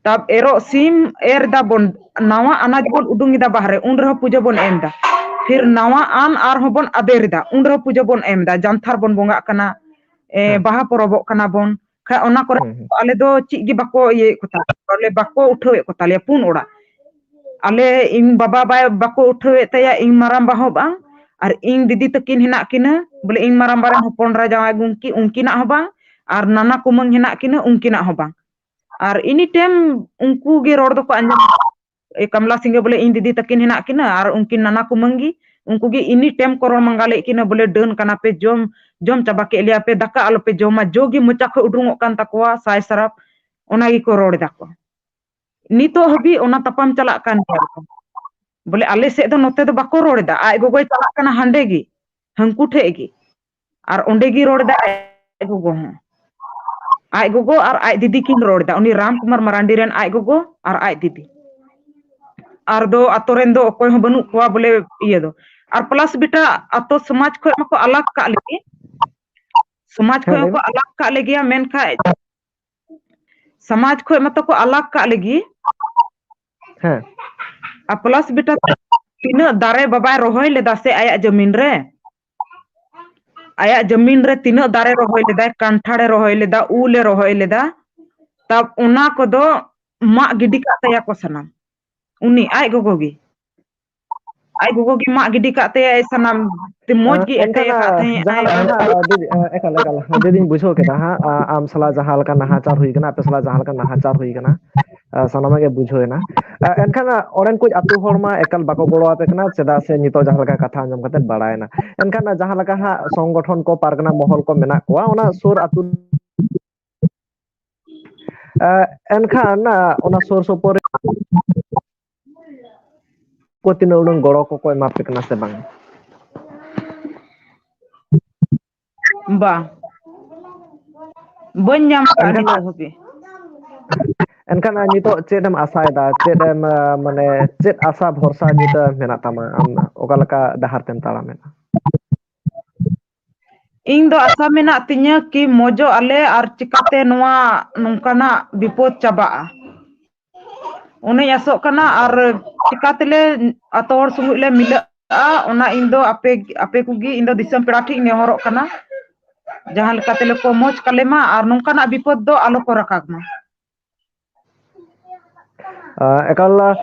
ᱛᱟᱵ ᱮᱨᱚᱜ ᱥᱤᱢ ᱮᱨ ᱫᱟᱵᱚᱱ, ᱱᱟᱣᱟ ᱟᱱᱟᱡ ᱵᱚᱱ ᱩᱰᱩᱝ ᱮᱫᱟ ᱵᱟᱦᱨᱮ, ᱩᱱ ᱨᱮᱦᱚᱸ ᱯᱩᱡᱟᱹ ᱵᱚᱱ ᱮᱢ ᱮᱫᱟ᱾ ᱯᱷᱤᱨ ᱱᱟᱣᱟ ᱟᱱ ᱟᱨᱦᱚᱸ ᱵᱚᱱ ᱟᱫᱮᱨ ᱮᱫᱟ, ᱩᱱ ᱨᱮᱦᱚᱸ ᱯᱩᱡᱟᱹ ᱵᱚᱱ ᱮᱢ ᱮᱫᱟ᱾ ᱡᱟᱱᱛᱷᱟᱨ ᱵᱚᱱ ᱵᱚᱸᱜᱟᱜ ᱠᱟᱱᱟ, ᱮ, ᱦᱮᱸ᱾ ᱵᱟᱦᱟ ᱯᱚᱨᱚᱵᱚᱜ ᱠᱟᱱᱟ ᱵᱚᱱ᱾ ᱠᱷᱟᱡ ᱚᱱᱟ ᱠᱚᱨᱮ ᱦᱩᱸ, ᱦᱩᱸ᱾ ᱟᱞᱮ ᱫᱚ ᱪᱮᱫ ᱜᱮ ᱵᱟᱠᱚ ᱤᱭᱟᱹᱭᱮᱫ ᱠᱚ ᱛᱟᱞᱮᱭᱟ, ᱵᱚᱞᱮ ᱵᱟᱠᱚ ᱩᱴᱷᱟᱹᱣᱮᱫ ᱠᱚ ᱛᱟᱞᱮᱭᱟ ᱯᱩᱱ ᱚᱲᱟᱜ᱾ ᱟᱞᱮ, ᱤᱧ ᱵᱟᱵᱟ ᱵᱟᱭ, ᱵᱟᱠᱚ ᱩᱴᱷᱟᱹᱣᱮᱫ ᱛᱟᱭᱟ, ᱤᱧ ᱢᱟᱨᱟᱝᱵᱟ ᱦᱚᱸ ᱵᱟᱝ, ᱟᱨ ᱤᱧ ᱫᱤᱫᱤ ᱛᱟᱹᱠᱤᱱ ᱦᱮᱱᱟᱜ ᱠᱤᱱᱟᱹ, ᱵᱚᱞᱮ ᱤᱧ ᱢᱟᱨᱟᱝᱵᱟ ᱨᱮᱱ ᱦᱚᱯᱚᱱ ᱮᱨᱟ ᱡᱟᱶᱟᱭ ᱜᱚᱢᱠᱮ, ᱩᱱᱠᱤᱱᱟᱜ ᱦᱚᱸ ᱵᱟᱝ, ᱟᱨ ᱱᱟᱱᱟ ᱠᱩᱢᱟᱹᱝ ᱦᱮᱱᱟᱜ ᱠᱤᱱᱟᱹ, ᱩᱱᱠᱤᱱᱟᱜ ᱦᱚᱸ ᱵᱟᱝ᱾ ᱟᱨ ᱮᱱᱤ ᱴᱟᱭᱤᱢ ᱩᱱᱠᱩ ᱜᱮ ᱨᱚᱲ ᱫᱚᱠᱚ ᱟᱸᱡᱚᱢ᱾ ᱮ, ᱠᱟᱢᱞᱟ ᱥᱤᱝᱜᱮ ᱵᱚᱞᱮ ᱤᱧ ᱫᱤᱫᱤ ᱛᱟᱹᱠᱤᱱ ᱦᱮᱱᱟᱜ ᱠᱤᱱᱟᱹ ᱟᱨ ᱩᱱᱠᱤᱱ ᱱᱟᱱᱟ ᱠᱩᱢᱟᱹᱝ ᱜᱮ, ᱩᱱᱠᱩ ᱜᱮ ᱮᱱᱤ ᱴᱟᱭᱤᱢ ᱠᱚ ᱨᱚᱲ ᱢᱟᱸᱜᱟᱞᱮᱫ ᱠᱤᱱᱟᱹ, ᱵᱚᱞᱮ ᱰᱟᱹᱱ ᱠᱟᱱᱟ ᱯᱮ, ᱡᱚᱢ, ᱡᱚᱢ ᱪᱟᱵᱟ ᱠᱮᱫ ᱞᱮᱭᱟ ᱯᱮ, ᱫᱟᱠᱟ ᱟᱞᱚ ᱯᱮ ᱡᱚᱢᱟ, ᱡᱚ ᱜᱮ ᱢᱚᱪᱟ ᱠᱷᱚᱱ ᱩᱰᱩᱝᱚᱜ ᱠᱟᱱ ᱛᱟᱠᱚᱣᱟ ᱥᱟᱭ ᱥᱟᱨᱟᱯ, ᱚᱱᱟ ᱜᱮᱠᱚ ᱨᱚᱲ ᱮᱫᱟ ᱠᱚ᱾ ᱱᱤᱛᱚᱜ ᱦᱟᱹᱵᱤᱡ ᱚᱱᱟ ᱛᱟᱯᱟᱢ ᱪᱟᱞᱟᱜ ᱠᱟᱱ ᱜᱮᱭᱟ᱾ ᱵᱚᱞᱮ ᱟᱞᱮ ᱥᱮᱫ ᱫᱚ ᱱᱚᱛᱮ ᱫᱚ ᱵᱟᱠᱚ ᱨᱚᱲ ᱮᱫᱟ, ᱟᱡ ᱜᱚᱜᱚᱭ ᱪᱟᱞᱟᱜ ᱠᱟᱱᱟ ᱦᱟᱸᱰᱮ ᱜᱮ, ᱦᱟᱹᱱᱠᱩ ᱴᱷᱮᱡ ᱜᱮ, ᱟᱨ ᱚᱸᱰᱮ ᱜᱮ ᱨᱚᱲ ᱮᱫᱟ ᱟᱡ ᱜᱚᱜᱚ ᱦᱚᱸ᱾ ᱟᱡ ᱜᱚᱜᱚ ᱟᱨ ᱟᱡ ᱫᱤᱫᱤ ᱠᱤᱱ ᱨᱚᱲ ᱮᱫᱟ, ᱩᱱᱤ ᱨᱟᱢ ᱠᱩᱢᱟᱨ ᱢᱟᱨᱟᱱᱰᱤ ᱨᱮᱱ ᱟᱡ ᱜᱚᱜᱚ ᱟᱨ ᱟᱡ ᱫᱤᱫᱤ᱾ ᱟᱨ ᱫᱚ ᱟᱛᱳ ᱨᱮᱱ ᱫᱚ ᱚᱠᱚᱭ ᱦᱚᱸ ᱵᱟᱹᱱᱩᱜ ᱠᱚᱣᱟ ᱵᱚᱞᱮ ᱤᱭᱟᱹ ᱫᱚ᱾ ᱟᱨ ᱯᱞᱟᱥ ᱵᱮᱴᱟ, ᱟᱛᱳ ᱥᱚᱢᱟᱡᱽ ᱠᱷᱚᱡ ᱢᱟᱠᱚ ᱟᱞᱟᱜᱽ ᱠᱟᱜ ᱞᱮᱜᱮ, ᱥᱚᱢᱟᱡᱽ ᱦᱮᱸ, ᱠᱷᱚᱡ ᱞᱟᱹᱭ ᱦᱚᱸᱠᱚ ᱢᱮ᱾ ᱟᱞᱟᱜᱽ ᱠᱟᱜ ᱞᱮᱜᱮᱭᱟ, ᱢᱮᱱᱠᱷᱟᱡ ᱥᱚᱢᱟᱡᱽ ᱠᱷᱚᱡ ᱢᱟᱛᱚ ᱠᱚ ᱟᱞᱟᱜᱽ ᱠᱟᱜ ᱞᱮᱜᱮ, ᱦᱮᱸ᱾ ᱟᱨ ᱯᱞᱟᱥ ᱵᱮᱴᱟ, ᱛᱤᱱᱟᱹᱜ ᱫᱟᱨᱮ ᱵᱟᱵᱟᱭ ᱨᱚᱦᱚᱭ ᱞᱮᱫᱟ ᱥᱮ ᱟᱭᱟᱜ ᱡᱟᱹᱢᱤᱱ ᱨᱮ, ᱟᱭᱟᱜ ᱡᱟᱹᱢᱤᱱ ᱨᱮ ᱛᱤᱱᱟᱹᱜ ᱫᱟᱨᱮ ᱨᱚᱦᱚᱭ ᱞᱮᱫᱟᱭ, ᱠᱟᱱᱴᱷᱟᱲᱮ ᱨᱚᱦᱚᱭ ᱞᱮᱫᱟ, ᱩᱞᱮ ᱨᱚᱦᱚᱭ ᱞᱮᱫᱟ, ᱛᱟᱵ ᱚᱱᱟ ᱠᱚᱫᱚ ᱢᱟᱜ ᱜᱤᱰᱤ ᱠᱟᱜ ᱛᱟᱭᱟ ᱠᱚ ᱥᱟᱱᱟᱢ᱾ ᱩᱱᱤ ᱟᱡ ᱜᱚᱜᱚ ᱜᱮ, ᱟᱡ ᱜᱚᱜᱚ ᱜᱮ ᱢᱟᱜ ᱜᱤᱰᱤ ᱠᱟᱜ ᱛᱟᱭᱟᱭ ᱥᱟᱱᱟᱢ, ᱛᱮ ᱢᱚᱡᱽ ᱜᱮ ᱮᱱᱠᱷᱟᱱ, ᱮᱴᱮᱭ ᱟᱠᱟᱫ ᱛᱟᱦᱮᱸ ᱡᱟᱦᱟᱸ ᱟᱭ᱾ ᱞᱮᱠᱟ ᱦᱟᱸᱜ, ᱫᱤᱫᱤ, ᱮᱠᱟᱞ, ᱮᱠᱟᱞ, ᱫᱤᱫᱤᱧ ᱵᱩᱡᱷᱟᱹᱣ ᱠᱮᱫᱟ ᱦᱟᱸᱜ, ᱟ-, ᱟᱢ ᱥᱟᱞᱟᱜ ᱡᱟᱦᱟᱸ ᱞᱮᱠᱟ ᱱᱟᱦᱟᱪᱟᱨ ᱦᱩᱭ ᱠᱟᱱᱟ, ᱟᱯᱮ ᱥᱟᱞᱟᱜ ᱡᱟᱦᱟᱸ ᱞᱮᱠᱟ ᱱᱟᱦᱟᱪᱟᱨ ᱦᱩᱭ ᱠᱟᱱᱟ, ᱟ, ᱥᱟᱱᱟᱢᱟᱜ ᱜᱮ ᱵᱩᱡᱷᱟᱹᱣ ᱮᱱᱟ᱾ ᱟ, ᱮᱱᱠᱷᱟᱱ, ᱟ, ᱚᱸᱰᱮᱱ ᱠᱚ ᱟᱹᱛᱩ ᱦᱚᱲ ᱢᱟ ᱮᱠᱟᱞ ᱵᱟᱠᱚ ᱜᱚᱲᱚ ᱟᱯᱮ ᱠᱟᱱᱟ, ᱪᱮᱫᱟᱜ ᱥᱮ ᱱᱤᱛᱚᱜ ᱡᱟᱦᱟᱸ ᱞᱮᱠᱟ ᱠᱟᱛᱷᱟ ᱟᱸᱡᱚᱢ ᱠᱟᱛᱮ ᱵᱟᱲᱟᱭᱮᱱᱟ᱾ ᱮᱱᱠᱷᱟᱱ, ᱟ, ᱡᱟᱦᱟᱸ ᱞᱮᱠᱟ ᱦᱟᱸᱜ ᱥᱚᱝᱜᱚᱴᱷᱚᱱ ᱠᱚ, ᱯᱟᱨᱜᱟᱱᱟ ᱢᱚᱦᱚᱞ ᱠᱚ ᱢᱮᱱᱟᱜ ᱠᱚᱣᱟ, ᱚᱱᱟ ᱥᱩᱨ ᱟᱹᱛᱩ, ᱟ, ᱮᱱᱠᱷᱟᱱ, ᱟ, ᱚᱱᱟ ᱥᱩᱨ ᱥᱩᱯᱩᱨ ᱨᱮ ᱠᱚ ᱛᱤᱱᱟᱹᱜ ᱩᱰᱟᱹᱝ ᱜᱚᱲᱚ ᱠᱚᱠᱚ ᱮᱢᱟ ᱯᱮ ᱠᱟᱱᱟ ᱥᱮ ᱵᱟᱝ? ᱵᱟᱝ, ᱵᱟᱹᱧ ᱧᱟᱢ ᱟᱠᱟᱫᱼᱟ ᱮᱱᱠᱷᱟᱱ ᱱᱤᱛᱚᱜ ᱦᱟᱹᱵᱤᱡ᱾ ᱮᱱᱠᱷᱟᱱ ᱱᱤᱛᱚᱜ ᱪᱮᱫ ᱮᱢ ᱟᱥᱟᱭᱮᱫᱟ? ᱪᱮᱫ ᱮᱢ, ᱟᱸ, ᱢᱟᱱᱮ, ᱪᱮᱫ ᱟᱥᱟ ᱵᱷᱚᱨᱥᱟ ᱱᱤᱛ ᱢᱮᱱᱟᱜ ᱛᱟᱢᱟ? ᱟᱢ ᱚᱠᱟ ᱞᱮᱠᱟ ᱰᱟᱦᱟᱨ ᱛᱮᱢ ᱛᱟᱲᱟᱢᱮᱫᱟ? ᱤᱧ ᱫᱚ ᱟᱥᱟ ᱢᱮᱱᱟᱜ ᱛᱤᱧᱟᱹ ᱠᱤ ᱢᱚᱡᱚᱜ ᱟᱞᱮ ᱟᱨ ᱪᱤᱠᱟᱛᱮ ᱱᱚᱣᱟ ᱱᱚᱝᱠᱟᱱᱟᱜ ᱵᱤᱯᱚᱫ ᱪᱟᱵᱟᱜᱼᱟ᱾ ᱚᱱᱟᱧ ᱟᱥᱚᱜ ᱠᱟᱱᱟ᱾ ᱟᱨ ᱪᱤᱠᱟ ᱛᱮᱞᱮ ᱟᱛᱳ ᱦᱚᱲ ᱥᱚᱸᱜᱮ ᱞᱮ ᱢᱤᱞᱟᱹᱜᱼᱟ, ᱚᱱᱟ ᱤᱧ ᱫᱚ ᱟᱯᱮ, ᱟᱯᱮ ᱠᱚᱜᱮ ᱤᱧ ᱫᱚ ᱫᱤᱥᱚᱢ ᱯᱮᱲᱟ ᱴᱷᱮᱱ ᱤᱧ ᱱᱮᱦᱚᱨᱚᱜ ᱠᱟᱱᱟ, ᱡᱟᱦᱟᱸ ᱞᱮᱠᱟ ᱛᱮᱞᱮ ᱠᱚ ᱢᱚᱡᱽ ᱠᱟᱞᱮ ᱢᱟ ᱟᱨ ᱱᱚᱝᱠᱟᱱᱟᱜ ᱵᱤᱯᱚᱫ ᱫᱚ ᱟᱞᱚ ᱠᱚ ᱨᱟᱠᱟᱵ ᱢᱟ᱾ ᱟᱸ, ᱮᱠᱟᱞ,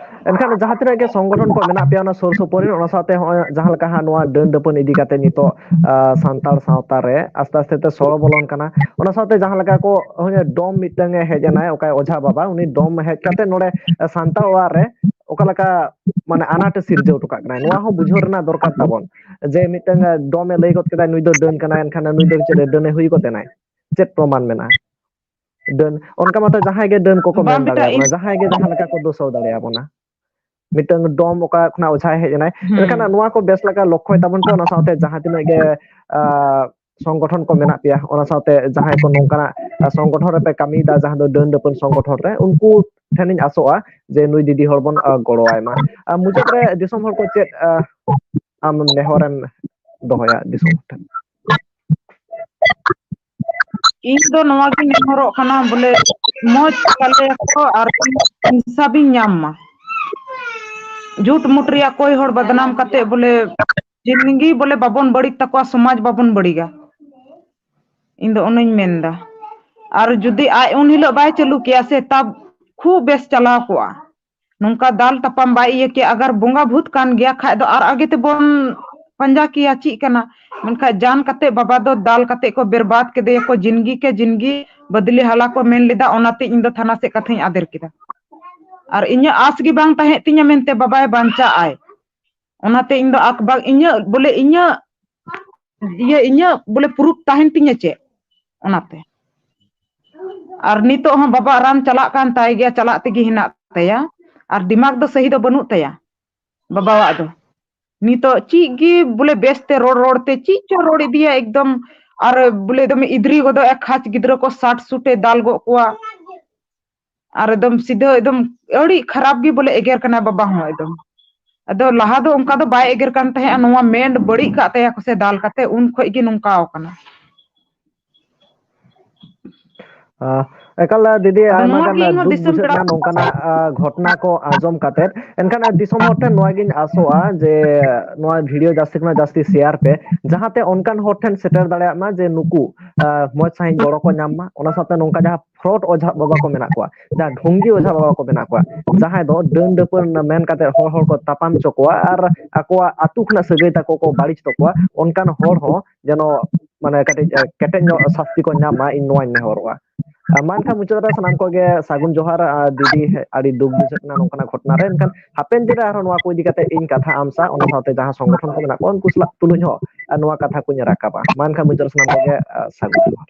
ᱮᱱᱠᱷᱟᱱ ᱡᱟᱦᱟᱸ ᱛᱤᱱᱟᱹᱜ ᱜᱮ ᱥᱚᱝᱜᱚᱴᱷᱚᱱ ᱠᱚ ᱢᱮᱱᱟᱜ ᱯᱮᱭᱟ ᱚᱱᱟ ᱥᱩᱨ ᱥᱩᱯᱩᱨ ᱨᱮᱱ, ᱚᱱᱟ ᱥᱟᱶᱛᱮ ᱦᱚᱸᱜᱼᱚᱭ ᱡᱟᱦᱟᱸ ᱞᱮᱠᱟ ᱦᱟᱸᱜ ᱱᱚᱣᱟ ᱰᱟᱹᱱ ᱰᱟᱹᱯᱟᱹᱱ ᱤᱫᱤ ᱠᱟᱛᱮ ᱱᱤᱛᱚᱜ, ᱟᱸ, ᱥᱟᱱᱛᱟᱲ ᱥᱟᱶᱛᱟ ᱨᱮ ᱟᱥᱛᱮ ᱟᱥᱛᱮ ᱛᱮ ᱥᱚᱲᱚ ᱵᱚᱞᱚᱱ ᱠᱟᱱᱟ, ᱚᱱᱟ ᱥᱟᱶᱛᱮ ᱡᱟᱦᱟᱸ ᱞᱮᱠᱟ ᱠᱚ, ᱦᱚᱸᱜᱼᱚᱭ ᱰᱚᱢ ᱢᱤᱫᱴᱟᱝ ᱮ ᱦᱮᱡ ᱮᱱᱟᱭ, ᱚᱠᱟᱭ ᱚᱡᱷᱟ ᱵᱟᱵᱟ, ᱩᱱᱤ ᱰᱚᱢ ᱦᱮᱡ ᱠᱟᱛᱮ ᱱᱚᱰᱮ ᱥᱟᱱᱛᱟᱲ ᱚᱲᱟᱜ ᱨᱮ ᱚᱠᱟ ᱞᱮᱠᱟ ᱢᱟᱱᱮ ᱟᱱᱟᱴ ᱮ ᱥᱤᱨᱡᱟᱹᱣ ᱦᱚᱴᱚ ᱠᱟᱜ ᱠᱟᱱᱟᱭ, ᱱᱚᱣᱟ ᱦᱚᱸ ᱵᱩᱡᱷᱟᱹᱣ ᱨᱮᱱᱟᱜ ᱫᱚᱨᱠᱟᱨ ᱛᱟᱵᱚᱱ᱾ ᱡᱮ ᱢᱤᱫᱴᱟᱝ ᱰᱚᱢ ᱮ ᱞᱟᱹᱭ ᱜᱚᱫ ᱠᱮᱫᱟ, ᱱᱩᱭ ᱫᱚ ᱰᱟᱹᱱ ᱠᱟᱱᱟᱭ, ᱮᱱᱠᱷᱟᱱ ᱱᱩᱭ ᱫᱚ ᱪᱮᱫ ᱰᱟᱹᱱ ᱮ ᱦᱩᱭ ᱜᱚᱫ ᱮᱱᱟᱭ? ᱪᱮᱫ ᱯᱨᱚᱢᱟᱱ ᱢᱮᱱᱟᱜᱼᱟ? ᱰᱟᱹᱱ, ᱚᱱᱠᱟ ᱢᱟᱛᱚ ᱡᱟᱦᱟᱸᱭ ᱜᱮ ᱰᱟᱹᱱ ᱠᱚᱠᱚ ᱵᱟᱝ ᱢᱮᱱ ᱵᱮᱴᱟ, ᱫᱟᱲᱮᱭᱟᱵᱚᱱᱟ, ᱤᱧ ᱡᱟᱦᱟᱸᱭ ᱜᱮ ᱡᱟᱦᱟᱸ ᱞᱮᱠᱟ ᱠᱚ ᱫᱳᱥᱟᱹᱣ ᱫᱟᱲᱮᱭᱟᱵᱚᱱᱟ᱾ ᱢᱤᱫᱴᱟᱝ ᱰᱚᱢ ᱚᱠᱟ ᱠᱷᱚᱱᱟᱜ ᱚᱡᱷᱟᱭ ᱦᱮᱡ ᱮᱱᱟᱭ, ᱦᱩᱸ᱾ ᱮᱱᱠᱷᱟᱱ ᱱᱚᱣᱟ ᱠᱚ ᱵᱮᱥ ᱞᱮᱠᱟ ᱞᱚᱠᱠᱷᱚᱭ ᱛᱟᱵᱚᱱ ᱯᱮ, ᱚᱱᱟ ᱥᱟᱶᱛᱮ ᱡᱟᱦᱟᱸ ᱛᱤᱱᱟᱹᱜ ᱜᱮ, ᱟᱸ, ᱥᱚᱝᱜᱚᱴᱷᱚᱱ ᱠᱚ ᱢᱮᱱᱟᱜ ᱯᱮᱭᱟ, ᱚᱱᱟ ᱥᱟᱶᱛᱮ ᱡᱟᱦᱟᱸᱭ ᱠᱚ ᱱᱚᱝᱠᱟᱱᱟᱜ, ᱟᱸ, ᱥᱚᱝᱜᱚᱴᱷᱚᱱ ᱨᱮᱯᱮ ᱠᱟᱹᱢᱤᱭᱮᱫᱟ, ᱡᱟᱦᱟᱸ ᱫᱚ ᱰᱟᱹᱱ ᱰᱟᱹᱯᱟᱹᱱ ᱥᱚᱝᱜᱚᱴᱷᱚᱱ ᱨᱮ, ᱩᱱᱠᱩ ᱴᱷᱮᱱᱤᱧ ᱟᱥᱚᱜᱼᱟ ᱡᱮ ᱱᱩᱭ ᱫᱤᱫᱤ ᱦᱚᱲ ᱵᱚᱱ, ᱟᱸ, ᱜᱚᱲᱚ ᱟᱭ ᱢᱟ᱾ ᱟᱨ ᱢᱩᱪᱟᱹᱫ ᱨᱮ ᱫᱤᱥᱚᱢ ᱦᱚᱲ ᱠᱚ ᱪᱮᱫ, ᱟᱸ, ᱟᱢ ᱱᱮᱦᱚᱨᱮᱢ ᱫᱚᱦᱚᱭᱟ ᱫᱤᱥᱚᱢ ᱦᱚᱲ ᱴᱷᱮᱱ? ᱤᱧ ᱫᱚ ᱱᱚᱣᱟ ᱜᱤᱧ ᱱᱮᱦᱚᱨᱚᱜ ᱠᱟᱱᱟ, ᱵᱚᱞᱮ, ᱢᱚᱡᱽ ᱠᱟᱞᱮᱭᱟᱠᱚ ᱟᱨ ᱤᱱᱥᱟᱯ ᱤᱧ ᱧᱟᱢ ᱢᱟ᱾ ᱡᱷᱩᱴ ᱢᱩᱴ ᱨᱮᱭᱟᱜ ᱚᱠᱚᱭ ᱦᱚᱲ ᱵᱟᱫᱱᱟᱢ ᱠᱟᱛᱮ, ᱵᱚᱞᱮ, ᱡᱤᱱᱫᱜᱤ, ᱵᱚᱞᱮ, ᱵᱟᱵᱚᱱ ᱵᱟᱹᱲᱤᱡ ᱛᱟᱠᱚᱣᱟ, ᱥᱚᱢᱟᱡᱽ ᱵᱟᱵᱚᱱ ᱵᱟᱹᱲᱤᱡᱟ᱾ ᱤᱧ ᱫᱚ ᱚᱱᱟᱧ ᱢᱮᱱᱫᱟ᱾ ᱟᱨ ᱡᱩᱫᱤ ᱟᱡ ᱩᱱ ᱦᱤᱞᱳᱜ ᱵᱟᱭ ᱪᱟᱹᱞᱩ ᱠᱮᱭᱟ ᱥᱮ, ᱛᱟᱵ ᱠᱷᱩᱵ ᱵᱮᱥ ᱪᱟᱞᱟᱣ ᱠᱚᱜᱼᱟ᱾ ᱱᱚᱝᱠᱟ ᱫᱟᱞ ᱛᱟᱯᱟᱢ ᱵᱟᱭ ᱤᱭᱟᱹ ᱠᱮᱭᱟ᱾ ᱟᱜᱟᱨ ᱵᱚᱸᱜᱟ ᱵᱷᱩᱛ ᱠᱟᱱ ᱜᱮᱭᱟ ᱠᱷᱟᱡ ᱫᱚ ᱟᱨ ᱟᱜᱮ ᱛᱮᱵᱚᱱ ᱯᱟᱸᱡᱟ ᱠᱮᱭᱟ ᱪᱮᱫ ᱠᱟᱱᱟ᱾ ᱢᱮᱱᱠᱷᱟᱱ ᱡᱟᱱ ᱠᱟᱛᱮ ᱵᱟᱵᱟ ᱫᱚ ᱫᱟᱞ ᱠᱟᱛᱮ ᱠᱚ ᱵᱮᱨᱵᱟᱫ ᱠᱮᱫᱮᱭᱟᱠᱚ, ᱡᱤᱱᱫᱜᱤ ᱠᱮ ᱡᱤᱱᱫᱜᱤ ᱵᱟᱫᱞᱤ ᱦᱟᱞᱟ ᱠᱚ ᱢᱮᱱ ᱞᱮᱫᱟ, ᱚᱱᱟᱛᱮ ᱤᱧ ᱫᱚ ᱛᱷᱟᱱᱟ ᱥᱮᱫ ᱠᱟᱛᱷᱟᱧ ᱟᱫᱮᱨ ᱠᱮᱫᱟ᱾ ᱟᱨ ᱤᱧᱟᱹᱜ ᱟᱥ ᱜᱮ ᱵᱟᱝ ᱛᱟᱦᱮᱸ ᱛᱤᱧᱟᱹ ᱢᱮᱱᱛᱮ ᱵᱟᱵᱟᱭ ᱵᱟᱧᱪᱟᱜ ᱟᱭ, ᱚᱱᱟᱛᱮ ᱤᱧ ᱫᱚ ᱟᱠ ᱵᱟᱠ ᱤᱧᱟᱹᱜ ᱵᱚᱞᱮ ᱤᱧᱟᱹᱜ ᱤᱭᱟᱹ ᱤᱧᱟᱹᱜ ᱵᱚᱞᱮ ᱯᱨᱩᱯ ᱛᱟᱦᱮᱱ ᱛᱤᱧᱟᱹ ᱪᱮᱫ ᱚᱱᱟᱛᱮ᱾ ᱟᱨ ᱱᱤᱛᱚᱜ ᱦᱚᱸ ᱵᱟᱵᱟ ᱨᱟᱱ ᱪᱟᱞᱟᱜ ᱠᱟᱱ ᱛᱟᱭ ᱜᱮᱭᱟ, ᱪᱟᱞᱟᱜ ᱛᱮᱜᱮ ᱦᱮᱱᱟᱜ ᱛᱟᱭᱟ᱾ ᱟᱨ ᱫᱤᱢᱟᱜᱽ ᱫᱚ ᱥᱟᱹᱦᱤ ᱫᱚ ᱵᱟᱹᱱᱩᱜ ᱛᱟᱭᱟ ᱵᱟᱵᱟᱣᱟᱜ ᱫᱚ᱾ ᱱᱤᱛᱚᱜ ᱪᱮᱫ ᱜᱮ ᱵᱚᱞᱮ ᱵᱮᱥᱛᱮ ᱨᱚᱲ ᱨᱚᱲ ᱛᱮ ᱪᱮᱫ ᱪᱚ ᱨᱚᱲ ᱤᱫᱤᱭᱟ, ᱮᱠᱫᱚᱢ ᱟᱨ ᱵᱚᱞᱮ ᱮᱠᱫᱚᱢ ᱤᱫᱽᱨᱤ ᱜᱚᱫᱚᱜ ᱮ, ᱠᱷᱟᱪ ᱜᱤᱫᱽᱨᱟᱹ ᱠᱚ ᱥᱟᱴ ᱥᱩᱴ ᱮ ᱫᱟᱞ ᱜᱚᱫ ᱠᱚᱣᱟ᱾ ᱟᱨ ᱮᱠᱫᱚᱢ ᱥᱤᱫᱷᱟᱹ ᱮᱠᱫᱚᱢ ᱟᱹᱰᱤ ᱠᱷᱟᱨᱟᱯ ᱜᱮ ᱵᱚᱞᱮ ᱮᱜᱮᱨ ᱠᱟᱱᱟᱭ ᱵᱟᱵᱟ ᱦᱚᱸ ᱮᱠᱫᱚᱢ᱾ ᱟᱫᱚ ᱞᱟᱦᱟ ᱫᱚ ᱚᱱᱠᱟ ᱫᱚ ᱵᱟᱭ ᱮᱜᱮᱨ ᱠᱟᱱ ᱛᱟᱦᱮᱸᱜᱼᱟ, ᱱᱚᱣᱟ ᱢᱮᱱ ᱵᱟᱹᱲᱤᱡ ᱠᱟᱜ ᱛᱟᱭᱟ ᱠᱚ ᱥᱮ ᱫᱟᱞ ᱠᱟᱛᱮ, ᱩᱱ ᱠᱷᱚᱡ ᱜᱮ ᱱᱚᱝᱠᱟ ᱟᱠᱟᱱᱟ᱾ ᱟᱸ, ᱮᱠᱟᱞ, ᱫᱤᱫᱤ, ᱟᱫᱚ ᱟᱭᱢᱟ ᱱᱚᱣᱟ ᱜᱟᱱ ᱜᱮ ᱤᱧᱦᱚᱸ ᱫᱩᱠ ᱫᱤᱥᱚᱢ ᱵᱩᱡᱷᱟᱹᱜ ᱯᱮᱲᱟ ᱠᱟᱱᱟ ᱱᱚᱝᱠᱟᱱᱟᱜ, ᱟᱸ, ᱜᱷᱚᱴᱚᱱᱟ ᱠᱚ ᱟᱸᱡᱚᱢ ᱠᱟᱛᱮᱫ᱾ ᱮᱱᱠᱷᱟᱱ, ᱟᱸ, ᱫᱤᱥᱚᱢ ᱦᱚᱲ ᱴᱷᱮᱱ ᱱᱚᱣᱟ ᱜᱤᱧ ᱟᱥᱚᱜᱼᱟ ᱡᱮ ᱱᱚᱣᱟ ᱵᱷᱤᱰᱤᱭᱳ ᱡᱟᱹᱥᱛᱤ ᱠᱷᱚᱱᱟᱜ ᱡᱟᱹᱥᱛᱤ ᱥᱮᱭᱟᱨ ᱯᱮ, ᱡᱟᱦᱟᱸᱛᱮ ᱚᱱᱠᱟᱱ ᱦᱚᱲ ᱴᱷᱮᱱ ᱥᱮᱴᱮᱨ ᱫᱟᱲᱮᱭᱟᱜ ᱢᱟ ᱡᱮ ᱱᱩᱠᱩ, ᱟᱸ, ᱢᱚᱸᱡᱽ ᱥᱟᱺᱦᱤᱡ ᱜᱚᱲᱚ ᱠᱚ ᱧᱟᱢ ᱢᱟ᱾ ᱚᱱᱟ ᱥᱟᱶᱛᱮ ᱱᱚᱝᱠᱟ ᱡᱟᱦᱟᱸ ᱯᱷᱨᱚᱰ ᱚᱡᱷᱟ ᱵᱟᱵᱟ ᱠᱚ ᱢᱮᱱᱟᱜ ᱠᱚᱣᱟ, ᱡᱟᱦᱟᱸ ᱰᱷᱚᱝᱜᱤ ᱚᱡᱷᱟ ᱵᱟᱵᱟ ᱠᱚ ᱢᱮᱱᱟᱜ ᱠᱚᱣᱟ, ᱡᱟᱦᱟᱸᱭ ᱫᱚ ᱰᱟᱹᱱ ᱰᱟᱹᱯᱟᱹᱱ ᱢᱮᱱ ᱠᱟᱛᱮᱫ ᱦᱚᱲ ᱦᱚᱲ ᱠᱚ ᱛᱟᱯᱟᱢ ᱦᱚᱪᱚ ᱠᱚᱣᱟ ᱟᱨ ᱟᱠᱚᱣᱟᱜ ᱟᱹᱛᱩ ᱠᱷᱚᱱᱟᱜ ᱥᱟᱹᱜᱟᱹᱭ ᱛᱟᱠᱚ ᱠᱚ ᱵᱟᱹᱲᱤᱡ ᱛᱟᱠᱚᱣᱟ, ᱚᱱᱠᱟᱱ ᱦᱚᱲ ᱦᱚᱸ ᱡᱮᱱᱚ ᱢᱟᱱᱮ ᱠᱟᱹᱴᱤᱡ, ᱮ, ᱠᱮᱴᱮᱡ ᱧᱚᱜ ᱥᱟᱥᱛᱤ ᱠᱚ ᱧᱟᱢ ᱢᱟ, ᱤᱧ ᱱᱚᱣᱟᱧ ᱱᱮᱦᱚᱨᱚᱜᱼᱟ᱾ ᱟᱨ ᱢᱟ ᱮᱱᱠᱷᱟᱱ ᱢᱩᱪᱟᱹᱫ ᱨᱮ ᱥᱟᱱᱟᱢ ᱠᱚᱜᱮ ᱥᱟᱹᱜᱩᱱ ᱡᱚᱦᱟᱨ᱾ ᱟᱨ ᱫᱤᱫᱤ, ᱟᱹᱰᱤ ᱫᱩᱠ ᱵᱩᱡᱷᱟᱹᱜ ᱠᱟᱱᱟ ᱱᱚᱝᱠᱟᱱᱟᱜ ᱜᱷᱚᱴᱚᱱᱟ ᱨᱮ, ᱮᱱᱠᱷᱟᱱ ᱦᱟᱯᱮᱱ ᱫᱤᱱ ᱨᱮ ᱟᱨᱦᱚᱸ ᱱᱚᱣᱟ ᱠᱚ ᱤᱫᱤ ᱠᱟᱛᱮ ᱤᱧ ᱠᱟᱛᱷᱟ ᱟᱢ ᱥᱟᱶ, ᱚᱱᱟ ᱥᱟᱶᱛᱮ ᱡᱟᱦᱟᱸ ᱥᱚᱝᱜᱚᱴᱷᱚᱱ ᱠᱚ ᱢᱮᱱᱟᱜ ᱠᱚᱣᱟ ᱩᱱᱠᱩ ᱥᱟᱞᱟᱜ ᱛᱩᱞᱩᱡ ᱦᱚᱸ, ᱟᱨ ᱱᱚᱣᱟ ᱠᱟᱛᱷᱟ ᱠᱚᱧ ᱨᱟᱠᱟᱵᱟ᱾ ᱢᱟ ᱮᱱᱠᱷᱟᱱ ᱢᱩᱪᱟᱹᱫ ᱨᱮ ᱥᱟᱱᱟᱢ ᱠᱚᱜᱮ, ᱟ, ᱥᱟᱹᱜᱩᱱ ᱡᱚᱦᱟᱨ᱾